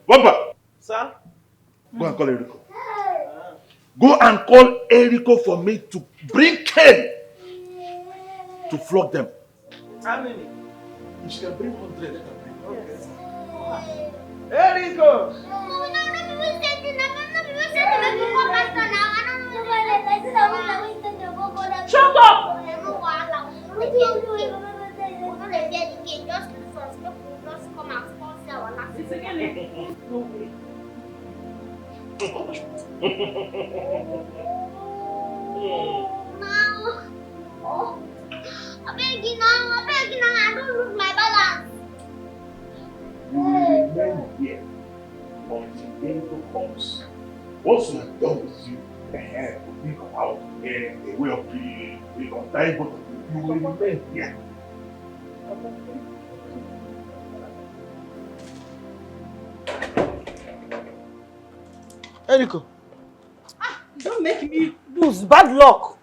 Papa! Sir? Go and call Eriko. Go and call Eriko for me to bring Ken to flog them. How many? If she can bring hundred, let her bring. Okay. Eriko! Shut up! No way. Mama, oh, I beg you now, I beg you now, I don't lose my balance. You will remain here until Eriko comes. Once you are done with you, the hair will be out here, a way of the, the untie both of you. You will remain here. Eriko. Ah, you don't make me lose. Bad luck.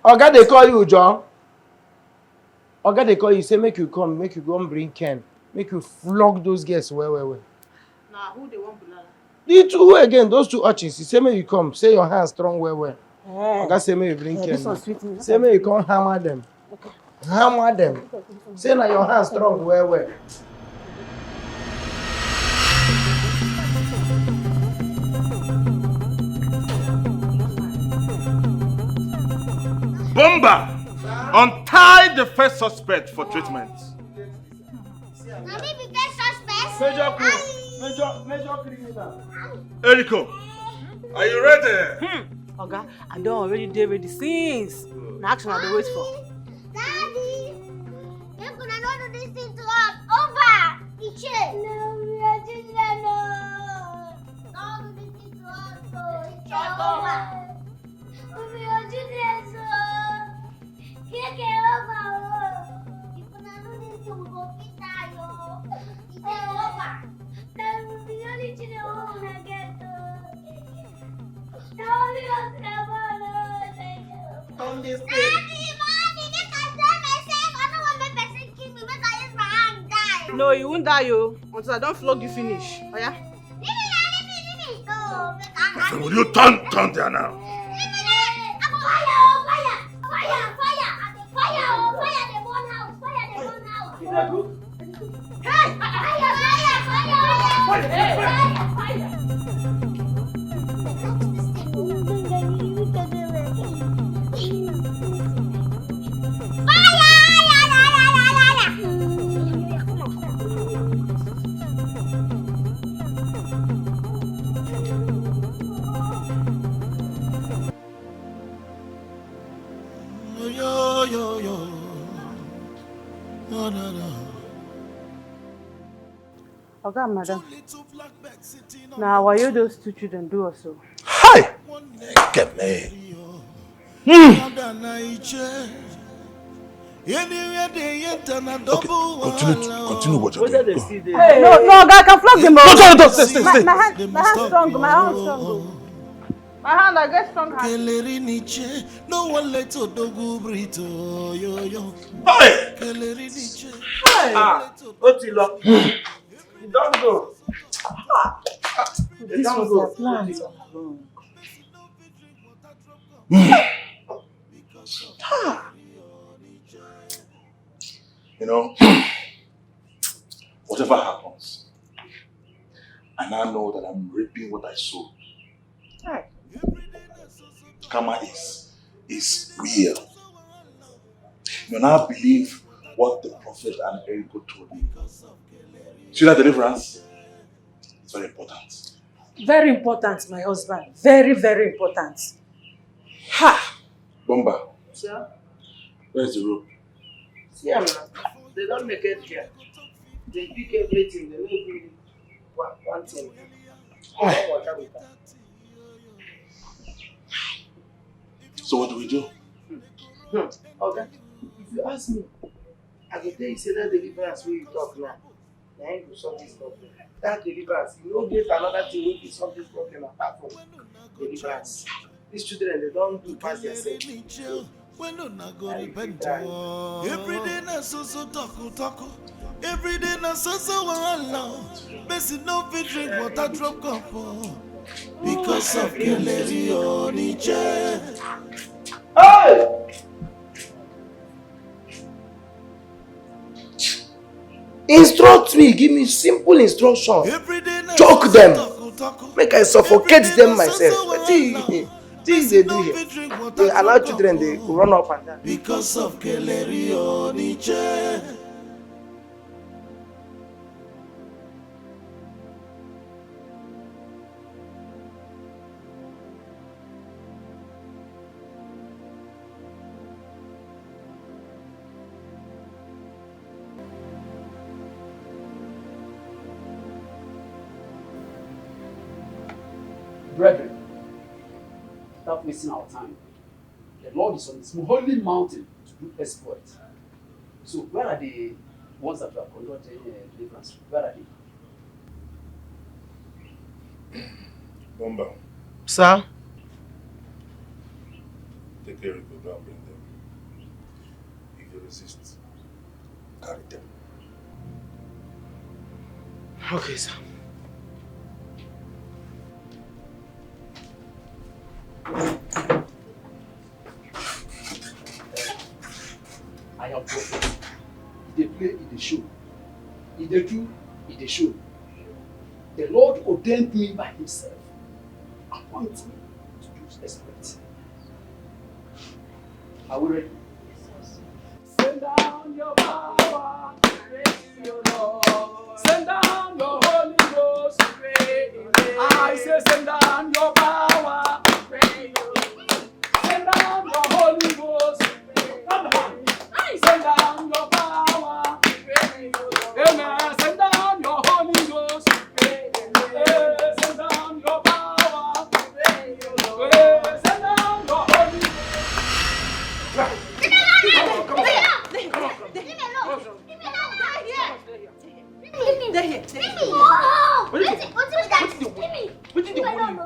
Oga dey call you, John. Oga dey call you, say make you come, make you go and bring Ken, make you flog those girls well, well, well. Now, who they want banana? The two again, those two urchins, he say make you come, say your hands strong well, well. Eh. Oga say make you bring Ken. This one sweet me. Say make you come hammer them. Hammer them. Say na your hands strong well, well. Bomber! Untie the first suspect for treatment. Na me be get suspect. Major crew. Major, major criminal. Eriko, are you ready? Hmm. Oga, I don already dey ready since. Na action I dey wait for. Daddy, make una no do this thing to us. Over. Iche. No, we are children. No. No do this thing to us. Oh, it's over. We are children. So. Keke over. Oh. If una no do this thing, we go fit die. Oh. It's over. Then we be only children wey una get. Oh. Turn this thing. No, you won't die, yo. Until I don't flog you finish. Oh yeah. Will you turn, turn there now? Oga, madam, na wayo those two children do us o. Hi! Ekene. Anywhere they enter na double. Continue, continue what you're doing. No, no, oga, I can flog them all. No, no, no, stay, stay, stay. My hand, my hand strong, my hand strong. My hand, I get strong hand. Keleri niche, no one let Odogwu breathe. Oh, yo, yo. Hey! Keleri niche. Ah, Otilo. You don't go. This was a plan. You know, whatever happens, I now know that I'm reaping what I sow. Karma is is real. You now believe what the prophet and Eriko told me. See that deliverance? It's very important. Very important, my husband. Very, very important. Ha! Bomber, Sir, where's the rope? see am now. They don't make it here. They pick everything. They no even one, one thing. They don't water with that. So what do we do? Hmm. Oga, if you ask me, I go tell you say that deliverance wey you talk now, na him go solve this problem. That deliverance, you no get another thing wey fit solve this problem apart from deliverance. These children, they don't do pass their self. When una go repent o. Every day na so so talk talk. Every day na so so wahala. Person no fit drink water drop cup o. Because of Keleri Oniche. Hey! Instruct me, give me simple instruction. Choke them. Make I suffocate them myself. Wetin things they do here? They allow children they run up and down. Because of Keleri Oniche. Brethren, without wasting our time, the Lord is on this holy mountain to do exploit. So where are the ones that were conducting uh, deliverance? Where are they? Bomber. Sir? Take care of the go and bring them. If you resist, carry them. Okay, sir. I am prophet. If they play, if they show. If they do, if they show. The Lord ordained me by himself. Appoint me to do exploit. Are we ready? Send down your power, praise your Lord. Send down your Holy Ghost, praise the Lord. I say, send down your power, praise your Lord. Send down your Holy Ghost. Come on. Send down your power. Amen. Send down your Holy Ghost. Hey, send down your power. Hey, send down your Holy Ghost. Come on, come on. Come on, come on. Leave me. Leave me. Leave me. Leave me. Wetin, wetin be that? Leave me. Wetin dey worry you?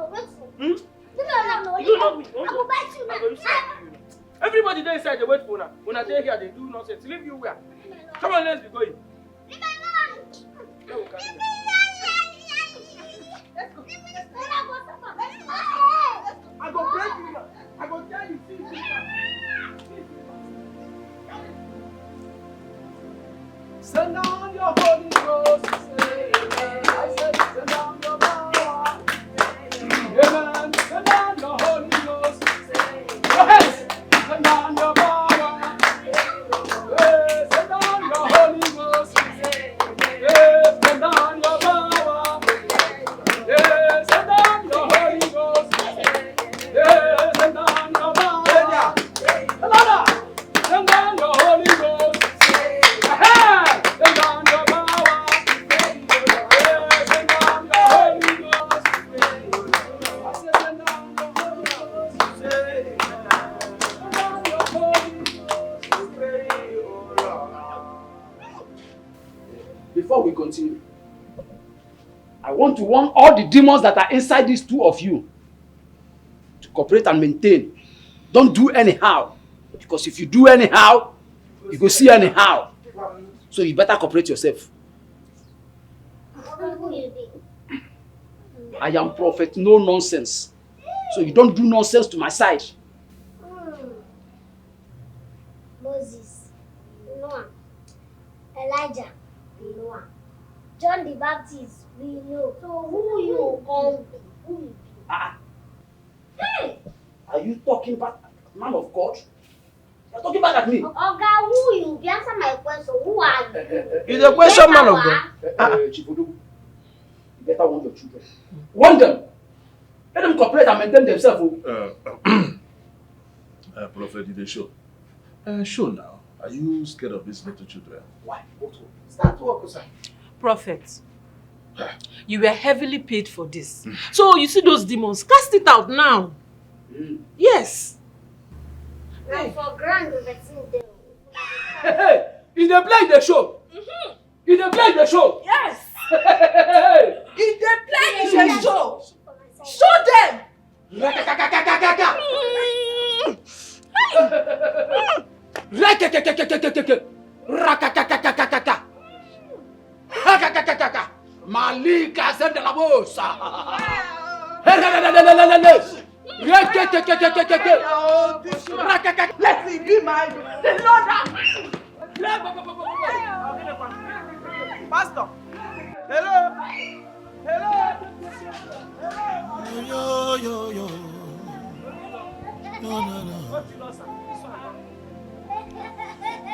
Hmm? Leave me alone. You love me. I go bite you now. Everybody dey inside dey wait for una. Una dey here dey do nonsense. Leave you where? Come on, let's be going. Leave me alone. Make we carry them. Let's go. Let's go. I go break you now. I go tell you, see, see, see. Send down your Holy Ghost. I said, send down your power. Amen. Send down your Holy Ghost. Your hands. Send down your power. Hey, send down your Holy Ghost. Hey, send down your power. Hey, send down your Holy Ghost. Hey, send down your power. Louder. Send down your Holy Ghost. Hey, send down your power. Hey, send down your Holy Ghost. I say, send down your Holy Ghost. Hey, send down your Holy Ghost. Before we continue, I want to warn all the demons that are inside these two of you to cooperate and maintain. Don't do anyhow, because if you do anyhow, you go see anyhow. So you better cooperate yourself. I am prophet, no nonsense. So you don't do nonsense to my side. Moses, we know am. Elijah, we know am. John the Baptist, we know. So who you come be? Who you be? Ah. Hey! Are you talking back, man of God? You're talking back at me. Oga, who you be? Answer my question. Who are you? You the question, man of God. Uh, uh, Chief Odogwu, you better warn your children. Warn them. Let them cooperate and maintain themselves. Oh. Uh, uh, Prophet, you dey show. Uh, show now. Are you scared of these little children? Why? Start work, sir. Prophet, you were heavily paid for this. So you see those demons, cast it out now. Yes. Na for ground we dey see them. Hey, hey, you dey play the show. You dey play the show. Yes. Hey, You dey play the show. Show them. Kakakakakaka. Lika senda la bosa. Helelelelelele. Reketeketeketekete. Rakaka. Let me be my the Lord. Pastor. Hello. Hello. Yo, yo, yo. No, no, no.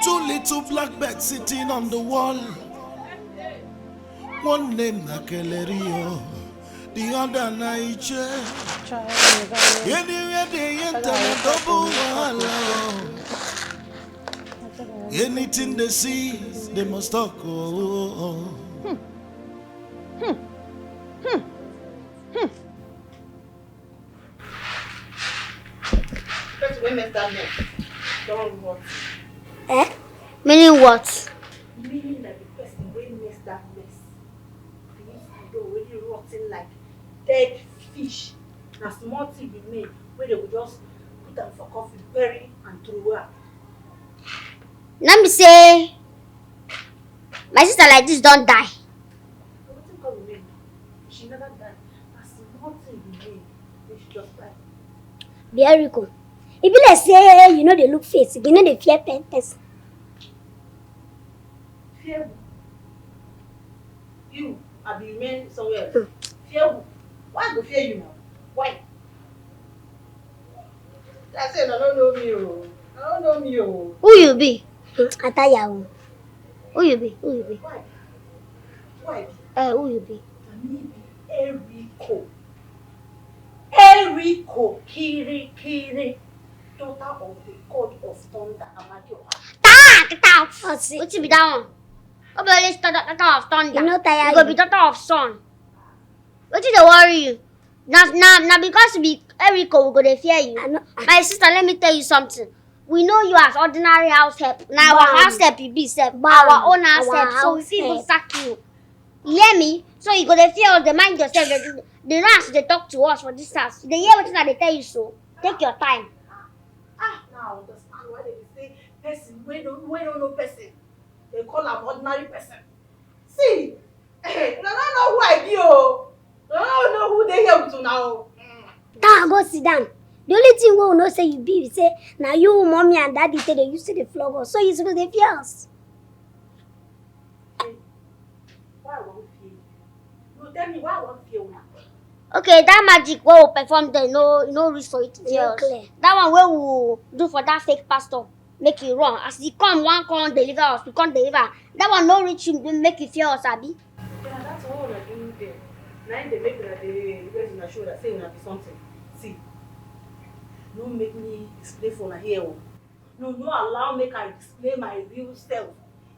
Two little black birds sitting on the wall. One name na Kelerio, the other na Iche. Anywhere they enter, na double wahala. Anything they see, they must talk. Oh, oh, oh. Person wey mess that mess don rot. Eh? Meaning what? Meaning that the person wey mess that mess, the inside don already rotten like dead fish. Na small thing remain wey they go just put am for coffin, bury and throw am. Let me say, my sister like this don die. Wetin come remain? She never die. Na small thing remain wey she just die. Biariko, e be like say you no dey look face, you no dey fear pen person. Fear who? You, I be remain somewhere else. Hmm. Fear who? Why I go fear you now? Why? I say, no, no, no, me, oh. No, no, me, oh. Who you be? Hmm, Ataya o. Who you be? Who you be? Why? Why? Eh, who you be? Na me be Eriko. Eriko Kirikiri, daughter of the god of thunder, Amadioha. Ta, ta, ta. Wetin be that one? Go be always daughter, daughter of thunder. You no tire you go you? Be daughter of sun. Wetin dey worry you? Na, na, na because you be Eriko, we go dey fear you. I know. My sister, let me tell you something. We know you as ordinary house help. Na our house help you be sef. Bam. Our own house help. So we fit even sack you. You hear me? So you go dey fear us, dey mind yourself. Dey, dey know as you dey talk to us for this house. You dey hear wetin I dey tell you so? Take your time. Ah, now I understand why they dey say person wey no, wey no know person, they call am ordinary person. See, eh, una no know who I be o. Una no know who dey here with una o. Mm. Tah, go sit down. The only thing wey we know say you be, we say na you, mommy and daddy take dey use to dey flog us. So you suppose dey fear us. Why I wan fear you? No, tell me why I wan fear una. Okay, that magic wey we perform there no, no reach for you to fear us. Clear. That one wey we do for that fake pastor, make e run. As e come, wan come deliver us, we come deliver am. That one no reach you, make you fear us, abi? Yeah, that's all una do there. Na im dey make una dey raise una shoulder, say una be something. See, no make me display for una here o. No, no allow make I display my real self.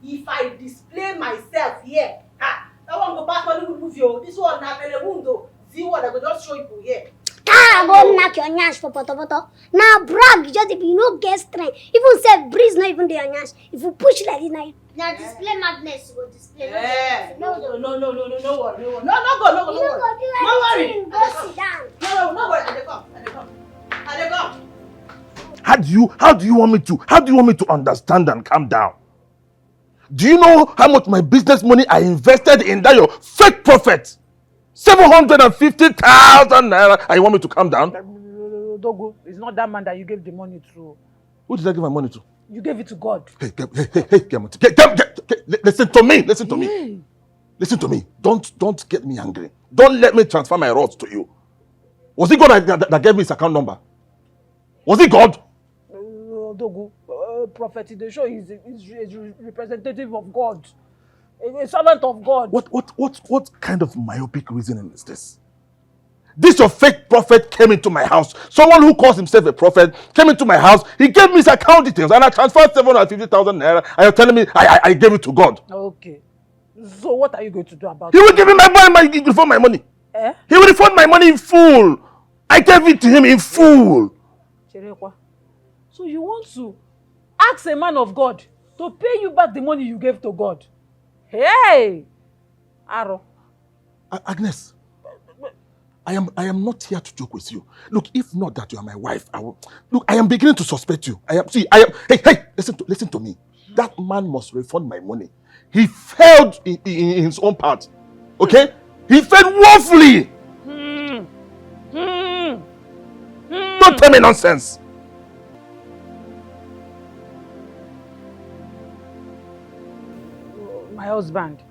If I display myself here, ah, that one go pass Hollywood movie o. This one na belle wound o. See what I go just show you here. Tah, go knack your nyash for poto poto. Na brag, you just dey, you no get strength. Even sef breeze no even dey your nyash. If you push like this, na you. Na display madness you go display. Eh, no, no, no, no, no, no, no worry, no worry. No, no go, no go, no worry. You no go do anything, go sit down. No, no, no worry, I dey come, I dey come. I dey come. How do you, how do you want me to, how do you want me to understand and calm down? Do you know how much my business money I invested in that your fake prophet? Seven hundred and fifty thousand naira, and you want me to calm down? Dogo, it's not that man that you gave the money to. Who did I give my money to? You gave it to God. Hey, hey, hey, hey, hey, Kiamati. Hey, hey, hey, hey, li-, listen to me, listen to me. Hey. Listen to me. Don't, don't get me angry. Don't let me transfer my wrath to you. Was it God that, that, that gave me his account number? Was it God? Uh, Dogu, uh, prophet, they show he's, he's, he's re-, representative of God, a, a servant of God. What, what, what, what kind of myopic reasoning is this? This your fake prophet came into my house. Someone who calls himself a prophet came into my house. He gave me his account details and I transferred seven hundred fifty thousand naira. And you're telling me I, I, I gave it to God. Okay. So what are you going to do about it? He will give me my money, my, refund my money. Eh? He will refund my money in full. I gave it to him in full. Cherekwa. So you want to ask a man of God to pay you back the money you gave to God? Hey! Aro. A-, Agnes, I am, I am not here to joke with you. Look, if not that you are my wife, I will, look, I am beginning to suspect you. I am, see, I am, hey, hey, listen to, listen to me. That man must refund my money. He failed in, in, in his own part. Okay? He failed woefully. Hmm. Hmm. Hmm. Don't tell me nonsense. My husband,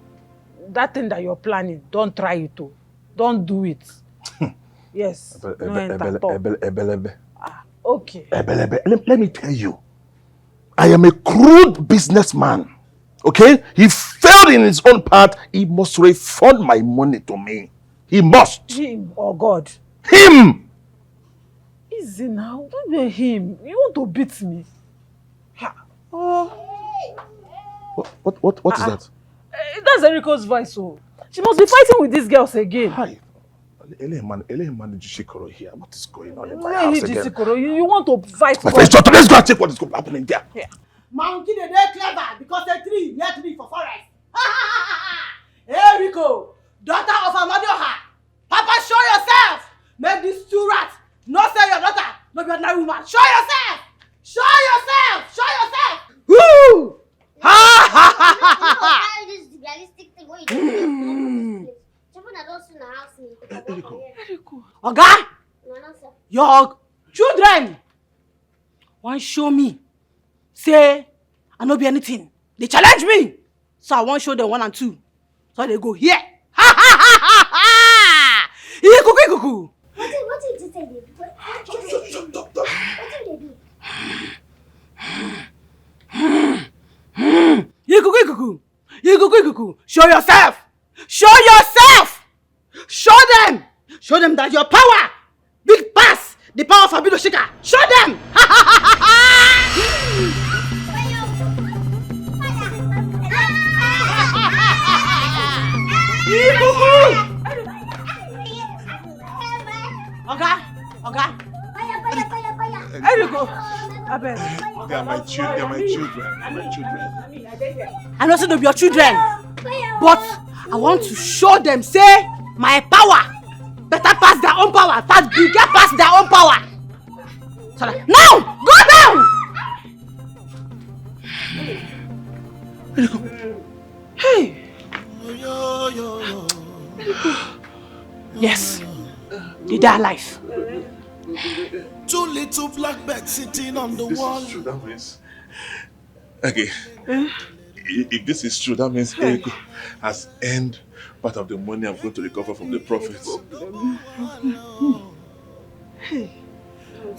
that thing that you're planning, don't try it o. Don't do it. Yes, Ebe- no ebe- enter ebele- talk. ebele- ebelebe. Ah, okay. Ebelebe. Let, let me tell you, I am a crude businessman. Okay? He failed in his own part. He must refund my money to me. He must. Him or God? Him! Easy now. Don't be him. You want to beat me? Ha. Oh. What, what, what, what is Ah, ah. that? Eh, that's Eriko's voice, oh. She must be fighting with these girls again. Hi. Ele man, ele man, did you see Koro here? What is going on in my Where house did you see again? Koro? You, you want to fight My God? Face shut up. Let's go and check what is happening there. Yeah. Monkey dey dey clever because a tree near tree for forest. Eriko, daughter of Amadioha, Papa, show yourself. Make these two rats know say your daughter no be ordinary woman. Show yourself. Show yourself. Show yourself. Who? Ha ha ha ha ha. Why this realistic thing wey you dey do? Children, I don't see na house me. Eriko. Eriko. Oga, No, no, sir. Your children wan show me say I no be anything. They challenge me. So I wan show them one and two. So they go here. Ikuku, ikuku. Wetin, wetin you say dey do? What, what, wetin dey do? Ikuku, ikuku. Ikuku, ikuku. Show yourself. Show yourself. Show them. Show them that your power big pass the power of Abidoshika. Show them. Oga, oga. Eriko, abeg. They are my children. They are my children. My children. I know say no be your children, but I want to show them say my power better pass their own power, pass bigger pass their own power. So now, go down. Hey. Yes, they die alive. Two little black birds sitting on the wall. This is true, that means. Okay. Eh? I- If this is true, that means Hey. Eriko has earned part of the money I'm going to recover from the prophet. Hey.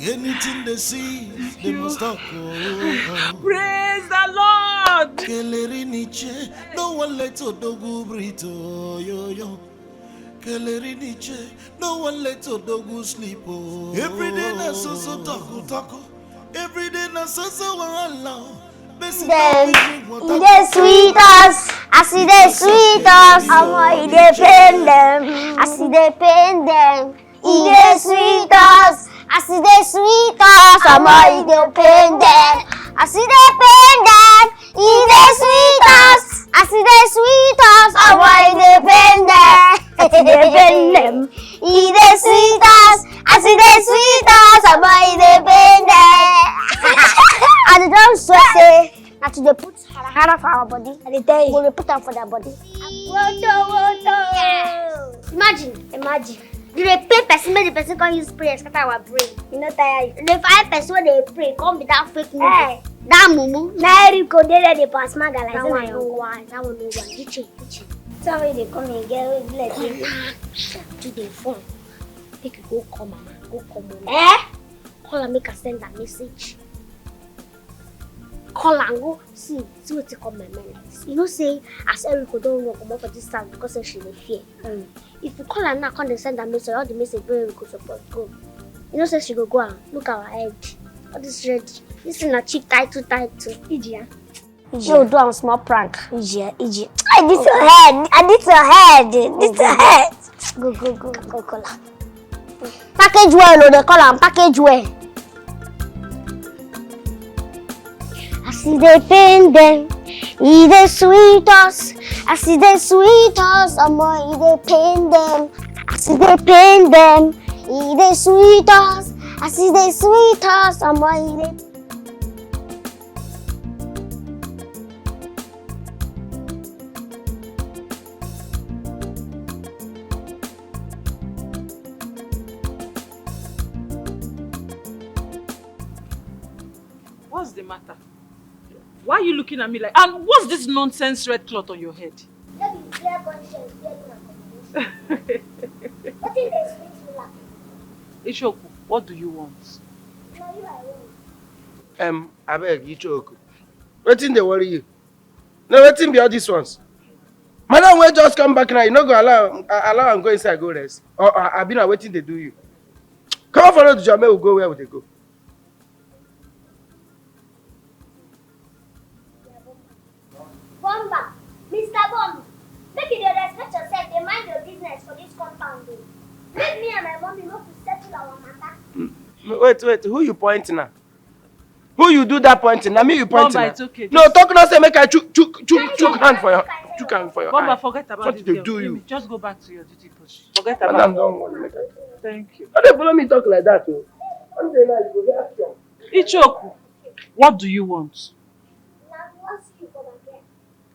Anything they see, they must talk. Oh. Praise the Lord. Keleri niche, no one let Odogwu breathe. Oh, yo, yo. Keleri niche, no one let Odogwu sleep. Oh. Every day na so so talk, talk. Every day na so so wahala. Dem, e dey sweet us, as e dey sweet us, omo, e dey pain dem, as e dey pain dem, e dey sweet us, as e dey sweet us, omo, e dey pain dem, as e dey pain dem, e dey sweet us, as e dey sweet us, omo, e dey pain dem, as e dey pain dem, e dey sweet us, as e dey sweet us, omo, e dey pain dem. I dey don swear say na to dey put harahara for our body. I dey tell you. We go dey put am for their body. Woto, woto. Imagine, imagine. You dey pay person, make the person come use prayer scatter our brain. You no tire you. Dey find person wey dey pray, come be that fake mumu. Hey. That mumu. Na Eriko dey there dey pass maga like say na your one. That one no one. Iche, iche. Sorry, dey come here, girl. Wey be like say you dey phone. Make you go call mama, go call mommy. Eh? Call am, make I send am message. Call am go see, see wetin come my mind like this. You know say as Eriko don run comot for this town because say she dey fear. Mm. If you call am now, come dey send am message, all the message wey Eriko suppose go. You know say she go go am. Look our head. All this red. This thing na cheap title, title. Idiot. Ije. No, do am small prank. Ije, Ije. I did your head. I did your head. Did your head. Go, go, go, go, call am. Package well, oh, they call am package well. As e dey pain dem, e dey sweet us. As e dey sweet us, omo, e dey pain dem. As e dey pain dem, e dey sweet us. As e dey sweet us, omo, e dey. What's the matter? Why are you looking at me like? And what's this nonsense red cloth on your head? No be clear conscience, clear my combination. Wetin dey sweet you like? Ichoku, what do you want? Na you I want. Um, abeg, Ichoku. Wetin dey worry you? No, wetin be all these ones? Madam wey just come back now, you no go allow, uh, allow am go inside go rest? Or, uh, abi na wetin dey do you? Come follow the John, make we go where we dey go. Bomber, Mister Bomber, make you dey respect yourself, dey mind your business for this compound o. Make me and my mommy make we settle our matter. Mm. Wait, wait, who you point na? Who you do that point na? Me you point Bomber, na? It's okay. No, talk no say make I chook, chook, chook, chook hand for your, chook hand for your Bomber, eye. Forget about this girl. What dey do you? Just go back to your duty post. Forget about it. Madam don warn me. Thank you. No dey follow me talk like that o. One day now you go hear action. Ichoku, what do you want? Na to ask you for my girl.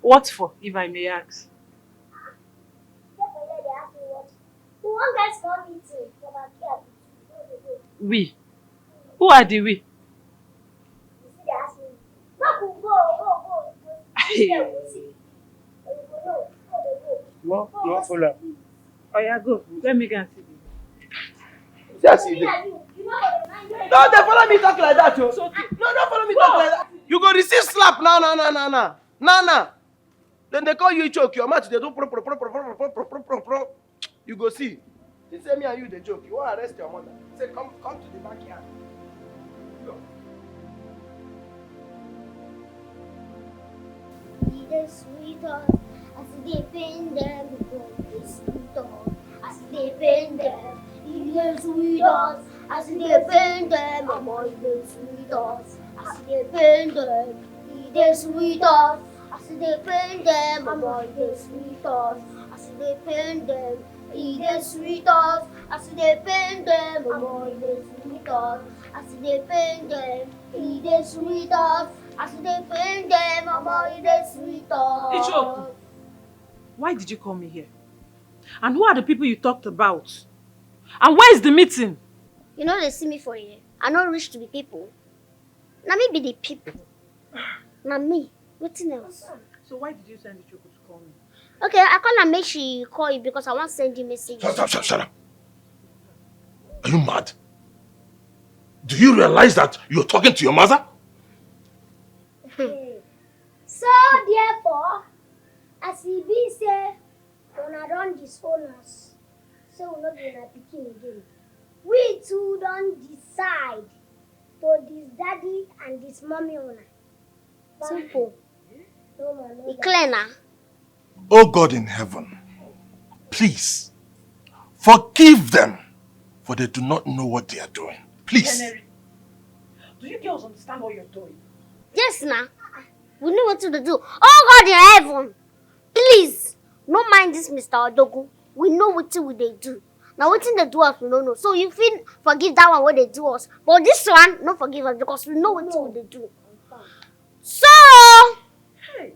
What for, if I may ask? Get for here dey ask me what. We wan get small meeting for backyard. We? Who are the we? You see dey ask me. Make we go, go, go, go. Hey. This girl go see. But you go know. Go, go, go. You wan, you wan follow am? Oya, go. Let me go and see the. See as e dey. No, dey follow me talk like that o. It's okay. No, don't follow me talk like that. You go receive slap now, now, now, now, now. Now, now. Then they call you choke. Your mouth dey do pro, pro, pro. You go see. This say me and you dey joke. You wan arrest your mother. Say come, come to the backyard. Go. E dey sweet us as e dey pain dem, e dey sweet us as e dey pain dem. E dey sweet us as e dey pain dem, omo, e dey sweet us as e dey pain dem. E dey sweet us as e dey pain dem, omo, e dey sweet us as e dey pain dem. E dey sweet us as e dey pain dem, omo, e dey sweet us as e dey pain dem. E dey sweet us as e dey pain dem, omo, e dey sweet us. Ichoku, why did you call me here? And who are the people you talked about? And where is the meeting? You no dey see me for here. I no reach to be people. Na me be the people. Na me. Wetin else? So why did you send Ichoku to call me? Okay, I call am make she call you because I wan send you message. Shut up, shut up, shut up. Are you mad? Do you realize that you're talking to your mother? So therefore, as e be say una don disown us, say we no be una pikin again, we too don decide to diss daddy and diss mommy una. Simple. No more, no less. E clear na. Oh God in heaven, please forgive them, for they do not know what they are doing. Please. Henry, do you girls understand what you're doing? Yes na. We know wetin to do. Oh God in heaven, please, no mind this Mister Odogu. We know wetin we dey do. Na wetin dey do us, we no know. So you fit forgive that one wey dey do us. But this one, no forgive us because we know wetin we dey do. So, hey,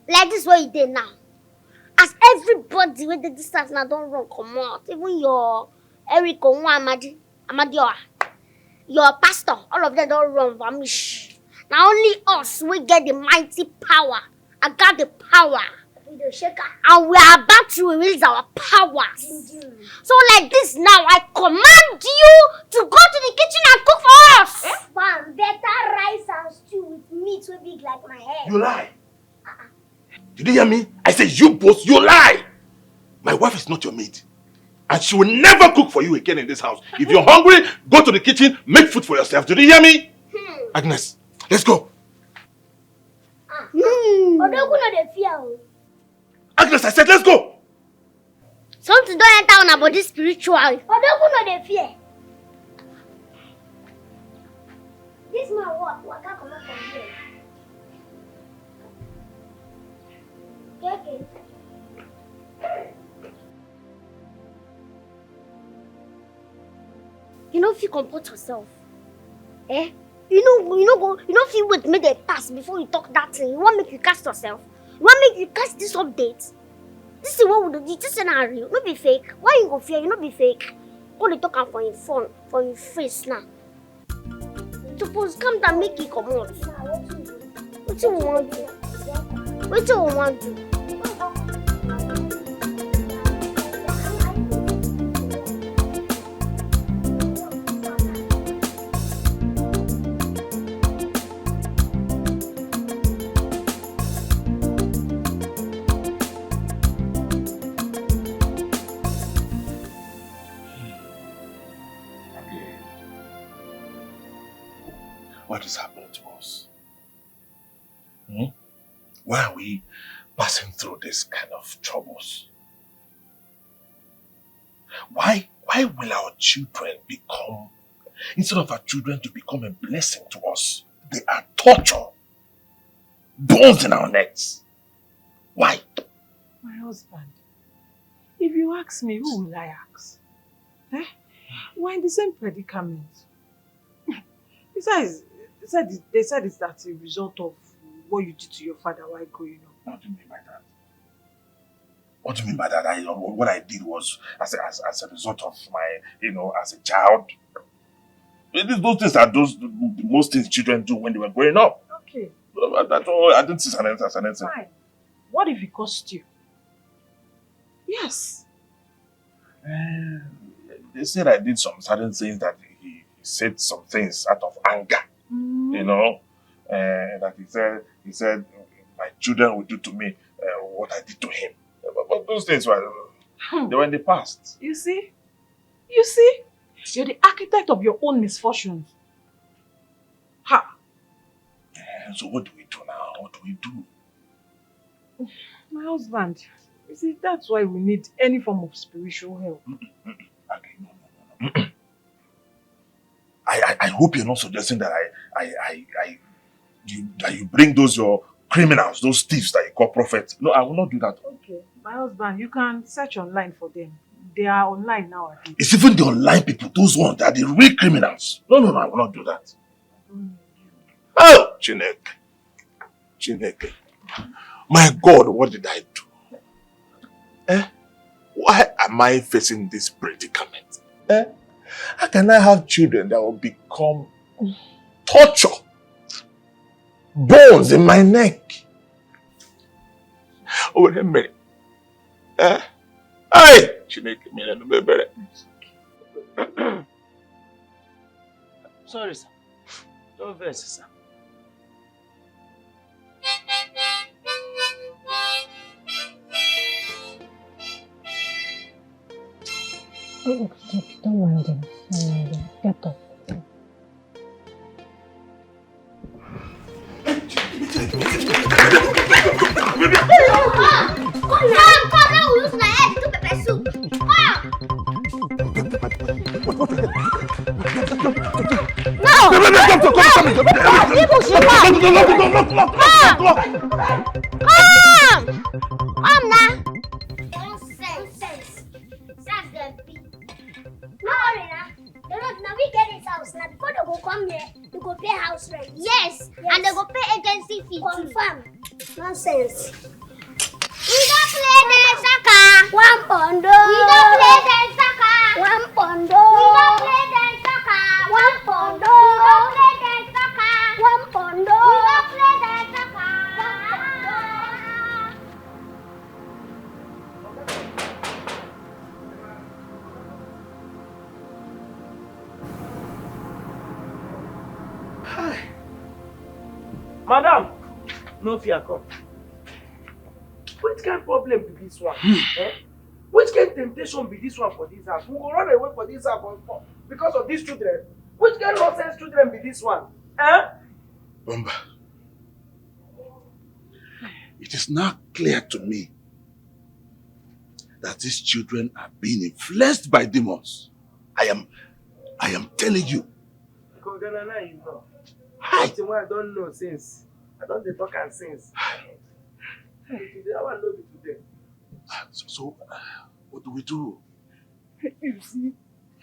like this wey e dey now, as everybody wey dey this house now don run comot, even your Eric Onwu Amadi, Amadioha, your pastor, all of them don run vanish. Na only us wey get the mighty power. I got the power. We dey shake am. And we are about to release our powers. Ding, ding. So like this now, I command you to go to the kitchen and cook for us. Eh? Bam, better rice and stew with meat wey big like my head. You lie. Did you hear me? I say you both, you lie. My wife is not your maid. And she will never cook for you again in this house. If you're hungry, go to the kitchen, make food for yourself. Did you hear me? Hmm. Agnes, let's go. Ah. Hmm. Odogwu no dey fear o. Agnes, I said, let's go. Something don enter una body spiritual. Odogwu no dey fear. This man wa-, waka comot from here. Keke. You no fit comport yourself. Eh? You no, you no go, you no fit wait make dem pass before you talk that thing. You wan make you cast yourself? You wan make you cast this update? This thing wey we do, you think say na real? No be fake. Why you go fear? You no be fake. Come dey talk am for him phone, for him face now. Suppose calm down, make e comot. Wetin we wan do? Wetin we wan do? What is happening to us? Hmm? Why are we passing through this kind of troubles? Why, why will our children become, instead of our children to become a blessing to us, they are torture, bones in our necks? Why? My husband, if you ask me, who will I ask? Eh? We're in the same predicament. Besides, they said, it, they said it's that a result of what you did to your father while growing up. What do you mean by that? What do you mean by that? I, what I did was as a, as, as a result of my, you know, as a child. Those things are those most things children do when they were growing up. Okay. That's all. I didn't see as an answer. Fine. What if he cursed you? Yes. Uh, they said I did some certain things that he, he said some things out of anger. Mm. You know, uh, that he said he said my children will do to me uh, what I did to him. But, but those things were hmm. they were in the past. You see, you see, you're the architect of your own misfortunes. Ha! Uh, so what do we do now? What do we do? My husband, you see, that's why we need any form of spiritual help. I, I, I hope you're not suggesting that I, I, I, I you, that you bring those your criminals, those thieves that you call prophets. No, I will not do that. Okay, my husband, you can search online for them. They are online nowadays. It's even the online people, those ones that are the real criminals. No, no, no, I will not do that. Mm. Oh, Chineke. Chineke. My God, what did I do? Eh? Why am I facing this predicament? Eh? How can I have children that will become torture? Bones in my neck. Oh, Henry. Eh? Hey! Chineke, mere no bebere. Sorry, sir. Don't vex, sir. Oh, okay, don't mind him. Don't mind him. Get up. Come, come, come, now we use my head do pepper soup. Come. No! No! People should come! Come! Come now! Nonsense! Nonsense! That's the big. No worry now. The road now we get this house now. Before they go come here, we go pay house rent. Yes, yes. And they go pay agency fee. Confirm. Nonsense. We don't play the soccer. One pondo. We don't play the soccer. One pondo. We don't play the soccer. One pondo. We don't play the soccer. One pondo. We don't play the soccer. One pondo. Madam, no fear come. Which kind problem be this one? Hmm. Eh? Which kind temptation be this one for this house? We go run away for this house for, for, because of these children. Which kind nonsense children be this one? Eh? Bumba, it is now clear to me that these children are being influenced by demons. I am, I am telling you. Because Ghana now you know. Hi. Something I don't know since. I don't dey talk am since. Today, I want to know today. So, so uh, what do we do? You see,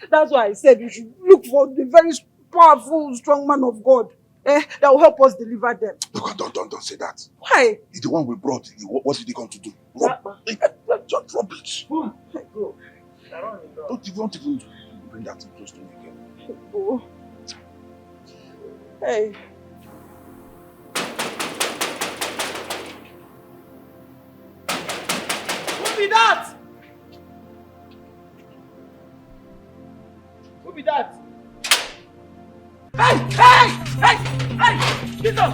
that's why I said we should look for the very powerful, strong man of God eh, that will help us deliver them. Look, don't, don't, don't say that. Why? He's the one we brought. He, what, what did he come to do? Rob. Just rubbish. Boom. Go. Don't even, don't even bring that thing close to me again. Oh. Hey. Who be that? Who be that? Hey! Hey! Hey! Hey! Jesus!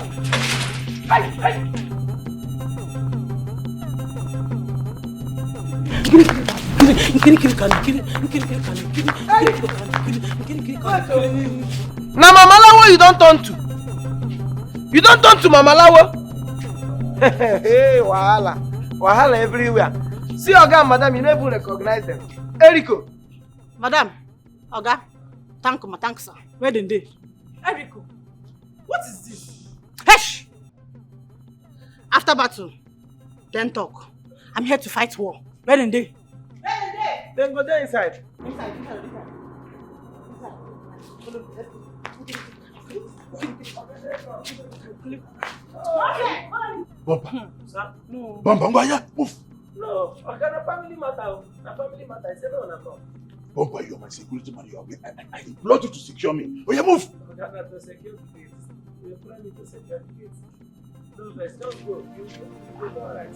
Hey! Hey! Na Mama Lawo you don turn to. You don turn to Mama Lawo. Hey, wahala. Wahala everywhere. See oga and madam, you no even recognize them. Eriko. Madam, oga, thank you, ma, thank you, sir. Where dem dey? Eriko, what is this? Hesh! After battle, then talk. I'm here to fight war. Where dem dey? Where dem dey? Dem go dey inside. Inside, inside, inside. Inside. Follow me, let's go. Bumper. Hmm. Sir? No. Bumper, ngwa ya, move. No, oga, na family matter o. Na family matter. I say no, na come. Bumper, you're my security man. You are, I, I, I implore you to secure me. Oh, yeah, move. Oga, na to secure the gate. You employ me to secure the gate. No vex, just go. You, you, you go alright.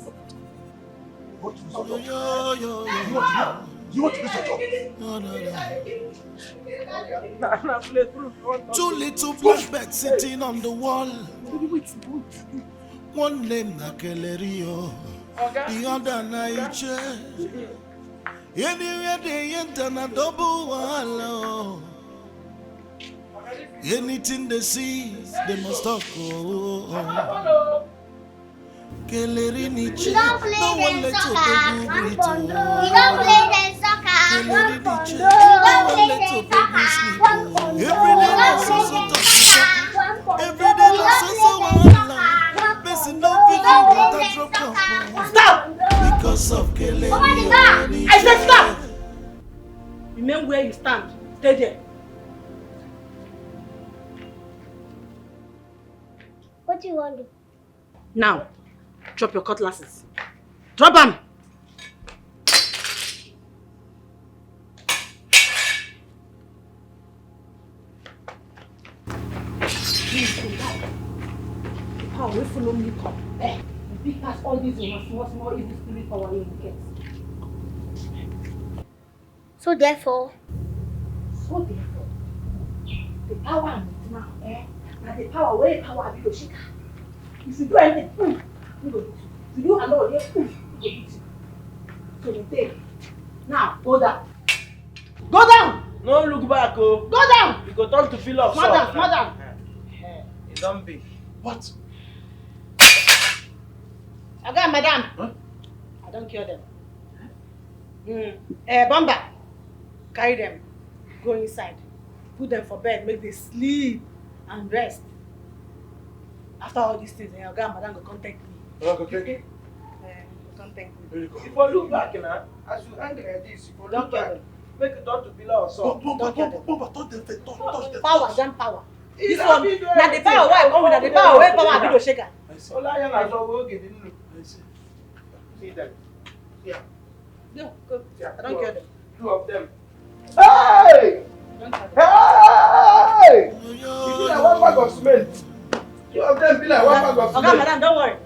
You want to lose your job? You want to, you want to lose your job? No, no, no. Na, na play proof. You want Two little black birds sitting on the wall. Wait, wait. One name na Kelerio, the other na Iche. Anywhere they enter na double wahala. Anything they see, they must talk. Oh. Keleri ni che, no one let Odogwu breathe o. We don play the soccer. Keleri ni che, no one let Odogwu sleep o. Every day na so so talk, talk. Every day na so so wahala. Person no fit drink water drop cup. Stop! Because of Keleri ni che. I said stop! Remain where you stand. Stay there. What do you want to do? Now, drop your cutlasses. Drop them! Please go down. The power will follow me come. Eh, e big pass all these una small, small evil spirit power wey you get. So therefore, so therefore, the power I'm with now, eh, na the power wey power be Oshika. If you do anything, mm, we go do too. If you do allow, yeah, mm, we go do too. So we take. Now, go down. Go down! No look back, oh. Go down! You go turn to pillar of salt. Madam, madam. Eh, e don be. What? Oga, madam. Huh? I don cure them. Hmm. Eh, Bamba, carry them. Go inside. Put them for bed. Make they sleep and rest. After all these things, eh, oga and madam go come thank me. Oga go thank you. Eh, go come thank me. Very good. If you look back now, as you hang like this, if you look back, make it turn to pillar of salt. Bumper, bumper, bumper, bumper, touch them first, touch, touch them. Power, jam power. This one, na the power wey I come with, na the power wey power be to shake am. I see. Ola, yeah, na so we get in. I see. See them. Yeah. No, go. Yeah, I don't care them. Two of them. Hey! Don't care them. Hey! You be like one bag of cement. Two of them be like one bag of cement. Oga, madam, don't worry.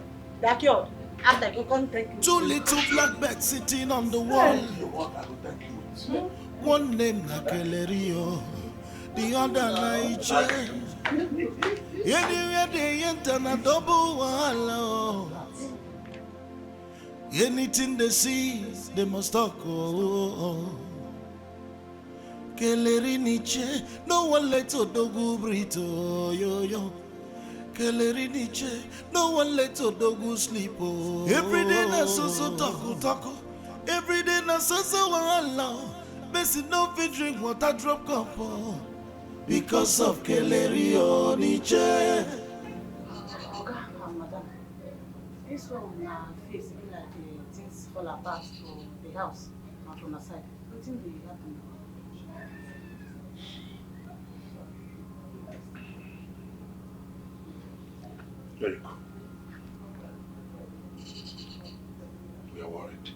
They are cured. After, go come thank you. Two little black birds sitting on the wall. Hey, you want, I go thank you. One name na Kelerio, the other na Iche. Anywhere they enter na double wahala. Anything they see, they must talk. Oh, Keleri ni che, no one let Odogwu breathe. Oh, yo, yo. Keleri ni che, no one let Odogwu sleep. Oh, every day na so so talk, talk. Every day na so so wahala. Person no fit drink water drop cup. Oh, because of Keleri ni che. Oga and madam, this one na face be like, uh, things fall apart for the house and for my side. Wetin dey happen? Very good. We are worried.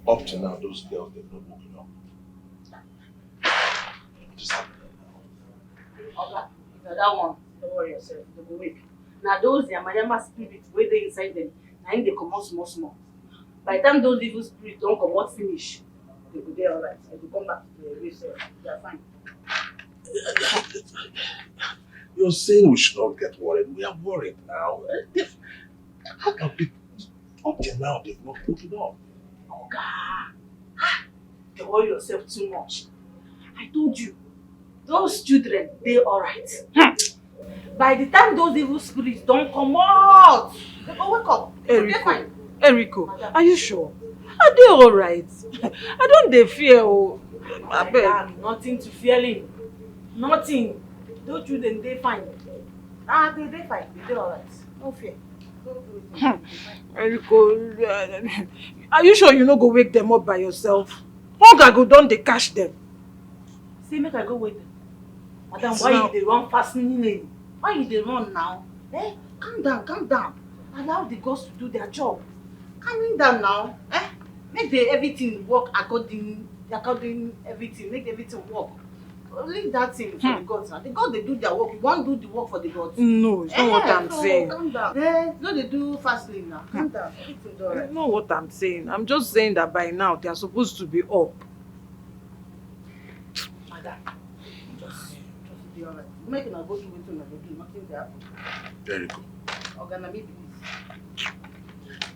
Up to now, those girls, they've not woken up. What is happening now? Oga, if na that one, don't worry yourself, they go wake. Na those yamayama spirit wey dey inside them, na im dey comot small small. By the time those evil spirits don comot finish, they go dey alright. They go come back to their real self. They are fine. You're saying we should not get worried. We are worried now. Eh, if- How can people, up till now, they've not woken up? Oga, ah, you worry yourself too much. I told you, those children dey alright. Hmm. By the time those evil spirits don comot, they go wake up. They go dey Eriko, fine. Eriko, Madam. Are you sure? I dey alright. I don dey fear o. Abeg. Madam, nothing to fear in. Nothing. Those children dey fine. Ah, they dey fine. They dey alright. No fear. Go do it. Eriko, uh, are you sure you no go wake them up by yourself? Hunger go don dey catch them. Say make I go wait. Madam, It's why not- you dey run fast nile? Why you dey run now? Eh? Calm down, calm down. Allow the gods to do their job. Calm down now. Eh? Make the everything work according, according everything. Make everything work. Leave that thing for the gods now. The gods dey do their work. You wan do the work for the gods. No, it's not what Eh, I'm so saying. Calm down. Eh, no dey do fast lane now. Calm down. Everything dey alright. It's not what I'm saying. I'm just saying that by now they are supposed to be up. Madam, just, just dey alright. Make una go do wetin una go do. Nothing dey happen. Eriko, Oga, na me be this.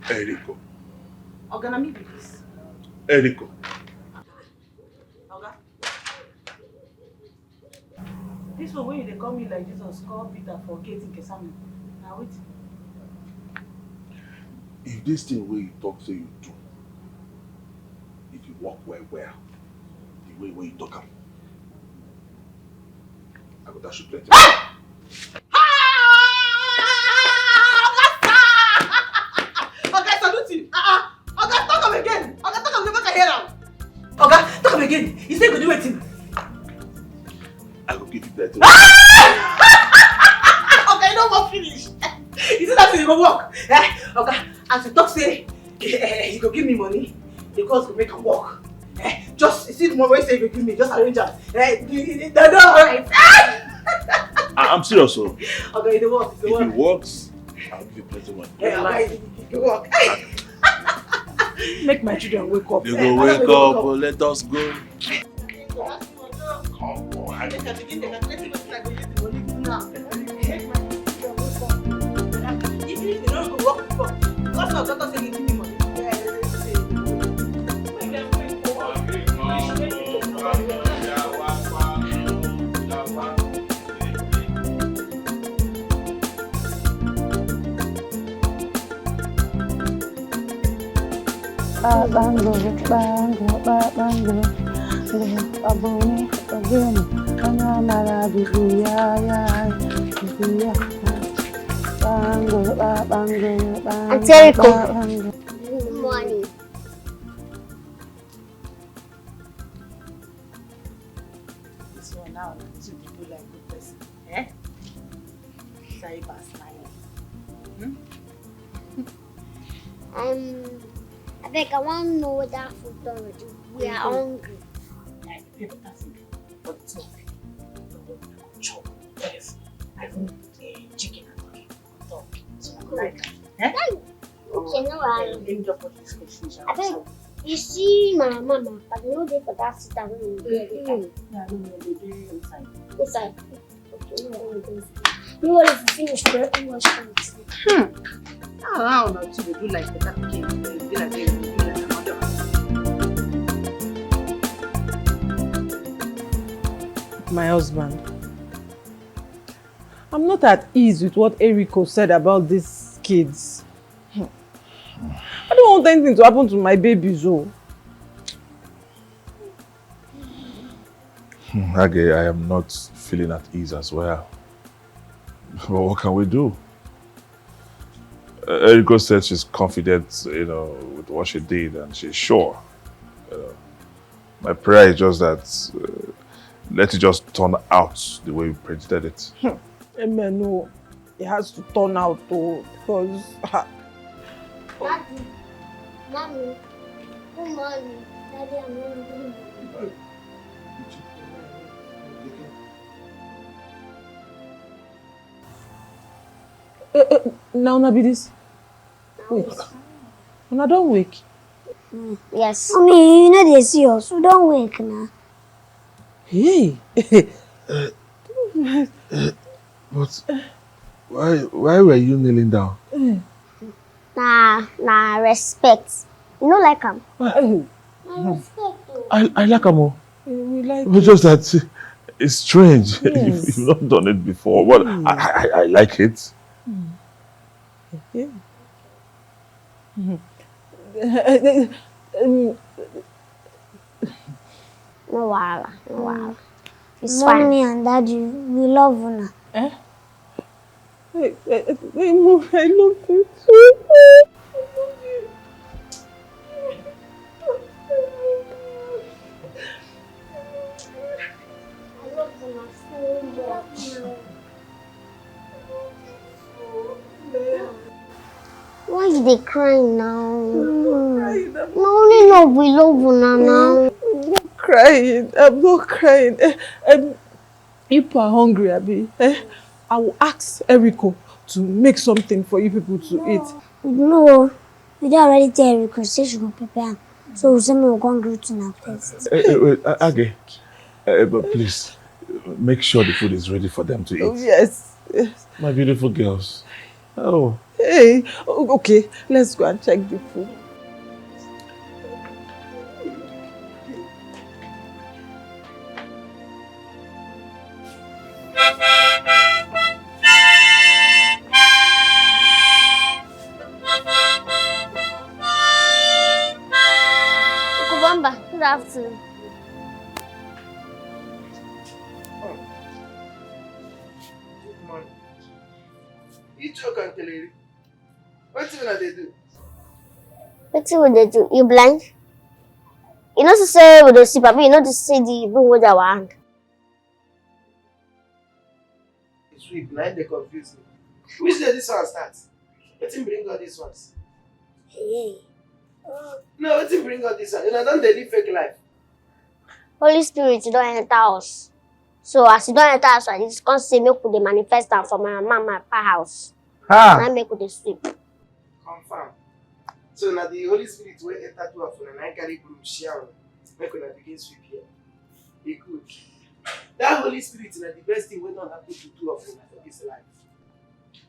Eriko, Oga, na me be this. Eriko. Oga. This one wey you dey call me like Jesus, call Peter for gate in Gethsemane. Na wetin? If this thing wey you talk say you do, if you work well well, the way wey you talk am, I go dash you plenty. Oga, salute you. Ah, ah. Oga, talk am again. Oga, talk am again, make I hear am. Oga, talk am again. You say you go do wetin? I go give you plenty. Oga, you no work finish. You see that thing you go work. Eh? Oga, as you talk say, eh, you go give me money, the gods go make am work. Eh, just see the money wey say you go give me, just arrange am. Eh, the, the, the, the, alright. I, I'm serious, so Oga, you dey work, you dey if it work. Works, I'll give you plenty money. Eh, Oga, you, you dey work. Make my children wake up. They Eh, go I wake don't wake up, up. Oh, let us go. Come on. Make I begin dey calculate wetin I go use the money do now. Make my children wake up. If you dey no go work before, because my daughter say you give me money. Make dem wake up. Kpakpango, kpakpango, kpakpango. Ọ bụ onye, ọ bụ onye, onye amara bibi ya, ya, bibi ya. Kpakpango, kpakpango, kpakpango, Auntie Eriko. Kpakpango. Good morning. This one now, na too dey do like good person. Eh? Cyber smile. Um, abeg, I wan know whether food don ready. We are hungry. Like, people that think, but it's okay. Don't worry, I go chop. Yes. I even, eh, chicken and turkey. Talk. So, I go like that. Eh? Okay, no wahala. Let me just put this question. Abeg, you see my mama, but you know dey for that sit down wey we dey every time. Yeah, no, no, they dey inside. Inside. Okay, no worry, guys. No worry, if you finish, correct me wash plate. Ah, una too dey do like better pikin. Dey do like, dey do like mother. My husband, I'm not at ease with what Eriko said about these kids. Hmm. I don't want anything to happen to my babies, oh. Hmm, Age, I am not feeling at ease as well. But what can we do? Uh, Eriko said she's confident, you know, with what she did, and she's sure. You know. My prayer is just that, uh, let it just turn out the way we predicted it. Amen. No, it has to turn out, oh, because Daddy, mommy, good morning. Daddy, I'm hungry. Now, una be this. Wait. Una don wake? Yes. Mommy, you know they see us. We don wake now. Hey. But why why were you kneeling down? Na na respect. You no like am. Hey. Na respect o. I I like am o. We like But it. Just that it's strange. Yes. You've not done it before. Well, I, I, I like it. Yeah. No wahala, no wahala. It's fine. Mommy and daddy, we love una. Eh? Hey, hey, hey, Mo, I love you too. I love you. I love una so much. Why you dey cry now? I'm not crying. I'm Na only love we love una now. I'm not crying. I'm not crying. Eh, em, you people are hungry, abi? Eh? I will ask Eriko to make something for you people to eat. No, we don already tell Eriko say she go prepare am. So we say make we come greet una first. Eh, eh, wait, uh, Age, uh, but please, make sure the food is ready for them to eat. Oh, yes, yes. My beautiful girls. Oh. Hey, o- okay, let's go and check the food. Uncle Bamba, good afternoon. Good morning. You talk and Keleri. Wetin una dey do? Wetin we dey do? You blind? You know say we dey sleep, abi you no dey see the broom wey dey our hand? Sweep, na im dey confuse me. Which day this one start? Wetin bring all these ones? Hey. No, wetin bring all this one? Una don dey live fake life. Holy Spirit don enter us. So as e don enter us like this, come say make we dey manifest am for my mama and papa house. Ha! Na make we dey sweep. Confirm. So na the Holy Spirit wey enter two of una na im carry broom share una. Make una begin sweep here. E good. That Holy Spirit na the best thing wey don happen to two of una for this life.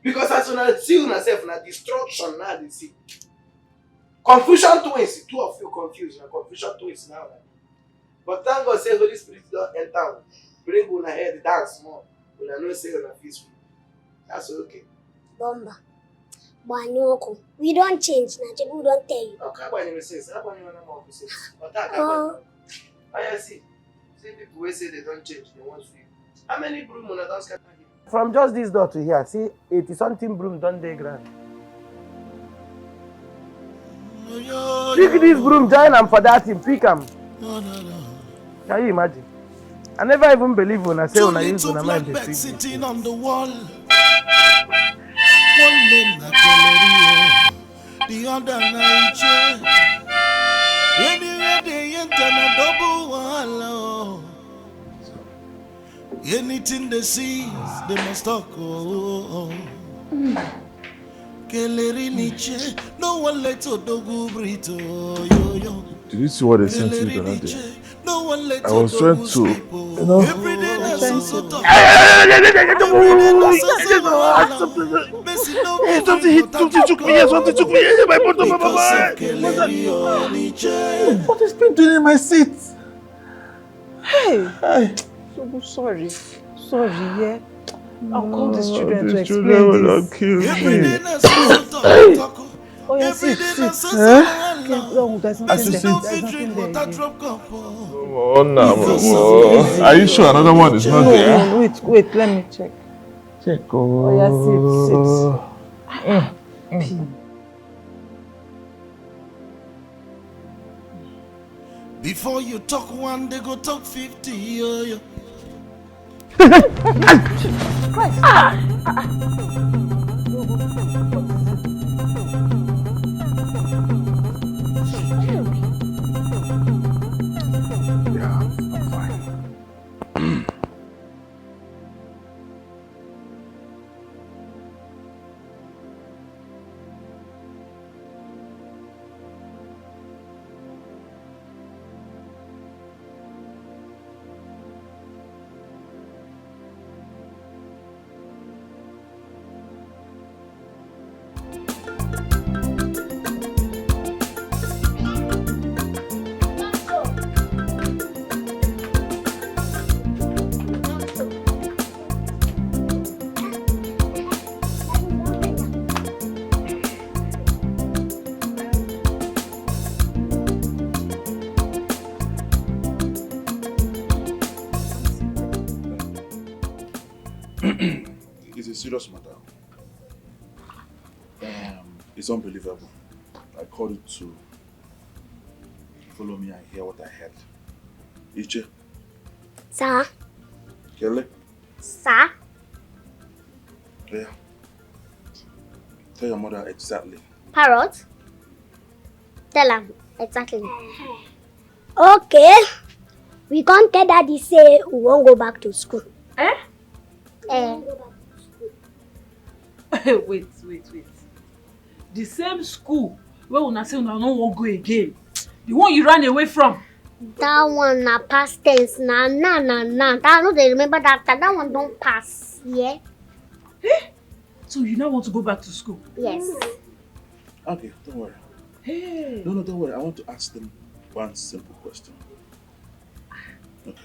Because as una see una sef, na destruction na dey see. Confusion twins, two of you confused, na confusion twins na una be. But thank God say Holy Spirit don enter una, bring una head down small. Una know say una fit sweep. That's okay. Bamba. But I know, uncle. We don change na, shebi we don tell you. Okay, agbanyere sense, agbanyere na my office. But I can't. Oh. I see. See people wey say they don change, they wan sweep. How many broom una don scatter here? From just this door to here, see eighty something broom don dey ground. Pick this broom, join am for that thing, pick am. Can you imagine? I never even believe una say una use una mind dey sweep this place. Sitting on the wall. One name na Valerio, the other na Iche. Anywhere they enter na double wahala. Anything they see, they must talk. Oh, Keleri Niche, no one let Odogwu breathe. Oh, yo, yo. Did you see what they sent to me the other day? No one let I was trying to, you know. Every day na so so talk. Every day na so so wahala. Mercy no be something hit, something took me here, something took me here. My bottom, my bottom. What has been doing in my seat? Hey! Hey! So sorry. Sorry, yeah. I'll call these children to explain this. These children will not kill me. Every day na so so talk. Oh, yeah, sit, sit. Eh? Okay, oh, there's nothing there. There's nothing there again. Oh, no, no, no. Are you sure another one is not there? No, no, wait, wait, let me check. Check. Oh, yeah, sit, sit. Before you talk one, they go talk fifty. Yo, yo. Serious matter. Um, it's unbelievable. I called you to follow me and hear what I heard. Iche, Sir? Kele, Sir? Yeah. Tell your mother exactly. Parrot? Tell am exactly. Okay. We can't tell daddy say we won't go back to school. Eh? Eh. Wait, wait, wait. The same school where una say una no wan go again. The one you ran away from. That one na past tense. Na na na na. That I no dey remember that time. That one don pass. Yeah. So you now want to go back to school? Yes. Okay, don't worry. Hey. No, no, don't worry. I want to ask them one simple question. Okay.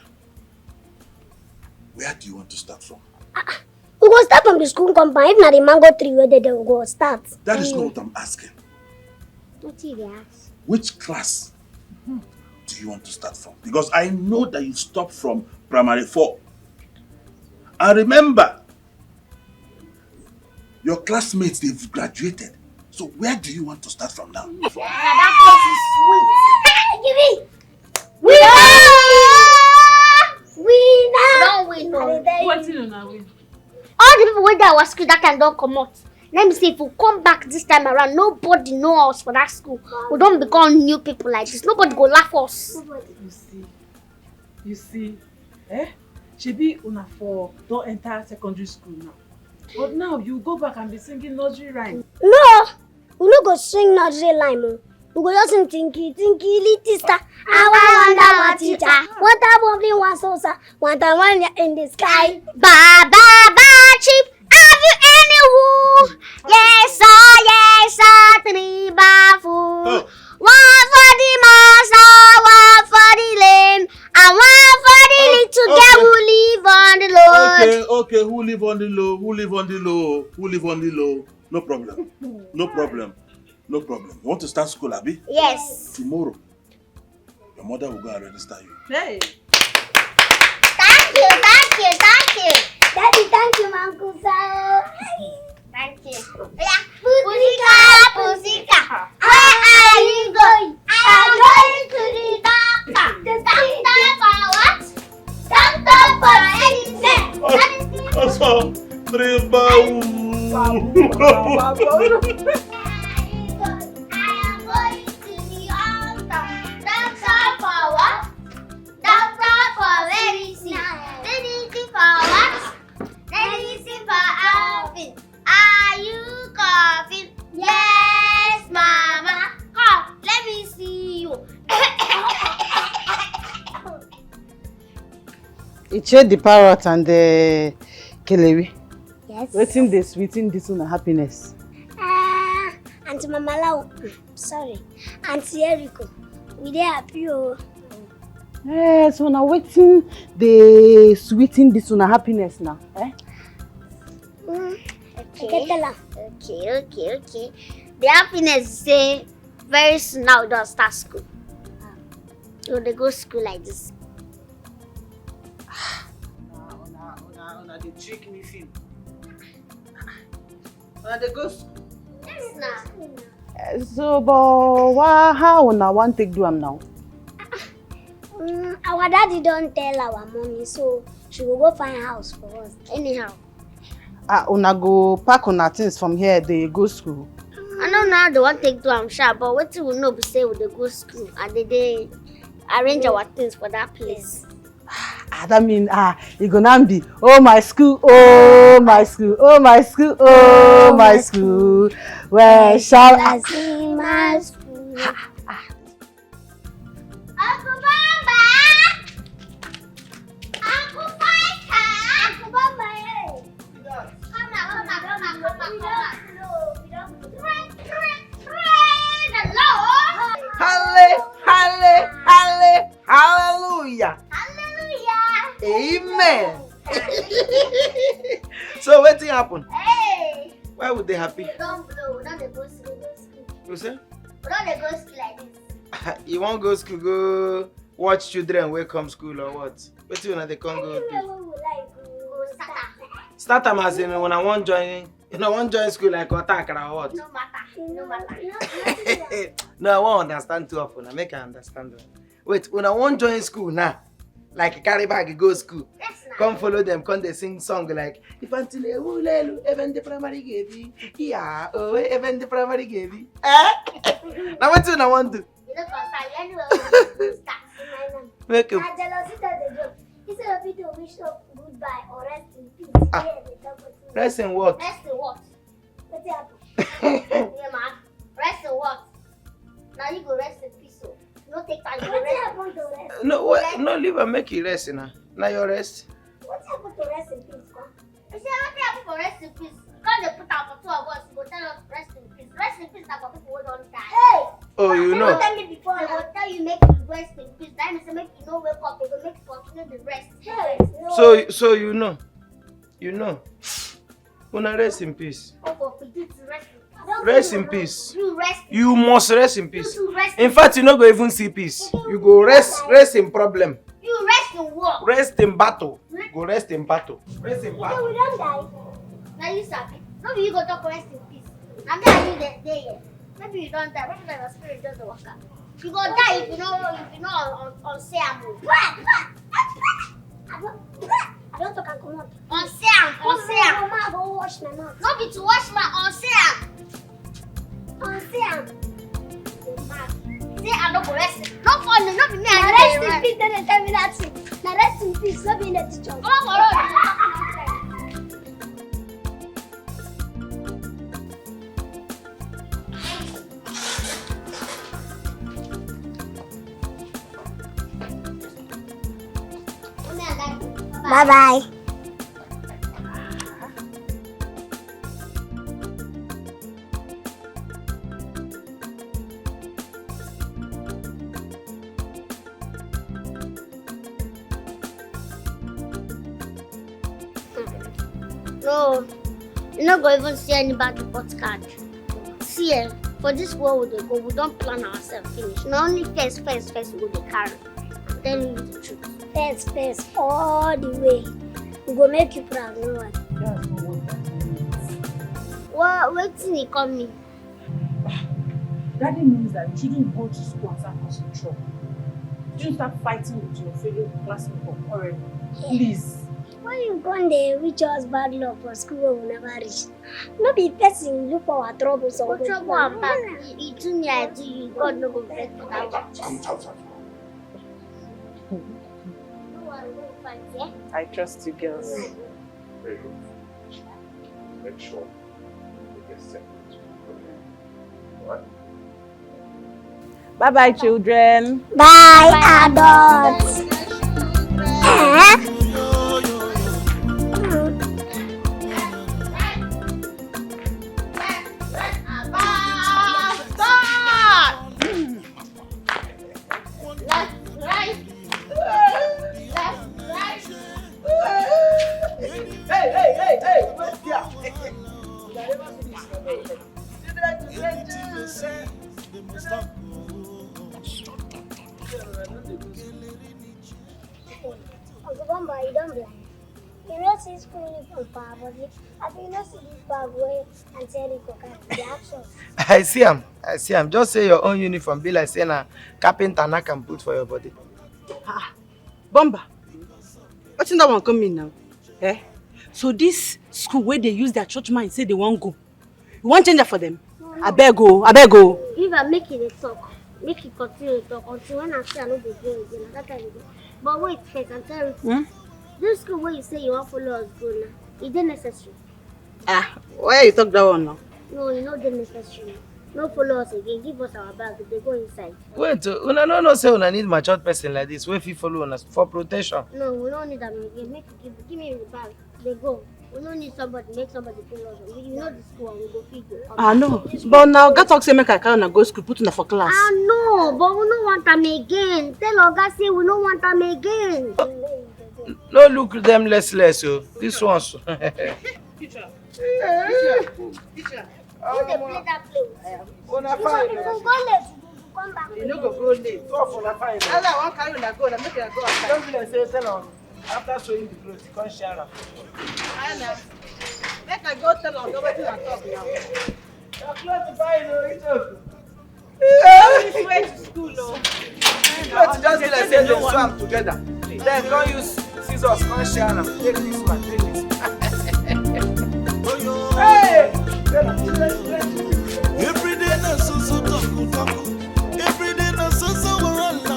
Where do you want to start from? We go start from the school compound. If na the mango tree where they dey, we go start. That is not what I'm asking. What you dey ask? Which class do you want to start from? Because I know that you stopped from primary four. And remember, your classmates, they've graduated. So where do you want to start from now? That place is sweet. Give me. We win. We win. Don't win. No. Wetin una win? All the people wey dey our school that time don comot. Let me see if we come back this time around. Nobody know us for that school. We don become new people like this. Nobody go laugh us. You see, you see, eh? Shebi una for don enter secondary school now. But now you go back and be singing nursery rhyme. No, we no go sing nursery rhyme o. We go just sing tinky tinky little star. Our wonder our teacher. Water bubbling one so sir. One time one in the sky. Ba ba ba chip. Have you any wool? Yes sir, yes sir, three baffle. One for the master, one for the lame, and one for the little girl who live on the road. Okay, okay, who live on the low? Who live on the low? Who live on the low? No problem. No problem. No problem. You want to start school, Abi? Yes. Tomorrow, your mother will go and register you. Hey. Thank you, thank you, thank you. Daddy, thank you, my uncle sir. Thank you. Yeah. Pussycat, pussycat, where are you going? I am going to the doctor. The doctor for what? Doctor for anything. Anything. Also, three bow. I am going to the doctor. Doctor for what? Doctor for medicine. Medicine for what? Medicine for helping. Are you coughing? Yes, mama. Cough. Let me see you. Iche the parrot and the Kelewi. Yes. Wetin dey sweeten this una happiness? Ah, Auntie Mama Lau. Sorry. Auntie Eriko. We dey happy o. Eh, so na wetin dey sweeten this una happiness now? Eh? Mm, okay. I can tell her. Okay, okay, okay. The happiness is say very soon now we don start school. We dey go school like this. Una, una, una, una dey trick me, film. Una dey go school. Yes, na. Eh, so, but wha-, how una wan take do am now? Mm, our daddy don tell our mommy, so she go go find house for us. Anyhow. Ah, una go pack una things from here, dey go school. I no know how they wan take do am sha, but wetin we know be say we dey go school and they dey arrange our things for that place. Ah, that mean, ah, e go now be, oh my school, oh my school, oh my school, oh my school. Where shall I? See my school. Uncle Bamba! Uncle Fighter! Uncle Bamba, hey! Come now, come now, come now, come now, come now. Praise, praise, praise the Lord! Halle, halle, halle, hallelujah. Hallelujah! Amen. So wetin happen? Hey! Why would they happy? We don blow, we don dey go school, go school. You say? We don dey go school like this. You wan go school go watch children wey come school or what? Wetin una dey come go do? Anywhere wey we like go, we go scatter. Start am as in una wan join, una wan join school like Otakara or what? No matter. No matter. No, I wan understand two of una. Make I understand una. Wait, una wan join school now? Like, carry bag go school. Yes, na. Come follow them, come dey sing song like, "If Auntie Lewu Lelu, even the primary gaby. Yeah, oh, even the primary gaby." Eh? Now what una wan do? You no concern you. Anyway, we start. Make a Na jealousy that dey do. Instead of you to wish her goodbye or rest in peace, Ah. Here they talk with me. Rest in what? Rest in what? Wetin happen? Yeah, man. Rest in what? Now you go rest in peace. Oh. You no take time. Wetin happen to rest? No, what? No, leave am make e rest now. Now your rest. Wetin happen to rest in peace, come? You say wetin happen for rest in peace? You can't dey put am for two of us. You go tell us rest in peace. Rest in peace na for people wey don die. Hey! Oh, you know. Tell me before. They go tell you make you rest in peace. That means make you no wake up. They go make you continue the rest. Hey, no. So, so you know, you know. Una rest in peace. Oh, for people to rest in peace. Rest in peace. You rest. You must rest in peace. You too rest. In fact, you no go even see peace. You go rest, rest in problem. You rest in war. Rest in battle. Go rest in battle. Rest in battle. So we don die. Now you sabi. No be you go talk rest in peace. Na me and you dey dey here. Maybe you don die. Maybe na your spirit just dey waka. You go die if you no, if you no un-, un-, unsay am o. Bah, bah, bah, bah. I don, bah, I don talk am comot. Unsay am, unsay am. Mama, go wash my mouth. No be to wash my, unsay am. Unsay am. Say I no go rest. No funny, no be me. Na rest in peace, dem dey tell me that thing. Na rest in peace, no be in the teacher. Come on, come on. Bye bye. No, you no go even see any bad report card. See, eh, for this world we dey go, we don plan ourselves finish. Na only first, first, first we go dey carry. I'm telling you the truth. First, first, all the way. We go make you proud, no worry. That's not what Daddy means. What, wetin e come mean? Daddy means that you shouldn't go to school and start causing trouble. You shouldn't start fighting with your fellow classmates or quarreling. Please. Why you come dey wish us bad luck for school wey we never reach? No be person look for our trouble, so trouble and back. You do me, I do you. God no go vex for that one. Calm, calm, calm, calm. No worry, no fight, yeah? I trust you girls. Very good. Make sure you get separate. All right? Bye bye, children. Bye, adults. Eh? Left, right. Left, right. Hey, hey, hey, hey, wait there. Una never finish. Children, children, children. Uncle Bamba, you don blind. You no see school uniform for our body. Abi you no see this bag wey Auntie Eric go carry? The action. I see am. I see am. Just say your own uniform be like say na carpenter knack am put for your body. Ah, Bamba, wetin that one come mean now? Eh? So this school wey dey use their church mind say they wan go, you wan change am for them? No, no. Abeg o, abeg o. If I make you dey talk, make you continue to talk until when I say I no go go again. Na that time you go. But wait first, I'm telling you. Hmm? This school wey you say you wan follow us go now, e dey necessary? Ah, why you talk that one now? No, e no dey necessary. No follow us again. Give us our bag. Dey go inside. Wait, uh, una no know say una need matured person like this wey fit follow una for protection. No, we no need am again. Make you give, give me the bag. Dey go. We no need somebody, make somebody follow us. We, you know the school and we go fit go. Ah, no. But now, Oga talk say make I carry una go school, put una for class. Ah, no, but we no want am again. Tell Oga say we no want am again. No look them less less, oh. This one so. Teacher. Teacher. Teacher. Who dey play that play with you? Una fine. If you go late, you go come back. You no go go late. Two of una fine. That's why I wan carry una go. Una make una go outside. Don't be like say tell am after sewing the clothes, you come share am. Make I go tell Oga wetin I talk now. Your clothes fine o, you talk. This way to school o. But just be like say dem swam together. Then come use scissors come share am. Take this one, take this one. Hey! Every day na so so talk talk. Every day na so so wahala.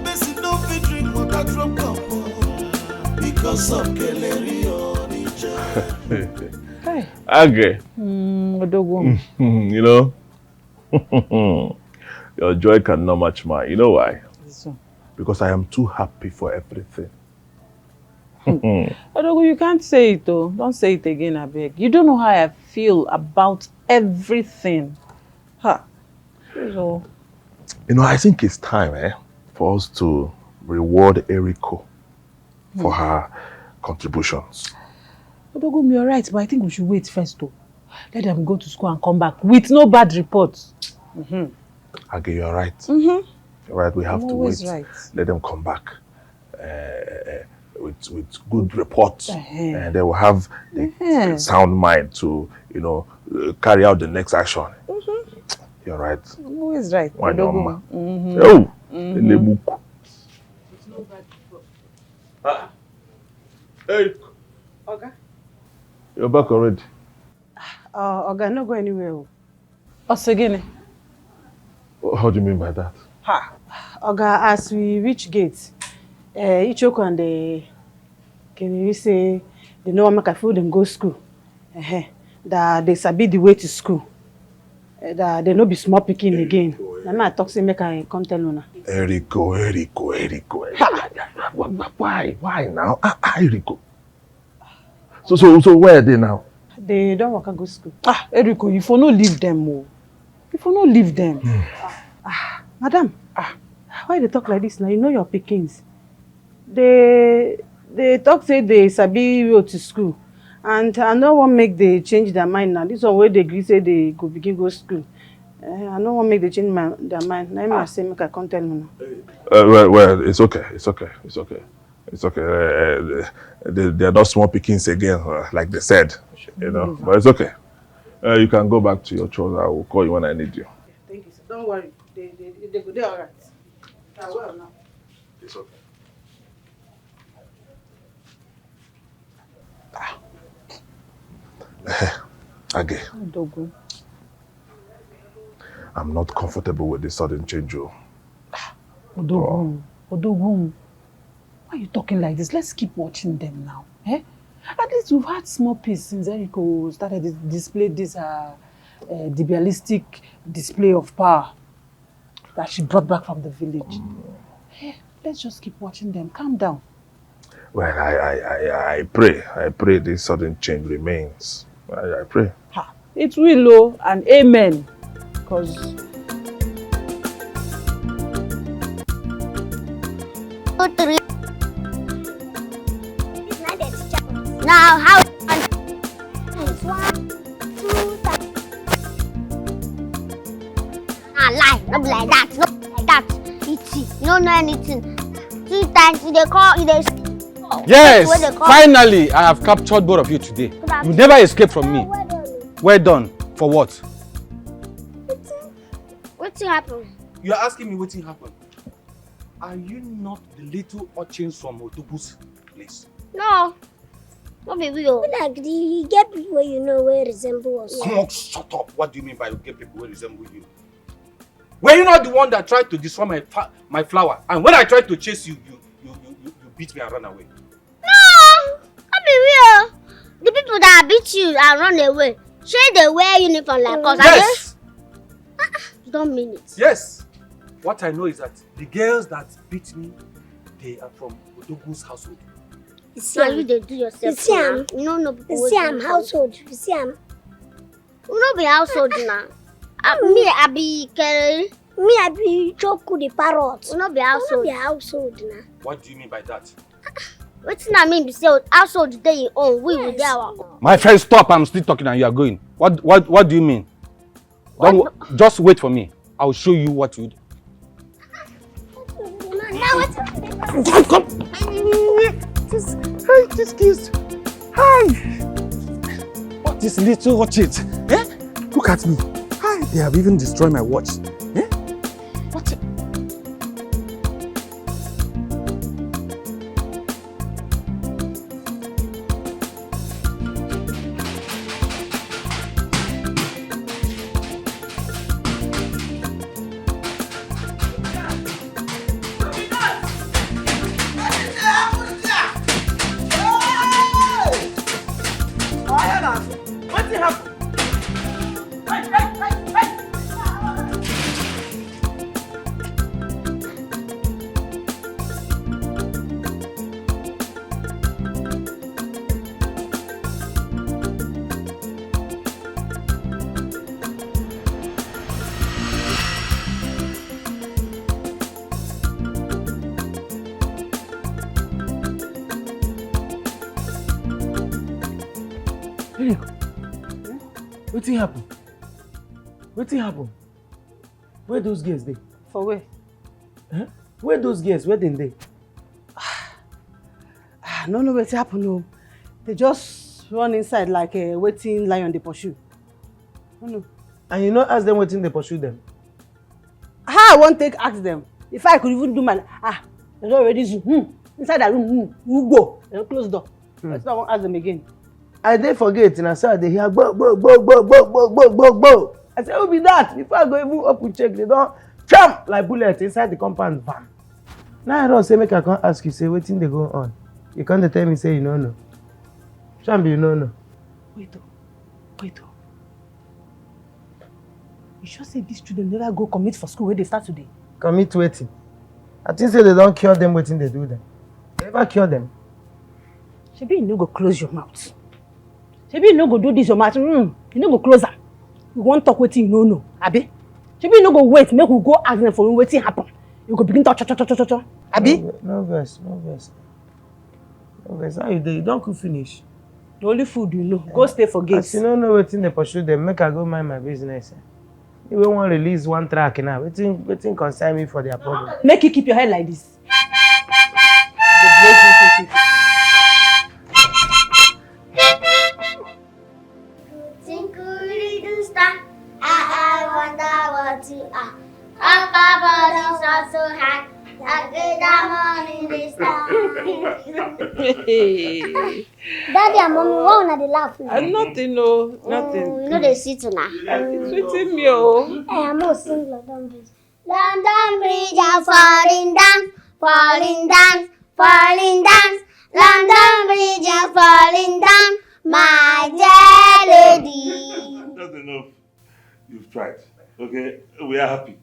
Person no fit drink water drop cup. Because of Keleri Onitsha. Agre, Mm, Odogwu. you know, your joy cannot match mine. You know why? So, Because I am too happy for everything. Odogwu, you can't say it though. Don't say it again, abeg. You don't know how I feel about everything. Ha. So, You know, I think it's time eh, for us to reward Eriko for her contributions. Odogwu, you're right, but I think we should wait first though. Let them go to school and come back with no bad reports. Age, you're right. Mm-hmm. You're right. We have I'm to always wait. Right. Let them come back uh, with with good reports, Uh-huh. and they will have the Uh-huh. sound mind to you know uh, carry out the next action. You're right. I'm always right. Why not, Odogwu. Ma? Mm-hmm. Oh, Elemuku. Ah, Eric. Oga. You're back already. Uh, Oga, no go anywhere. Oh. Osegene. How do you mean by that? Ha. Oga, as we reach gate, uh, Ichoko and the Keneri say they no wan make I follow them go school. Uh-huh. That they sabi the way to school. Uh, that they no be small pikin again. Na me I talk say make I come tell una. Eriko, Eriko, Eriko, Eriko. Why, why now? Ah, ah, Eriko. So, so, so where are they now? They don waka go school. Ah, Eriko, you for no leave them o. You for no leave them. Ah, madam, ah, why you dey talk like this now? You know your pikins. They they talk say they sabi road to school, and I no wan make they change their mind now. This one wey they gree say they go begin go school. Eh, I no wan make they change my, their mind. Na him I say make I come tell una. Uh, well, well, it's okay, it's okay, it's okay, it's okay. Uh, uh, they, they are not small pickings again, uh, like they said, you know. But it's okay. Uh, you can go back to your chores. I will call you when I need you. Thank you, sir. Don't worry. They they they go dey alright. Na well now. It's okay. Age, Odogwu. I'm not comfortable with this sudden change. Oh. Odogwu. Odogwu. Why are you talking like this? Let's keep watching them now. Eh? At least we've had small peace since Eriko started to display this uh, uh, dibialistic display of power that she brought back from the village. Eh, let's just keep watching them. Calm down. Well, I, I, I, I pray. I pray this sudden change remains. I, I pray. Ha. It will, oh, and amen. Because Two, three. Now how? One, two, three. Ah, lie. No be like that. No be like that. Iti. You no know anything. Two times you dey call, you dey. Yes, Wey dey call. Finally, I have captured both of you today. You never escape from me. Well done. For what? Wetin happen? You're asking me what happened. Are you not the little urchins from Odogwu's place? No. No be we o. Be like the, you get people wey you know wey resemble us. Come on, shut up. What do you mean by you get people who resemble you? Were you not the one that tried to destroy my fa- my flower? And when I tried to chase you, you you you you, you beat me and run away. No, no be we o. The people that beat you and run away, shey dey wear uniform like us? Yes. You don't mean it. Yes. What I know is that the girls that beat me, they are from Odogwu's household. Na you dey do yourself. You see am? You no know people You wey see do am this. Household. You see am? We no be household na. Ah, me I be Kere. Me I be Choku the parrot. We no be No household. be household na. What do you mean by that? Wetin I mean be say household dey im own, we we dey our own. My friend, stop. I'm still talking and you are going. What what what do you mean? Don't wo- just wait for me. I'll show you what you do. Now what? Come, come. Just, hey, just kiss. Hi! What is little watch it? Eh? Look at me. Hi, they have even destroyed my watch. Eh? What? Wetin happen? Hey, wetin happen? Wetin happen? Where those girls dey? For where? Eh? Where those girls? Where dem dey? Ah, no know wetin happen o. They just run inside like uh, wetin lion dey pursue. No know. And you no ask them wetin dey pursue them? How I wan take ask them? If I could even do my ah, they don already zoom. Hmm. Inside that room, hmm, who go? They don close door. Hmm. That's why I wan ask them again. I dey for gate na so I dey hear gbo gbo gbo gbo gbo gbo gbo gbo gbo. I say who be that? Before I go even open check, they don cham like bullet inside the compound bam. Now I run say make I come ask you say wetin dey go on. You come dey tell me say you no know. Sham be you no know. Wait o, wait o. You sure say these children never go commit for school wey dey start today? Commit wetin? I think say they don cure them wetin dey do them. They never cure them. Shebi you no go close your mouth. Shebi you no go do this your mouth. Mm, you no go close am. You wan talk wetin you no know, abi? Shebi you no go wait make we go ask them for wetin happen. You go begin talk cho cho cho cho cho, abi? No ve- no vex, no vex. No vex. How you dey? You don cook finish? Na only food you know. Go stay for gate. As you no know wetin dey pursue them, make I go mind my business. Eh. You wey wan release one track now, wetin wetin concern me for their problem? Make you keep your head like this. Tinkly star, I, I wonder what you are. Up above the sun so high, like a diamond in the sky. Daddy and mommy, why una dey laugh now? Uh, nothing, no, nothing. Mm, you know they see tonight. It's sweeting me, oh. Hey, I'm gonna sing London Bridge. London Bridge are falling down, falling down, falling down. London Bridge are falling down, my dear lady. That's enough. You've tried. Okay? We are happy.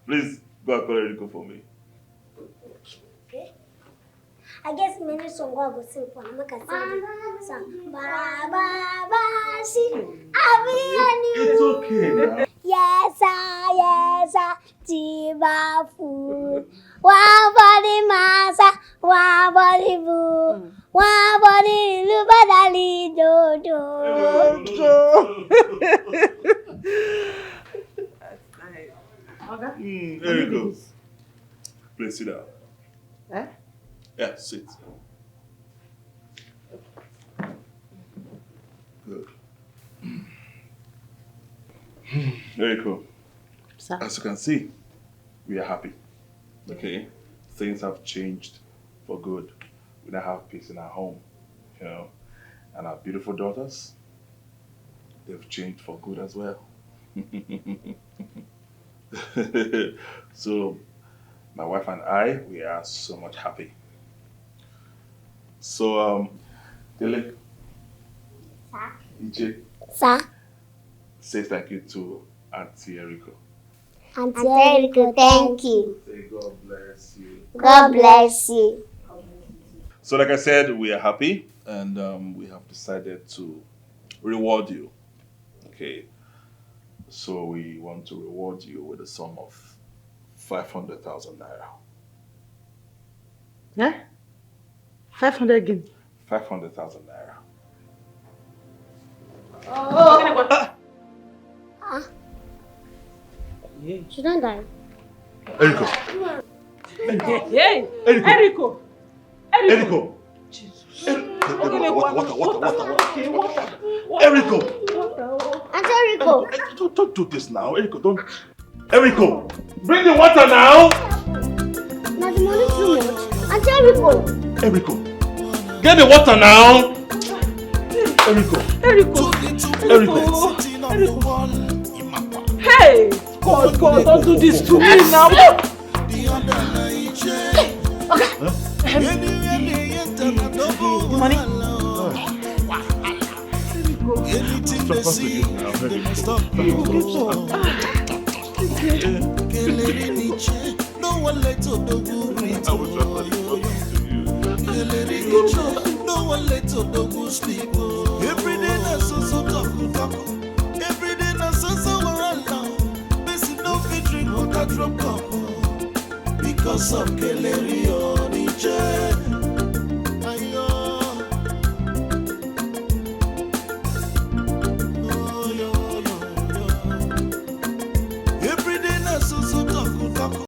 Please go and call Enrico for me. Okay. I guess many song I go sing for am, make I sing the song. Ba, ba, ba, si, abi any. It's okay now. Yes, sir, yes, sir. Tiba food. One for the master, one for the fool. One for the little brotherly dodo. That's nice. Oga, mm, there you go. Please sit down. Eh? Yeah, sit. Good. Very cool. Sir. As you can see, we are happy. Okay? Things have changed for good. We now have peace in our home, you know, and our beautiful daughters, they've changed for good as well. So, my wife and I, we are so much happy. So, um, Dele, sir. Iche, sir. Say thank you to Auntie Eriko. Auntie Eriko, thank you. Say God bless you. God bless you. So, like I said, we are happy and um, we have decided to reward you. Okay. So we want to reward you with a sum of five hundred thousand naira. Eh? Five hundred again? Five hundred thousand naira. Oh. Ah. Yeah. She don't die. Eriko. Hey, Eriko. Eriko. Eriko. Eriko. Jesus. Water, water, water, water, water, water. Erico! Auntie Erico! Don't, don't do this now. Erico, don't. Erico! Bring the water now! Now the money too much. Auntie Erico! Erico! Get the water now! Erico! Erico! Erico! Hey! God, God, don't do this to me now! The other night, yeah. Okay. Huh? The money. Anything they see, they must stop. No one let Odogwu breathe. No one let Odogwu sleep. Every day na so so talk talk. Every day na so so wahala. Person no fit drink water drop cup. Because of Keleri Oniche.